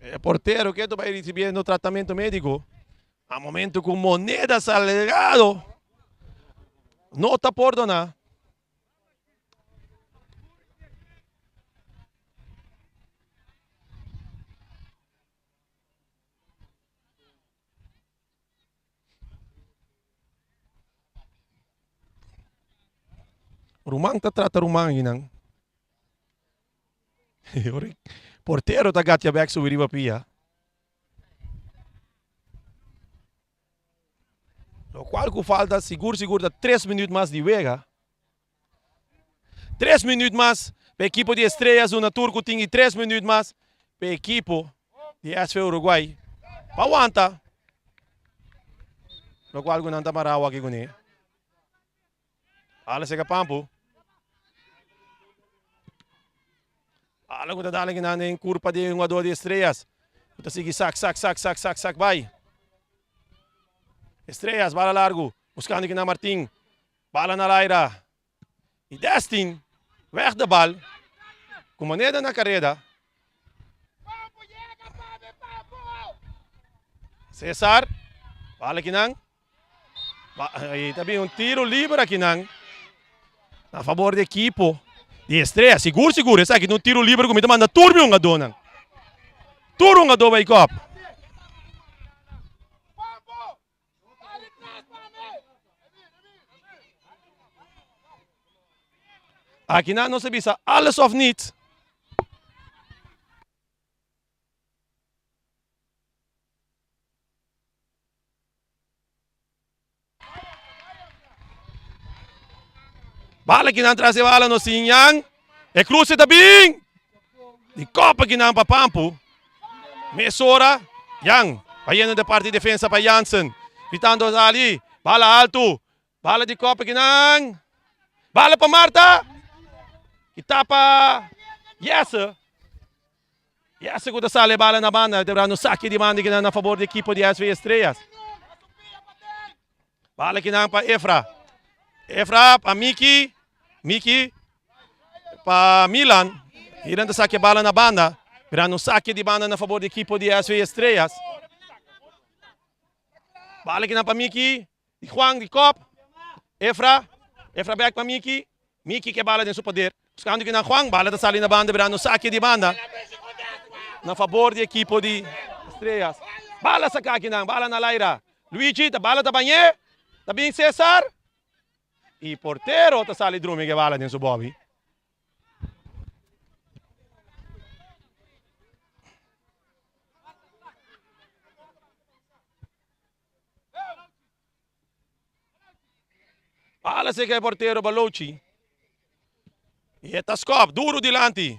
E portero ke ta bai ricibiendo tratamento medico a momento cu Moneda Salgado no ta pordona. Ruman ta trata ruman hinan. Portero ta gatia bek subi riba pia. Lokual ku falta sigur sigur ta tres minuut mas di wega. Tres minuut mas pa ekipo di Estrellas duna tur ku tin i tres minuut mas pa ekipo di SV Uruguay pa wanta lokual ku nan ta marau aki kuné. Bala seka pampu. Bala ku ta dal aki nan den kurpa di e hungador di Estrellas ku ta sigui sak sak sak sak sak sak bai. Estrellas bala largu buskando aki nan Martin. Bala na laira y Destin weg de bal cu moneda na careda. Cesar, bala akinan. Y ta bin un tiro liber akinan na favor di equipo di Estrella. Sigur sigur esaki ta un tiro liber cu mi ta manda tur mi hungadornan. Tur hungador bay kop. Aki nan nos a bisa alles of niets. Bala kinan tras e bala nos tin Yan. E cruce ta bin. Di kopa kinan pa Pampu. Mesora Yan bayendo de parti defensa pa Jansen. Gritando Ali. Bala alto. Bala di kopa kinan. Bala pa Marta. Ki tapa Jesse. Jesse ku ta sali e bala na banda. Ta brando saki di banda kinan na favor di ekipo di SV Estrellas. Bala kinan pa Efra. Efra pa Miki. Miki pa Milan. Milan ta saki e bala na banda. Mirando un saki di banda na favor di ekipo di SV Estrellas. Bala kinan pa Miki. Di Juan di kop. Efra. Efra bek pa Miki. Miki ke bala den su poder. Buskando kinan Juan. Bala ta sali na banda mirando un saki di banda na favor di ekipo di Estrellas. Bala saka kinan. Bala na laira. Luigi ta bala ta bañ'é, ta bin Cesar y portero ta sali drumi ke bala den su bobi. Bala seka e portero Balochi. Y e ta skop duro dilanti.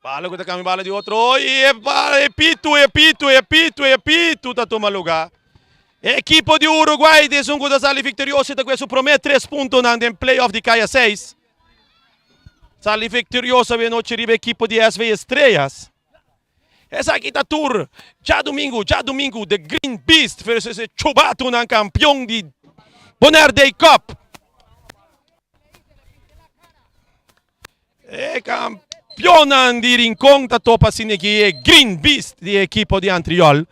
Bala ku ta kambia bala di otro i e bala e pitu e pitu e pitu e pitu ta tuma luga. Ekipo di Uruguay ta esun ku ta sali viktorioso i ta kue su prome tres puntonan den playoff di Kaya seis. Sali viktorioso awe nochi riba ekipo di SV Estrellas. Esaki ta tur djadumingu djadumingu The Green Beast versus e Chubatunan kampion di Bonaire Day Cup. E kampionnan di Rincon ta topa asina aki e Green Beast di e ekipo di Antriol.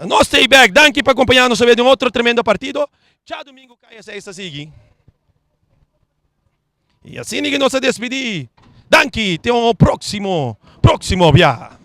Nos ta ei bek. Danki pa kompañá nos awe den otro tremendo partido. Djadumingu kaya seis ta sigui. I asina ki nos ta despidí. Danki. Te un próksimo, próksimo biaha.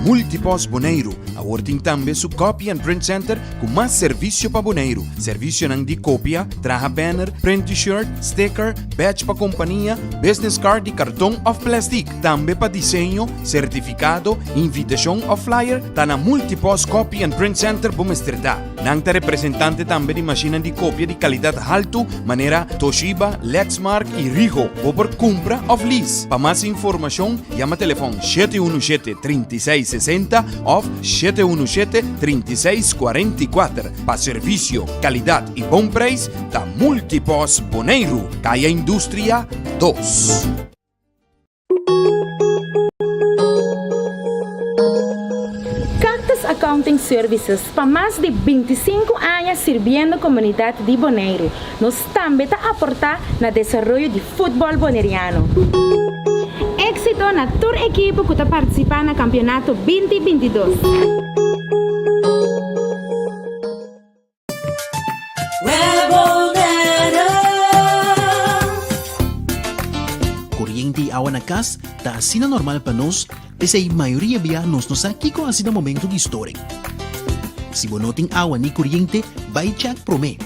Multipost Boneiru awor tin tambe su Copy and Print Center ku mas servisio pa Boneiru. Servisionan di kopia, traha banner, print t-shirt, sticker, badge pa kompania, business card di karton òf plèstik. Tambe pa diseño, sertifikado, invitashon òf flyer, ta na Multipost Copy and Print Center bo mester ta. Nan ta representante tambe di mashinnan di kopia di kalidat haltu manera Toshiba, Lexmark i Ricoh. Bo por kumpra òf lease. Pa mas informashon yama telefòn 717 36 60 òf 717 36 44. Pa servisio, kalidat i bon preis ta Multipost Boneiru, Kaya Industria dos. Cactus Accounting Services pa mas di 25 aña sirbiendo komunidat di Boneiru. Nos tambe ta aportá na desaroyo di futbòl boneriano. Éksito na tur ekipo ku ta partisipá na kampionato 20 22. Koriente i awa na. na kas ta asina normal pa nos, p'esei mayoria bia nos no sa kiko hasi na momento di storing. Si bo no tin awa ni koriente, bai chèk promé.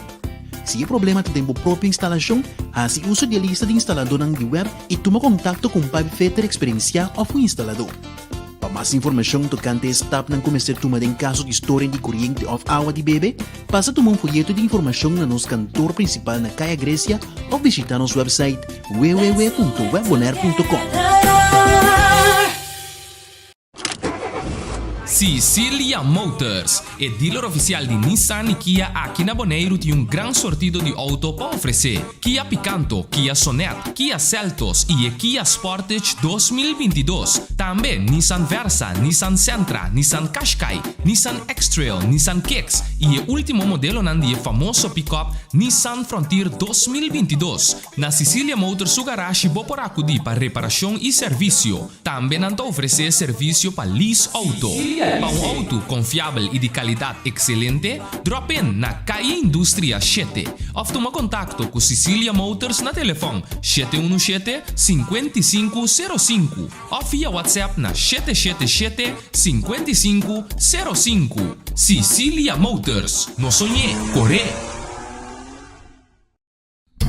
Si e problema ta den bo propio instalashon, hasi uso di e lista di instaladónan di web i tuma kontakto ku un pipefitter eksperensiá òf un instaladó. Pa mas informashon tokante e stapnan ku mester tuma den kaso di storing di koriente òf awa di bebe, pasa tuma un foyeto di informashon na nos kantor prinsipal na Kaya Grecia òf bishitá nos wèpsait www.webbonaire.com. Sicilia Motors, e dealer oficial di Nissan y Kia aki na Boneiru tin un gran sortido di auto pa ofrece. Kia Picanto, Kia Sonet, Kia Seltos y e Kia Sportage 2022. Tambe Nissan Versa, Nissan Sentra, Nissan Qashqai, Nissan X-Trail, Nissan Kicks y e ultimo modelonan di e famoso pick-up Nissan Frontier 2022. Na Sicilia Motors su garashi bo por acudi pa reparacion y servicio. Tambe nan ta ofresé servisio pa lease outo. Pa un outo konfiabel i di kalidat ekselente, drop in na Calle Industria shete òf tuma kontakto ku Sicilia Motors na telefòn 717 55 05 òf via WhatsApp na 777 55 05. Sicilia Motors, no soñ'é, kor'é!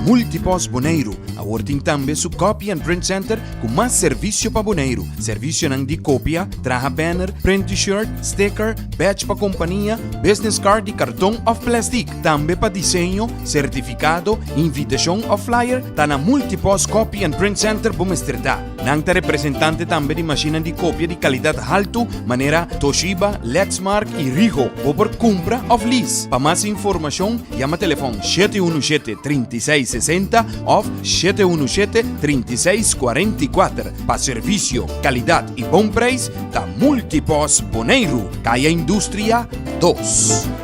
Multipost Boneiru awor tin tambe su Copy and Print Center ku mas servisio pa Boneiru. Servisionan di kopia, traha banner, print t-shirt, sticker, badge pa kompania, business card di karton òf plèstik. Tambe pa diseño, sertifikado, invitashon òf flyer ta na Multipost Copy and Print Center bo mester ta. Nan ta representante tambe di mashinnan di kopia di kalidat haltu manera Toshiba, Lexmark i Ricoh. Bo por kumpra òf lease. Pa mas informashon yama telefòn 717 36 60 òf 717 36 44. Pa servisio, kalidat i bon preis ta Multipost Boneiru, Kaya Industria 2.